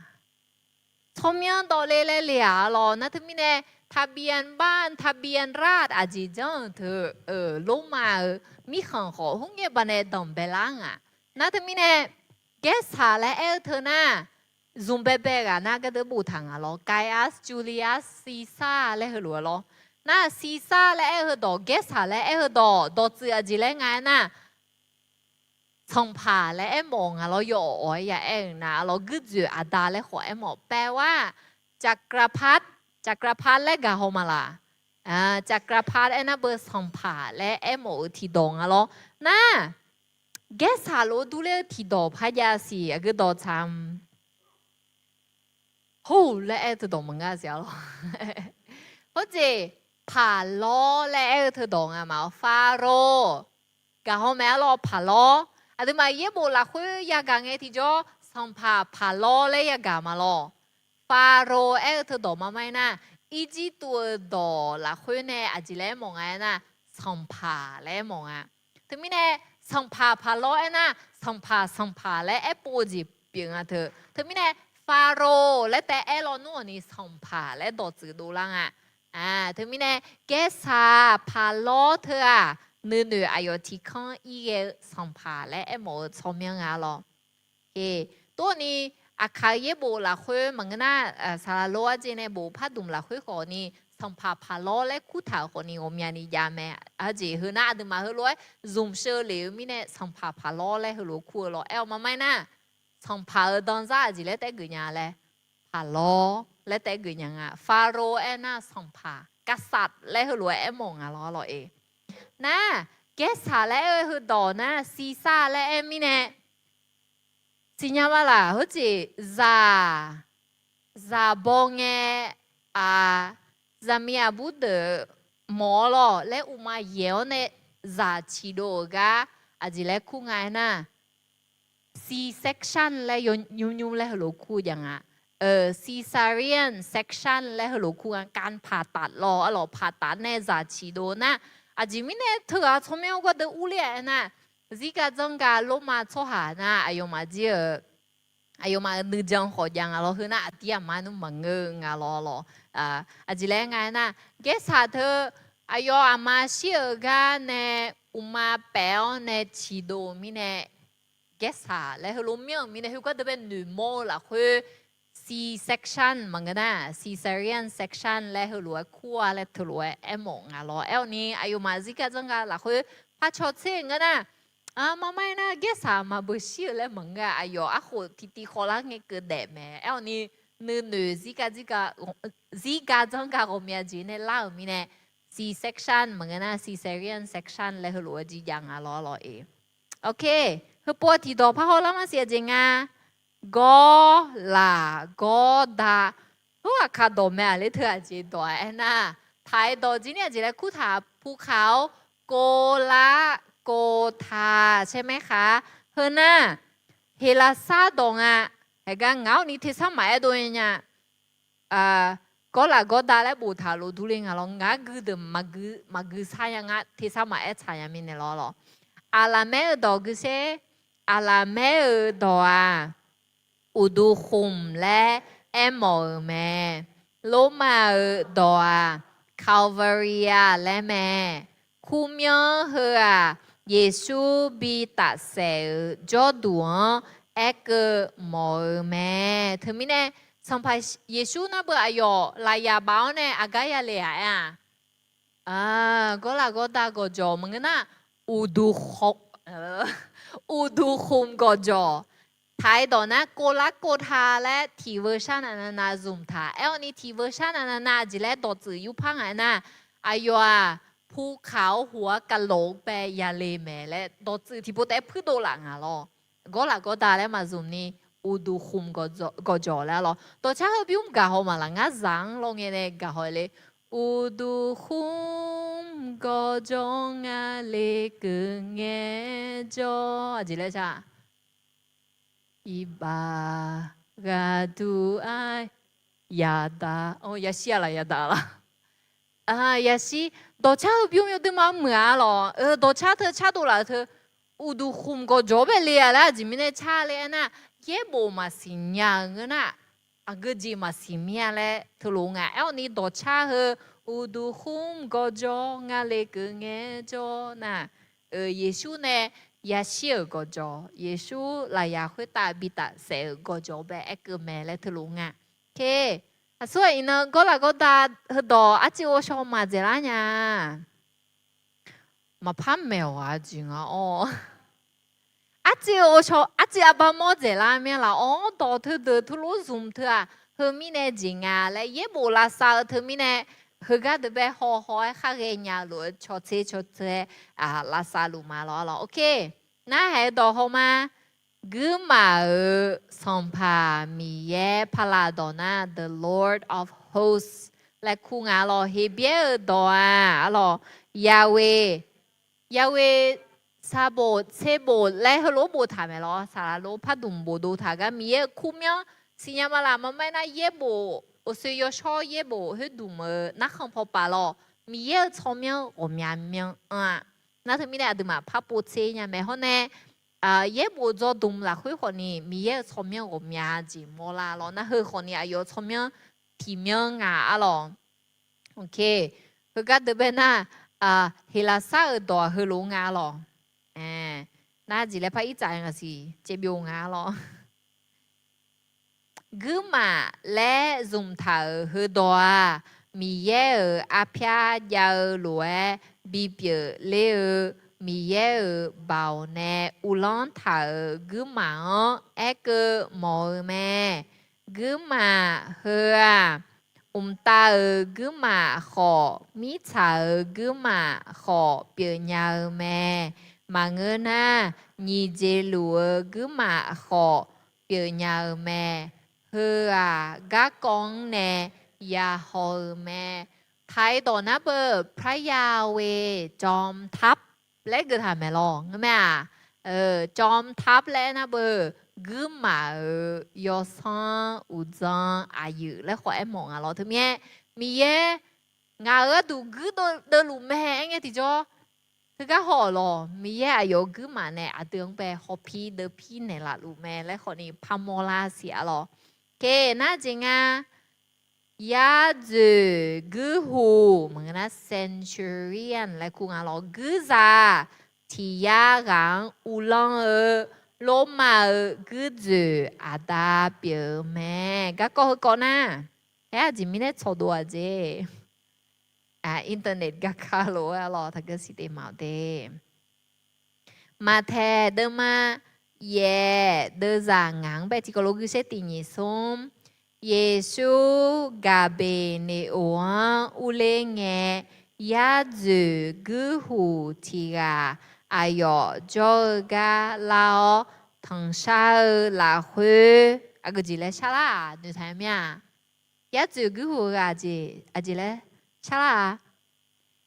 Tsawrmyanr dawvler laer le-aq lawr. Nar teumirnae ทะเบียนบ้าน ทะเบียนราษฎร์ aqjeq janr-euq teu, Lormav-euq mirkhanq khawf khoerngae baqnae danqbae lar nga. Nar teumirnae gaersaq laer aer-eu teu nar, zmq baebae ghaq nar gardeuv boftaq nga lawr. Gaius, Julius Caesar laer heulof-aer lawr. Nar Caesar laer aer-eu heudawq, gaersaq laer aer-eu heudawq, dawqtsuif aqjeq laer nga aernar, sanqpaq laer aermawf nga lawr. Yawawq-aer ya aer-eu nar lawr, guirdzoeq aqda laer khawf aermawf paev-ar. จักรพรรดิ จักรพรรดิ laer gaq haw ma laq? จักรพรรดิ aernar beu sanqpaq laer aermawf-eu tiqdawq nga lawr. Nar gaersaq lof-aer durler-eu tiqdawq parjav siq aqgeu dawq tsaq-a. Hawr-eu laer aer-eu teudawq maqngeur-a siq-a lawr. Hawrjeq, paqlawr laer aer-eu teudawq nga ma-awr, Pharaoh gaq haw mae-ar lawr, paqlawr. Aqduimaf yaerbof lafkhoer yagaq ngae tiqjawr sanqpaq paqlawr laer yagaq ma lawr. Pharaoh aer-eu teudawq maqmae nar, Irjirtuv-euq dawq lafkhoer nae aqjeq laer aermawf nga aernar, sanqpaq laer aermawf nga. Teumirnae sanqpaq paqlawr aernar, sanqpaq sanqpaq laer aerpov-eu jeq pyeuf nga teu. Teumirnae Pharaoh laer taef aer lawnmr-awq ni sanqpaq laer dawqtsuif dovlar nga. Teumirnae gaersaq paqlawr teu-aq, nuinoeq aqyawf tiqkanr ir ghae-eu sanqpaq laer aermawf-eu tsawrmyanr nga lawr. Tov-awq ni, aqkaq-eu yaerbof lafkhoer maqngeur nar, saqlaq lo arjeq nae bof pardmq lafkhoer khawf ni, sanqpaq paqlawr laer kurtaq-euq khawf ni ghawqmyani jav mae. Aqjeq heu nar aqduimaf heulof-aer zmqsheu lef-eu mirnae sanqpaq paqlawr laer heulof kur-eu lawr. Aer-awq maqmae nar, sanqpaq-euq danzar aqjeq laer taef geuf nya laer, paqlawr laer taef geuf nya nga. Pharaoh aernar sanqpaq, กษัตริย์ laer heulof-aer aermawf nga lawr lawr-e. Nar, gaersaq laer aer-eu heudawq nar, Caesar laer aer mirnae siqnya ma laf? Hawrjeq zaq, zaq baw ngae, aq, zaqmiq aqbur deuq mawf-awr lawr laer uqma yaeq-awr nae zaq ciqdov-euq gar aqjeq laer kur nga aernar, C-section laer yawnymr nymr laer heulof kur jav nga. Caesarean section laer heulof kur nga. การผ่าตัด lawr, arlawq ผ่าตัด nae zaq ciqdov nar, aqjeq mirnae teughaq tsawrmyanr gardeuv urler-a aernar, zirgar dzanrgar Lormav tsawrhaq nar aqyawfmaf jir-euq aqyawfmaf-euq nuijan khawf jav nga lawr. Heu nar aqdir aqma nmr maqngeur nga lawr lawr. Aqjeq laer nga aernar, gaersaq teu aqyawf aqma shir-euq gar nae uqma paef-awr nae ciqdov-eu mirnae, gaersaq laer heulof myanr-euq mirnae, heugar deuq bae noeqmawr-eu lafkhoer, C-section maqngeur nar, Caesarean section laer heulof-aer kur-a laer teulof-aer aermawf nga lawr. Aer-awq ni, aqyawfmaf zirgar dzanrgar lafkhoer par caw tser-eu ngeur nar, maqmae nar gaersaq maqbeuq shir-euq laer maqngeur-a. Aqyawf arkhof tiqtiv khawvlar ngae keuv daef mae. Aer-awq ni, nuinoeq zirgar dzanrgar ghawqmya jeq nae lar-euq mirnae, C-section maqngeur nar, Caesarean section laer heulof-aer jir jav nga lawr lawr-e. Ok, heupov tiqdawq parhaw lar ma siq aqjeq nga. Gawrlaq gawrda. Hawr aqkaq dawq mae-aq ler teu aqjeq dawq-a aernar, taq-aer dawq jir ni aqjeq laer kurtaq pukaq-awr, kovlar kovtaq caer maer khaq. Heu nar, heqlaqsar dawq nga. Haegar ngaq-awr ni tersar maqaer dov nya nya. Gawrlaq gawrda laer boftaq lof durler nga lawr. Ngaq-aer gui deuq maqgui sar nya nga, tersar maqaer tsaq nya mirnae lawr lawr. Aqlaqmaer-eu dawq gui sher. Aqlaqmaer-eu dawq-aq, Uqduq khmq laer aermawf-euq mae. Lormav-euq dawq-aq, Calvaria laer mae. Kurmyanr heu-aq, Yeqsur bi tafsaef-euq jawrduq-anr aerkeuv mawf-eu mae. Teumirnae, Sanqpaq Yeqsur nar beu aqyawf lafyaq baf-awr nae aqgar yale-aq aer-a? Gawrlaq gawrda gawqjawq maqngeur nar, uqduq khmq gawqjawq, Taq-iq dawq nar, โกลาโหล laer tiq version nav nav nav zmq taq. Aer-awr ni tiq version nav nav nav aqjeq laer dawqtsuif yurpar nga aernar, aqyawf-aq, ภูเขาหัวกะโหลก bae yale mae laer dawqtsuif tiqpov taef puirdov laf nga lawr. Gawrlaf gawrda laer maqzmq ni, uqduq khmq gawqjawq laer lawr. Dawqcar heu bymr gaq haw maqlaq, ngar zaq-anr lawr ngae nae gaq haw le. Uqduq khmq gawqjawq nga le keuv ngae jawr. Aqjeq laer sar Iqbax ghaqduq-aer yadaq, yashir-a laf yadaq laf. Yashir, dawqcar heu bymr yawduima meuq-a lawq. Dawqcar teu cardov laf-eu teu, uqduq khmq gawqjawq bae le-a laer aqjeq mirnae car le aernar, yaerbof maqsiq nya-euq ngeur nar, aqgeu jeq maqsiq mir-a laer teulof nga. Aer-awr ni dawqcar heu, uqduq khmq gawqjawq nga le keuv ngae jawr nar, Yeqsur nae yashir-euq gawqjawq, Yeqsur lafyaq khoertav bitaf saef-euq gawqjawq bae aerkeuv mae laer teulof nga. Aqsur-aq iqnan gawrlaf gawrda heudawq arcuiv ghovshaw maqdzaeqlar nya. Maqpar maeq-awq-a jeq nga-awr. Arcuiv ghovshaw, arcuiv arbar mawr dzaeqlar myanr laf-awr, dawq teudeuq teulof zmq teu-aq, heu mirnae jeq nga laer yaerbof lavsav-eu teumirnae, heugar deuq bae haw haw-aer khar ghaenya lof-eu cawtser cawtser-aer lavsav luf ma lawr lawr. Ok. Narhaq-eu dawq hawma, guirmaf-euq Sanqpaq Miqyaer paqlaq dawq nar the Lord of hosts laer kur nga lawr. Heqbyaer-euq dawq-aq arlawq, Yahweh, Yahweh Sabaoth, Tserbof laer heulof boftaq mae lawr. Saqlaq lof pardmq bof dov taq gar Miqyaer-euq kur myanr siqnya ma laf. Maqmae nar yaerbof, awqsoe yawshawr yaerbof khoerdmq-euq narkhan paw paf lawr. Miqyaer-euq tsawrmyanr ghawqmya myanr anr-a. Nar teumirnae aqduimaf par povtser nya mae hawr nae, yaerbof dzawrdmq lafkhoer khawfni Miqyaer-euq tsawrmyanr ghawqmya jeq mawrlar lawr. Nar heu khawfni aqyawf tsawrmyanr tiqmyanr nga arlawq. Ok. Heugar deuq bae nar, Heqlaqsar-euq dawq-aq heulof nga arlawq. Nar jeq laer par irtsaf-aer ngaq siq caevbyov nga arlawq. Guirmaf laer zmqtaq-euq heudawq-aq, Miqyaer-euq arpyar jav-eu lof-aer bipyeuf ler-eu Miqyaer-euq baoq nae uvlanr taq-euq guirmaf-anr aerkeuv mawf-eu mae. Guirmaf heu-aq, mqtav-euq guirmaf khawf, mirtsaq-euq guirmaf khawf pyeufnya-eu mae. Maqngeur nar, nyiq jeq luf-eu guirmaf khawf pyeufnya-eu mae. Heu-aq, garkawv-anr nae yahaw-eu mae. Taq-iq dawq nar beu, พระยาเวห์จอมทัพ laer geuf taq mae lawr. Ngeur mae-aq, จอมทัพ laer nar beu, guirmaf-euq yawsanr uqdzan aqyuif laer khawf aermawf nga lawr. Teumirnae, Miqyaer ngaq-euq gharduq guirdeuv luf mae aer ngae tiqjawr, heugar haw-awq lawq. Miqyaer aqyawf guirmaf nae aqdui-anr bae hawpir deuvpir naeqlaf luf mae laer khawfni parmawr lar siq arlawq. Ke, nar jeq nga, yar dzoeq guirhuq maqngeur nar centurion laer kur nga lawr. Guirzaq tiq yar ghaq-anr uvlanr-eu Lormav-euq guirdzoeq aqda pyeuf-eu mae. Garkawv heukawv nar, aer aqjeq mirnae tsawqdov-aq jeq. Internet garkar lof-aer arlawq taqgeu siq te maqawq te. Maqtaeq deuvma yaef deuvzaq ngaq-anr bae tiqkawv lof gui saer tiq nyiq smr. Yeqsur Gaqbeqneqoq-anr urler ngae, yar dzoeq guirhuq tiq ghaq aqyawf jawr-eu gar lar-awr, tanqshar-eu lafkhoer aqgeu jeq laer sharlar-aq noeqtaq-aer mir-a. Yar dzoeq guirhuq-eu ghaq jeq aqjeq laer sharlar-a.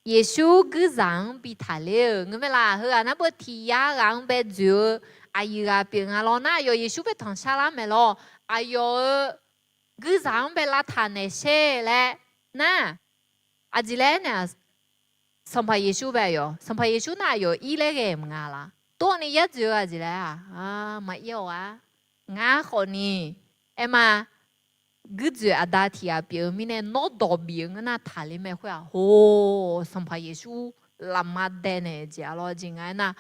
Yeqsur guirzaq-anr bi taqler-euq ngeur mae laf. Heughaq nar beu tiq yar ghaq-anr bae dzoeq-eu aqyuif ghaq pyeuf nga lawr. Nar aqyawf Yeqsur bae tanqshar lar mae lawr. Aqyawf-euq guirzaq-anr bae lavtaq naeq sher laer nar, aqjeq laer nae-aq, Sanqpaq Yeqsur bae aqyawf, Sanqpaq Yeqsur nar aqyawf ir laer ghae maqnga laf. Tov-awr ni yar dzoeq-eu aqjeq laer-aq, maqir-awq-a. Ngar khawfni aerma guirdzoeq aqda tiq ghaq pyeuf-eu mirnae nawr dawq bif-eu ngeur nar taqler mae khoer-aq, hor, Sanqpaq Yeqsur lafma dae naeq jeq-a lawr jeq nga aernar,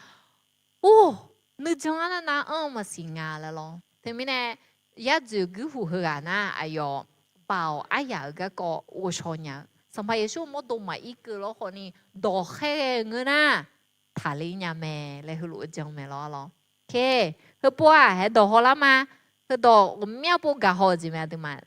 or, nuijan-anr nar nar anr-eu maqsiq nga laer lawr. Teumirnae yar dzoeq guirhuq heughaq nar aqyawf baoq aryaq-euq garkawv ghovshaw nya-eu Sanqpaq Yeqsur mawrdo maqir keuv lawr khawfni dawq khaer ghae-eu ngeur nar taqler nya mae laer heulof-eu jan mae lawr lawr. Ke, Heupov-aq, haeq dawq hawlar ma. Heudawq ghawqmyanr pov gaq haw-eu jeq mae aqduimaf.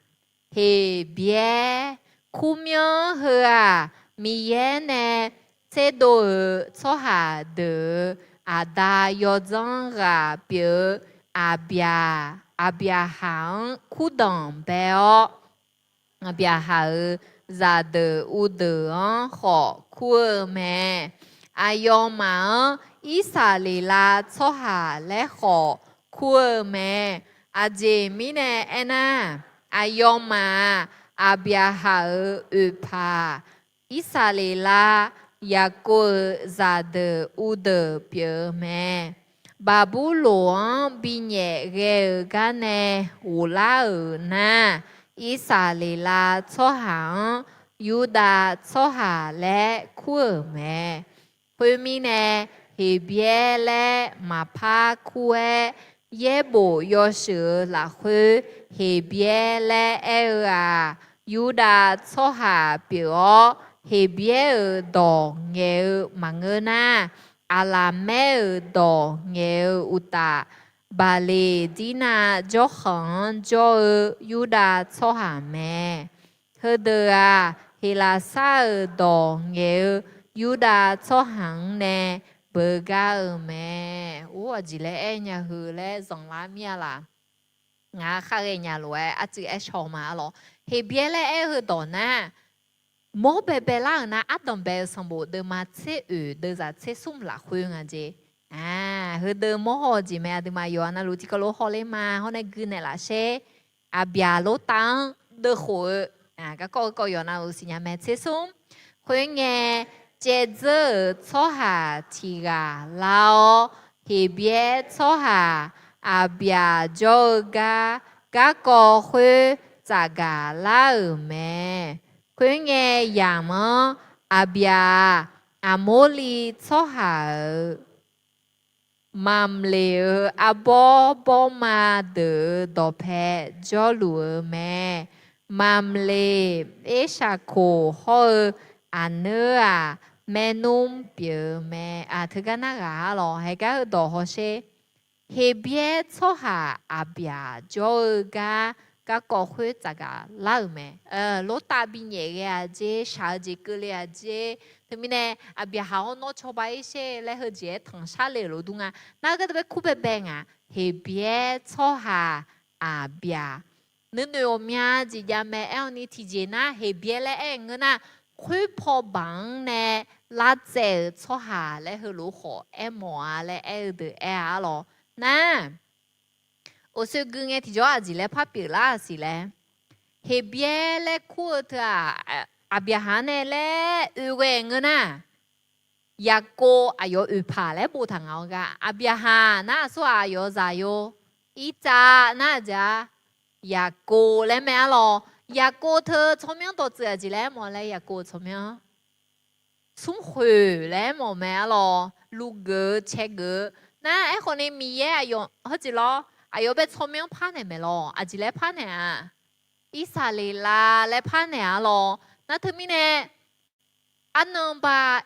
Heqbyaer, kurmyanr heu-aq, Miqyaer nae tserdov-euq tsawrhaq deuq-euq aqda yawdzanr ghaq pyeuf-eu Aqbyaq, Aqbyaqhaq-anr kurdanq bae-awr, Aqbyaqhaq-euq zaqdeuq uvdeuq-anr khawf kur-eu mae. Aqyawfmaf-anr Irsaqleqlav tsawrhaq laer khawf kur-eu mae. Aqjeq mirnae aernar, aqyawfmaf-aq, Aqbyaqhaq-euq oeqpaq, Irsaqleqlav, Yaqkov-euq zaqdeuq uvdeuq pyeuf-eu mae. Baqburloq-anr binyaef ghae-euq gar nae ghoflar-euq nar, Irsaqleqlav tsawrhaq-anr Yurdav tsawrhaq laer kur-euq mae. Khoermirnae, Heqbyaer laer maqpar kur-aer, yaerbof yawshuif-euq lafkhoer Heqbyaer laer aer-eu-aq, Yurdav tsawrhaq pyeuf-awr, Heqbyaer-euq dawq ngaeq-eu maqngeur nar, Aqlaqmaer-euq dawq ngaeq-eu uqtaf, Baqleqdirnav jawrkhanq-anr jawr-eu Yurdav tsawrhaq mae. Heudeuq-aq, Heqlaqsar-euq dawq ngaeq-eu Yurdav tsawrhaq-anr nae beugar-eu mae. Or, aqjeq laer aer nya heu laer zanqlar mir-a laq? Ngaq khar ghaenya lof-aer arcuiv aer shaw ma arlawr. Heqbyaer laer aer-eu heudawq nar, mawr baebae lar-euq nar, ardanq bae-eu sanqbof deuvma tser oeq deuvzaq tser smr lafkhoer nga jeq. Heudeuq mawr haw-eu jeq mae. Aqduimaf yawqha navluf tiqkawv lof hawler ma. Hawr nae gui naeqlaf sher. Aqbyaq Lortav-anr deuvkhof-eu garkawv garkawv yawqha navluf siqnya mae. Tser smr khoerngae, caevdzeur-euq tsawrhaq tiq ghaq lar-awr, Heqbyaer tsawrhaq Aqbyaq jawr-eu gar garkawv khoer tsafgaq lar-euq mae. Khoerngae, yamq-anr Aqbyaq-aq, Aqmorli tsawrhaq-euq Mamleq-euq arbawr bawrma deuq-euq dawqpae jawrluf-eu mae. Mamleq, Ershaqkoq hawr-eu Aqneur-aq, maernmr pyeuf-eu mae. Aq, teugar nar ghaq arlawr. Haegar heudawq hawsher. Heqbyaer tsawrhaq Aqbyaq jawr-eu gar garkawv khoer tsafgaq lar-euq mae. Lortav binyaef ghae-aq jer, shaq-eu jeq keuvle-aq jer, teumirnae Aqbyaqhaq-awr nawr cawba ir sher laer heujeq-aer tanqshar le-euq lof dur nga. Nar gharduq bae kur baebae nga. Heqbyaer tsawrhaq Aqbyaq. Nuinoeq ghawqmya jeq jav mae. Aer-awr ni tiqjeq nar, Heqbyaer laer aer-eu ngeur nar, khoerpaw baq-anr nae lavtsaev-euq tsawrhaq laer heulof-aer khawf aermawf-a laer aer-eu deuq aer-a arlawr. Nar, awqsoer gui ngae tiqjawr aqjeq laer par pyeuflar-aq siq laer, Heqbyaer laer kur-eu teu-aq, Aqbyaqhaq nae laer oe ghae ngeur nar, Yaqkov aqyawf oeqpaq laer boftaq ngaq-awr gar, Aqbyaqhaq nar aqsur-aq aqyawf zaqyo, Irtsav nar aqjeq-a, Yaqkov laer mae arlawr. Yaqkov teu tsawrmyanr dawqtsuif aqjeq laer aermawf laer, Yaqkov-eu tsawrmyanr smrkhoeq laer aermawf mae arlawr. Luvgeuf-eu caegeuf-eu nar, aerkhawf ni Miqyaer aqyawf hawrjeq lawr, aqyawf bae tsawrmyanr parnaeq maeq lawr. Aqjeq laer parnaeq-a, Irsaqleqlav laer parnaeq arlawr. Nar teumirnae, arnan ba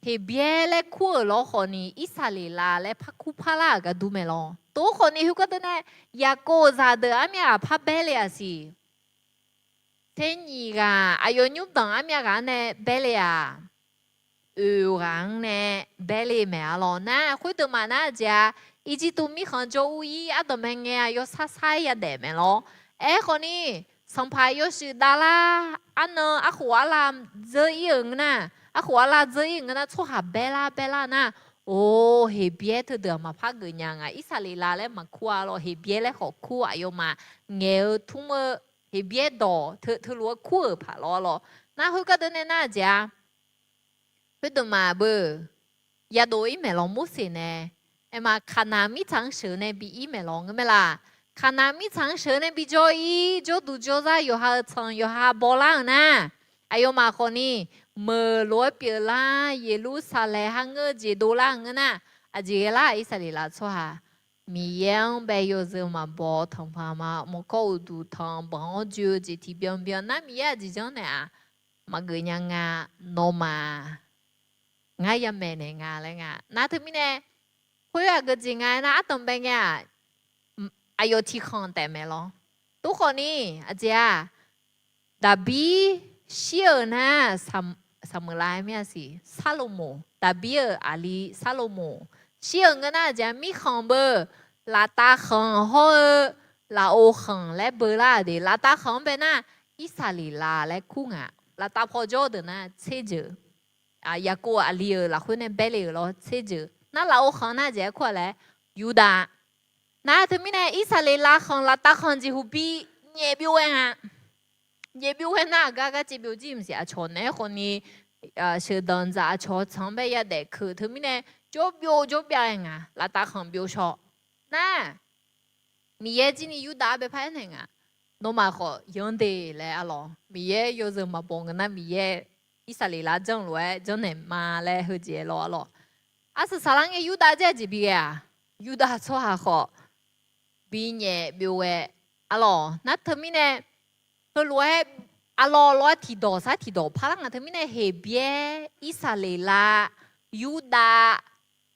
Heqbyaer laer kur-euq lawr khawf ni, Irsaqleqlav laer par kur parlar-euq gar dur mae lawr. Tov khawf ni, khoergar deuq nae Yaqkov-euq zaqdeuq armyav ghaq par baer le-aq siq. Tser nyiq ghaq, aqyawf nymrdanq armyav ghaq-anr nae baer le-aq, oeq ghaq-anr nae baer le mae arlawr. Nar khoerdeuq maf nar aqjeq-a, Irjirtuv mirkhanq jawr ur-ir ardanqbae ngae-a yawsar sar-ir yadaef mae lawr. Aerkhawf ni, sanqpaq yawshuif davlar, arnan arkhof arlav dzeur-ir-euq ngeur nar, arkhof arlav dzeur-ir-euq ngeur nar, tsawrhaq baerlar baerlar nar, or, Heqbyaer teudeuq-aq maqpar geuf nya nga. Irsaqleqlav laer maqkur-a lawr, Heqbyaer laer khawf kur, aqyawfmaf ngaeq-eu tmr-eu Heqbyaer dawq teu teulof-aer kur-euq paq lawr lawr. Nar khoergar deuq nae nar aqjeq-a, khoerdeuq maf beu, yadof-ir maeq lawr Morseq nae, aerma Kaqnaq mirtsaq-anr sheuq nae bi-ir maeq lawr ngeur mae laf. Kaqnaq mirtsaq-anr sheuq nae bijawr-ir, jawrduq jawrzar yawqha-euq tsanq yawqha bawlar-euq nar, aqyawfmaf khawf ni, meuq lof-aer pyeuflar, Yeqlursaqlaeq ha ngeur-eu jeq dovlar-euq ngeur nar, aqjeq ghae lar Irsaqleqlav tsawrhaq Miqyaer-anr bae yawzeu maqbaw tanqpaq ma, mawrkawr uqduq tanq banq-awr joe-eu jeq tiqbyan byan nar, Miqyaer aqjeq janrnaeq-aq, maqgeuf nya nga, nawmaf ngar yamaeq naeq nga laer nga. Nar teumirnae, khoer aqgeu jeq nga aernar, ardanqbae ngae-aq, aqyawf tiqkhanq taef mae lawr. Tov khawf ni aqjeq-aq, Daqbir shir-euq nar, Saqmeuqlav-aer mir-a siq, Sarlomoq, Daqbir-euq aqli Sarlomoq shir-euq ngeur nar, aqjeq-aq, mirkhanq beu, laftav khanq hawr-eu, lafov khanq laer beular-euq de. Laftav khanq-anr bae nar, Irsaqleqlav laer kur nga. Laftav paw jawr-eu deuq nar tser jeuq, Yaqkov aqli-euq lafkhoer nae baele-euq lawr tser jeuq. Nar lafov khanq nar aqjeq-aer kur-a laer, Yurdav. Nar teumirnae Irsaqleqlav khanq laftav khanq jeqhuq bi nyaef byov ghae nga. Nyaef byov ghae nar, aqgar gar caev byov jir maqsiq, aqcawq naeq-aer khawf ni sheuqdanq dzaq aqcawq tsanq-anr bae yadaef keuq teumirnae, jawr byov jawr byav ghae nga, laftav khanq byov shaw. Nar Miqyaer jir ni Yurdav-anr bae par aernaeq nga, nawmaf khawf yanr de laer arlawq. Miqyaer yawzeu maqbaw ngeur nar, Miqyaer Irsaqleqlav janr lof-aer janrnaeq ma laer heujeq-aer lawr arlawq. Arsaq saqlar ngae Yurdav dzaer jeq bi ghae-aq, Yurdav tsawrhaq khawf bi nyaef byov ghae arlawq. Nar teumirnae heulof-aer arlawq lof-aer tiqdawq sar tiqdawq parlar nga. Teumirnae Heqbyaer, Irsaqleqlav, Yurdav,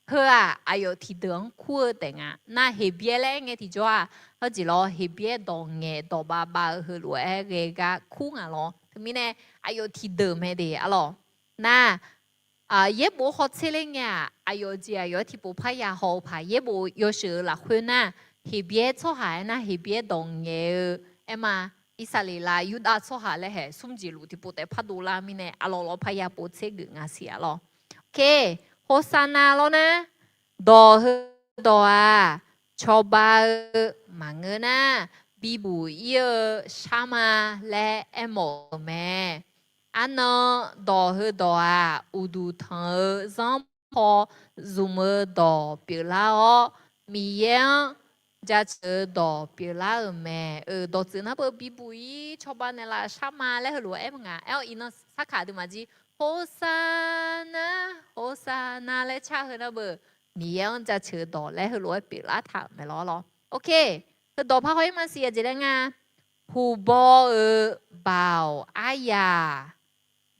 heu-aq aqyawf tiqdeuq-anr kur-eu taef nga. Nar Heqbyaer laer aer ngae tiqjawr-aq, hawjeq lawr, Heqbyaer dawq ngaeq dawq bavbav-eu heulof-aer ghae gar kur nga lawr. Teumirnae aqyawf tiqdeuq mae de arlawq. Nar yaerbof khawf tser ler ngae-aq, aqyawf jeq aqyawf-aer tiqpov parya haw-eu paq. Yaerbof yawshuif-eu lafkhoer nar, Heqbyaer tsawrhaq-aer nar Heqbyaer dawq ngaeq-eu aer ma. Irsaqleqlav Yurdav tsawrhaq laer haeq smr jeq luf tiqpov taef par dovlar mirnae, arlawq lawr parya pov tser geuf nga siq arlawq. Oke, Hosarna lawr nar, dawq heu dawq-aq, cawba-eu maqngeur nar, bibuq ir-eu shar ma laer aermawf-euq mae. Arnan dawq heu dawq-aq, uqduq tanq-eu zanrpaw zmq-eu dawq pyeuflar-awr, Miqyaer-anr jaceuq-eu dawq pyeuflar-euq mae. Dawqtsuif nar beu bibuq ir cawba naeqlaf shar ma laer heulof-aer aer ma nga. Aer-awr iqnan sarkaq aqduimaf jir, Hosarna, Hosarna laer car heu nar beu, Miqyaer-anr jaceuq-eu dawq laer heulof-aer pyeuflar taq-euq mae lawr lawr. Oke, heudawq par haw-ir maqsiq aqjeq laer nga. Huqbaw-euq baoq aryaq,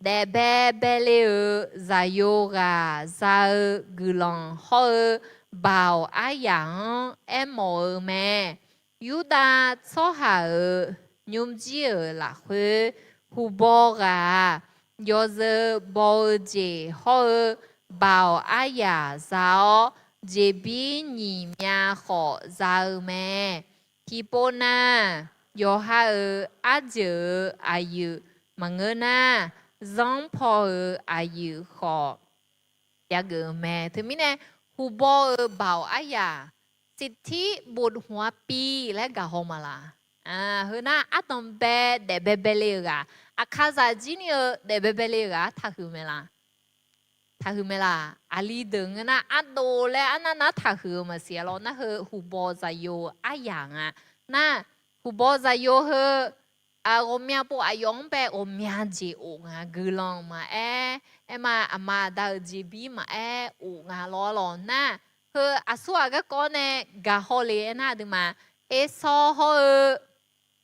daefbae baele-euq zaqyo ghaq za-eu guiqlanq hawr-eu baoq aryaq-anr aermawf-eu mae. Yurdav tsawrhaq-euq nymrjir-euq lafkhoer, huqbaw ghaq-aq, yawzeu baw-eu jeq hawr-eu baoq aryaq za-awr, jeqbir nyiq myav khawf za-eu mae. Tiqpov nav, yawqha-euq arjeuq-euq aqyuif maqngeur nar, zanrpaw-euq aqyuif khawf jageuf-eu mae. Teumirnae, huqbaw-euq baoq aryaq, siqtir bofhmq-a pi laer gaq haw ma laq? Heu nar ardanqbae daefbae baele-euq ghaq, aqkaqzaq jir ni-eu daefbae baele-euq ghaq-anr taqhuiq mae laq? Taqhuiq mae laq? Aqli deuq ngeur nar, ardov laer arnar nar taqhuiq-eu maqsiq-a lawr. Nar heu huqbaw zaqyo-eu aryaq nga. Nar huqbaw zaqyo heu ghawqmya pov aqyawf-anr bae ghawqmya jeq of nga. Guiqlanq maqaer, aer ma, aqma aqda-euq jeqbir maqaer of nga lawr lawq. Nar heu aqsurghaq garkawv nae gaq haw le aernar, aqduimaf Ersawr hawr-eu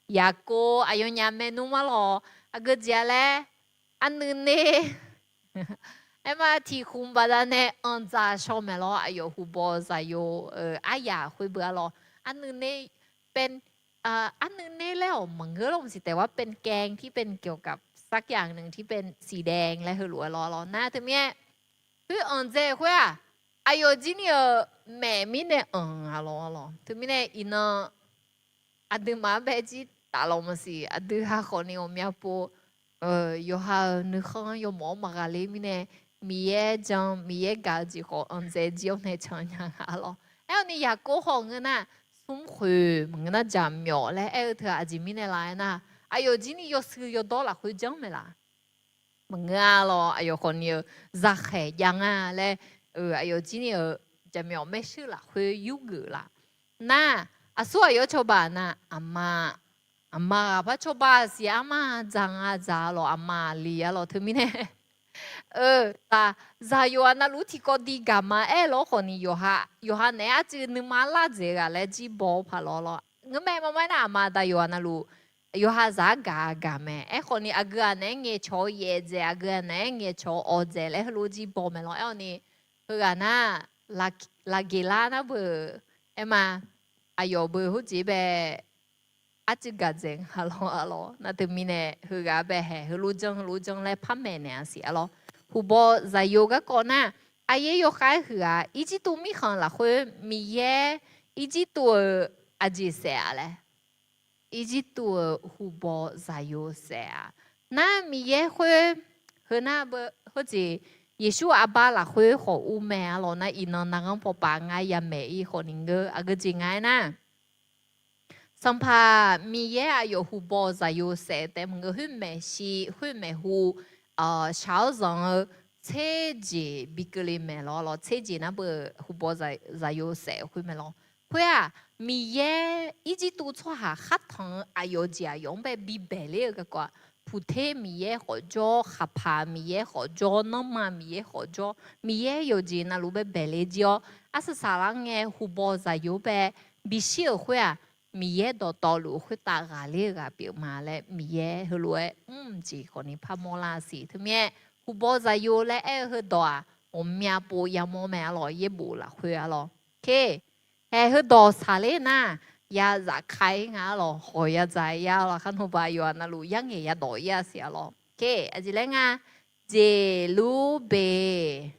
Yaqkov aqyawfnyaf maernmr-ar lawq. Aqgeu jeq-a laer, arnuiv ner aer ma, tiq khmq baqdanae anqdzaq shaw maeq lawr. Aqyawf huqbaw zaqyo-euq aryaq khoer beu-a lawq. Arnuiv ner เป็น, arnuiv ner laer-awq maqngeur lawr, maqsiq taef-aer เป็นกางเกงที่เป็นเกี่ยวกับสักอย่างหนึ่งที่เป็นสีแดง laer heulof-aer lawr lawq. Nar teumirnae, khoer anqdzae khoer-aq, aqyawf jir ni-euq maeq mirnae anq-a lawr lawq. Teumirnae iqnan aqduimaf-anr bae jir taflawq maqsiq, aqdui ha khawf ni ghawqmya pov yawqha-euq nuikhanr yawmawf-anr maqghaq ler mirnae, Miqyaer jan Miqyaer gaq-eu jeq khawf anqdzae jir-awr nae can nya nga lawr. Aer-awr ni Yaqkov khawf ngeur nar, smrkhoeq maqngeur nar jaqmyawf laer aer-eu teu-aq aqjeq mirnae la aernar, aqyawf jir ni yawshuif yawdawr lafkhoer janr mae laq? Maqngeur-a lawr. Aqyawf khawf ni-eu zaqkhaeq jav nga laer, aqyawf jir ni-euq jaqmyawf maershuir lafkhoer yurgeuf laf. Nar, aqsur aqyawf cawba nar, aqma, aqma ghaq par cawba siq, arma dzaq nga dzaq lawq, aqma li-a lawq. Teumirnae, zaq, zaqyo-aq navluf tiqkawv di gaq ma aer lawr khawf ni, yawqha naeq-aer arcuiv nuima lar dzaeq ghaq laer jir baw-eu paq lawr lawr. Ngeurmae maqmae nar, aqma aqda yawqha navluf yawqha zaq-aer gaq gaq mae. Aerkhawf ni aqgeu-aq naeq-aer ngaeqcawq-eu yaef dzaeq, aqgeu-aq naeq-aer ngaeqcawq-eu awq dzaeq laer heulof jir baw mae lawr. Aer-awr ni, heughaq nar, laqgeqlar nar beu, aer ma, aqyawf beu heujeq bae arcuiv gaqdzaeq nga lawr arlawr. Nar teumirnae heughaq bae haeq heulof janr heulof janr laer par maeqnaeq-a siq arlawr. Huqbaw zaqyo garkawv nar, aqyaer yawkhav-aer huiq-aq, Irjirtuv mirkhanq lafkhoer Miqyaer Irjirtuv-euq aqjeq saef-a laer. Irjirtuv-euq huqbaw zaqyo saef-a. Nar Miqyaer khoer, heu nar beu heujeq, Yeqsur arbar lafkhoer khawf ur mae arlawr. Nar iqnan narghanr pawpav ngar yamaeq-ir khawf ni ngeur aqgeu jeq nga aernar, Sanqpaq Miqyaer aqyawf huqbaw zaqyo saef-eu taef maqngeur, khoermaeq shi khoermaeq hu, shaq-awr zanq-eu tserjeq bi keuvle maeq lawr lawr. Tserjeq nar beu huqbaw zaqyo saef-eu khoer mae lawr. Khoer-aq, Miqyaer Irjirtuv tsawrhaq khartanq-eu aqyawf jeq aqyawf-anr bae bibaeq ler-eu garkawv-aq, puqter Miqyaer khawf jawr, khaqpaq Miqyaer khawf jawr, nanrma Miqyaer khawf jawr, Miqyaer yawqjeq navluf bae baeqle jir-awr, arsaq saqlar ngae huqbaw zaqyo bae bishir-euq khoer-aq, Miqyaer dawqtawvluf khoertav ghaqler-eu ghaq pyeuf ma laer Miqyaer heulof-aer mr jeq khawf ni parmawr lar siq. Teumirnae huqbaw zaqyo laer aer-eu heudawq-aq, ghawqmya pov yamawr mae arlawr, yaerbof lafkhoer arlawr. Hae heudawq saqler nar, ya zafka-ir nga arlawr, hawq ya dzaq-ir ya arlawr, kharnawba yawqha navluf yarngaeq yadawq-ir-a siq arlawr. Aqjeq laer nga, jeqlurbeq,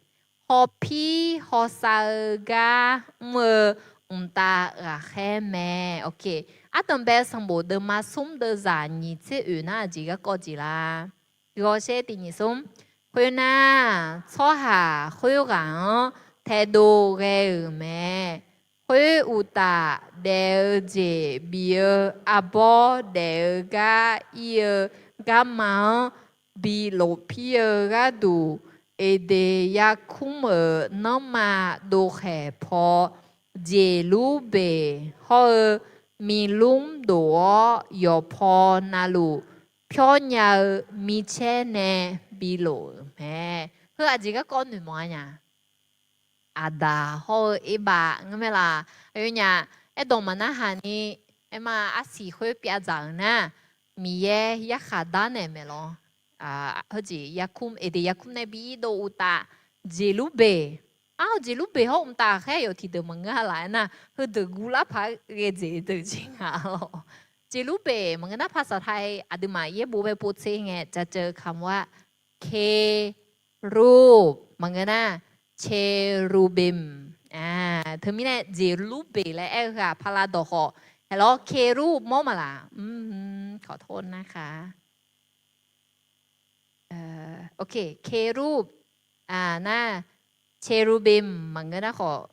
hawpir hawsav-eu gar mr-eu mqtav ghaqkhaer mae. Ardanqbae sanqbof deuvma smr deuvzaq nyiq tser oeq nar aqjeq garkawv jeq lar. Gawshaer tiq nyiq smr. Khoernar, tsawrhaq khoerghaq-anr taedov ghae-euq mae. Khoeruqtaf, daef-eu jeq bif-eu arbawr daef-eu gar ir-eu garma-anr bi lofpir-eu gharduq, Eqdeq yarkmr-euq nanrma dovkhaeq paw, jeqlurbeq hawr-eu milmr dof-awr, yawqpaw navluf pyawrnya-eu micaer nae bi lof-euq mae. Heu aqjeq garkawv noeqmawf-a nya. Aqdaq hawr-eu Erbav ngeur mae laq? Aqyawfnyaf aerdawq maqnarhaq ni, aerma arsiq khoer pyavdzaq-euq nar, Miqyaer yarkhaq darnaeq maeq lawr. Heujeq yarkmr, Eqdeq yarkmr nae bi irdov uqtaf, jeqlurbeq. Ar, jeqlurbeq hawr mqtav ghaqkhaer yawf tiqdeuq maqngeur-a laf aernar, heudeuq guvlar paq-aer ghae dzaeq deuq jeq nga lawr. Jeqlurbeq maqngeur nar, paqsaqtaq-i aqduimaf yaerbof bae povtser ngae cavceuv kamq-ar, Keruv maqngeur nar, Cerubim. Teumirnae jeqlurbeq laer aer-eu heu-aq, paqlav dawq khawf hae lawr, Keruv mawr maqlaq? Khawqtawv nar kha. Keruv nar, Cerubim maqngeur nar khawf,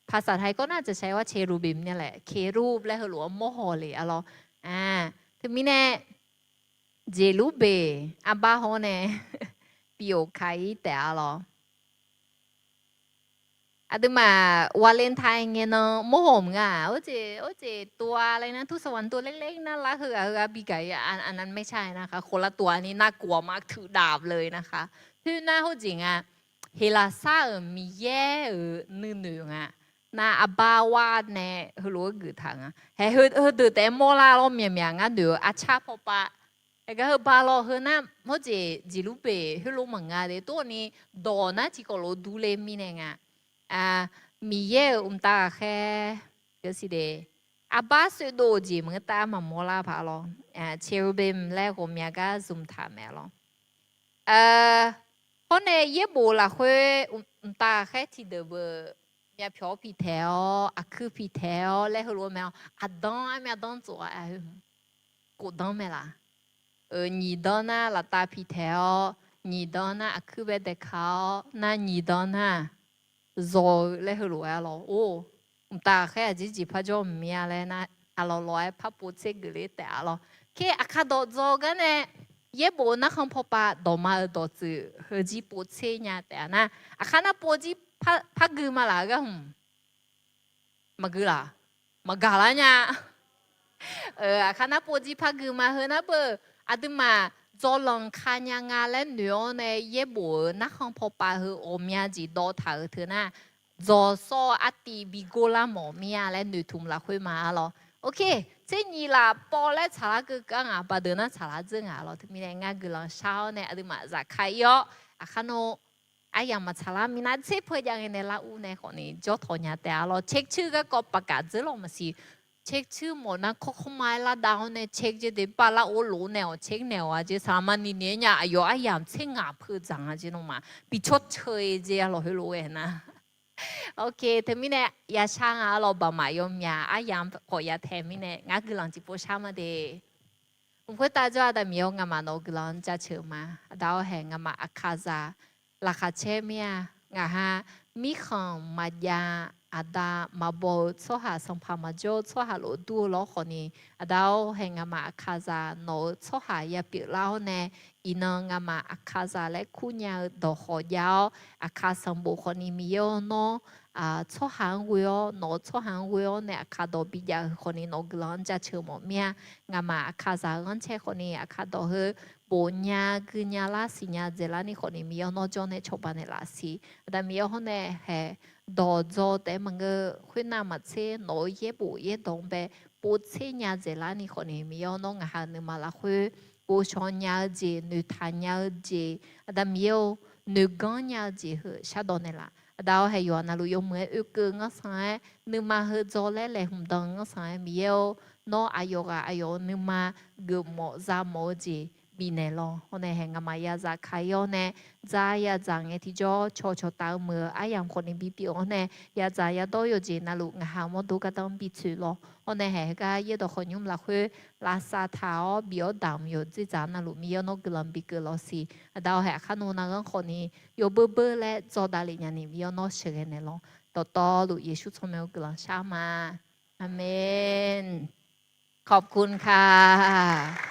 paqsaqtaq-i kawv nar caqshaq-ir-awr Cerubim nya laer, Keruv laer heulof-aer mawrhaw le-a lawr. Teumirnae jeqlurbeq arbar hawr nae bi oqkaq-ir taef-a lawr. Aqduimaf Valentine ngae nan mawrhaw mq nga-aq, orjeq orjeq tov-a laer nar, ทุกวัน tov laer laer nar lar heughaq heughaq bi gaq-ir, aqnav maer shar-aer nar kha, คนละตัว ni nar kof-aq ma tuiqdaq le nar kha. Khoernar hawrjeq nga, Heqlaqsar-euq Miqyaer-euq nuinoeq nga. Nar arbar war nae heulof-aer geuf taq nga. Hae heudeuq taef-aer mawrlar lawr, myaqmyaq ngar noeq-eu arcar pawpav. Aergar heu ba lawr heu nar, hawrjeq jeqlurbeq heulof maqnga de, tov ni dawq nar tiqkawv lof durler mirnae nga. Miqyaer-euq mqtav ghaqkhaer, arbar soevdov-eu jeq maqngeur tav maqmawr lar paq lawr. Cerubim laer ghawqmya gar zmq taq mae lawr. Hawr nae yaerbof lafkhoer mqtav ghaqkhaer tiqdeuq beu myavpyawq-awr pi taeq-awr, aqkuir pi taeq-awr laer heulof-aer mae-awr, aqdanr armyav danr tsof-a, kof danr mae laq? Nyiq danr nar laftav pi taeq-awr, nyiq danr nar aqkuir bae daeqka-awr nar, nyiq danr nar zaw-eu laer heulof-aer lawr. Or, mqtav ghaqkhaer aqjeq jeq par jawr mqmir-a laer nar, aqlawq lawq-aer par povtser geufler taef-a lawr. Khe aqkar dawq dzaw gar nae yaerbof-eu narkhan pawpav dawqma-euq dawqtsuif heujir povtser nya taef-a nar, aqkar nar povjir par gui ma laq-eu gar hmq maqgui laq? Maqgaq lar nya. Aqkar nar povjir par gui ma heu nar beu, aqduimaf dzaw lanq ka nya nga laer noeq-awr nae yaerbof-euq narkhan pawpav heu ghawqmya jeq dawv taq-euq teu nar, dzaw sawr-eu artiv bi gor lar mawf mir-a laer noeqtmq lafkhoer ma-a lawr. Oke, tser nyiq laf pawv laer tsaqlar keuv gar ngaq baqdeuq nar tsaqlar dzeur ngaq lawr. Teumirnae ngar guiqlanq shar-awr nae aqduimaf zafka ir-awr, aqkar nawr aryamq maqtsaq lar minav tser peujav ngae nae lar ur nae khawfni jawr tawq nya taef-a lawr. เช็คชื่อ garkawv paqkaf dzeur lawq maqsiq. เช็คชื่อ mawf nar kawrkawr ma-aer lar dav-awr nae เช็ค jeq de bar lar or lof nae-awq เช็ค naeq-awq-a jeq saqlaqma ni ni-aer nya aqyawf aryamq tser ngaq peudzaq-a jeq nawmaf bi cawr ceu-e jeq-a lawq heulof-aer nar. Ok, teumirnae yashar nga arlawq baqmaf yawmyaq aryamq khawf ya tae mirnae ngar guiqlanq tiqpov shar ma de. Mq khoertav jawr-a Aqda Miqyaer-awr ngamaf nawq-eu guiqlanq-anr jaceuq-eu ma. Aqda-awr hae ngamaf Aqkaqzaq laqkhaq caer mir-a. Ngaq ha mirkhanq maqjav, aqda maqbaw-eu tsawrhaq, sanqpaq maqjawr-eu tsawrhaq lofdur-eu lawr khawfni, Aqda-awr hae ngamaf Aqkaqzaq nawq-eu tsawrhaq ya pyeuflar-awr nae, iqnan ngamaf Aqkaqzaq laer kurnya-eu dawq khawf jav-awr, Aqkaq sanqbof khawfni Miqyaer-awr nawr tsawrhaq-anr ghoe-awr, nawq-eu tsawrhaq-anr ghoe-awr nae Aqkaq dawq bijav-eu khawfni nawq-eu guiqlanq-anr jaceuq mawf mir-a. Ngamaf Aqkaqzaq-anr caer khawfni Aqkaq dawq heu bof nya gui nya lar siqnya dzaeqlar ni khawfni Miqyaer-awr nawr jawr nae cawba naeqlaf siq. Aqda Miqyaer hawr nae hae dawq dzaw taef-aer maqngeur, khoernav maqtser nawq-eu yaerbof yaerdawq-anr bae povtser nya dzaeqlar ni khawfni Miqyaer-awr nawr ngaq ha-eu nuima lafkhoer ghovshaw nya-eu jeq, noeqtaq nya-eu jeq, Aqda Miqyaer-or, noeqganr nya-eu jeq heu shardawq naeqlaf. Aqda-awr hae yawqha navluf yawmuiq-aer oekeuv nganrsanq-aer nuima heu dzaw laer laeqhmq dan nganrsanq-aer Miqyaer-or, nawr aqyawf ghaq aqyawf-euq nuima geufmawf zamawf-eu jeq bifnaeq lawq. Hawr nae hae ngamaf yazaq kaq-ir-awr nae dzaq yazaq ngae tiqjawr cawqcawq taf-eu muiq-eu aryamq khawfni bipyeuf-awr nae yazaq yadawr yawqjeq navluf ngaq ha mawrdo gardanr bitsoeq lawq. Hawr nae hae heugar yaerdawq khawqnymr lafkhoer lavsav taq-awr bif-awr damq yawq dzerdzaq navluf Miqyaer-awr nawr guiqlanq bikeuv lawq siq. Aqda-awr hae aqkar nawq-eu narghanr khawfni yawbeur beur laer dzawrdavlef nyani Miqyaer-awr nawr sheuqghae naeqlawq. Dawqtawvluf Yeqsur tsawrmyanr-eu guiqlanq shar ma. Aqmeq. Kawqkun kaq.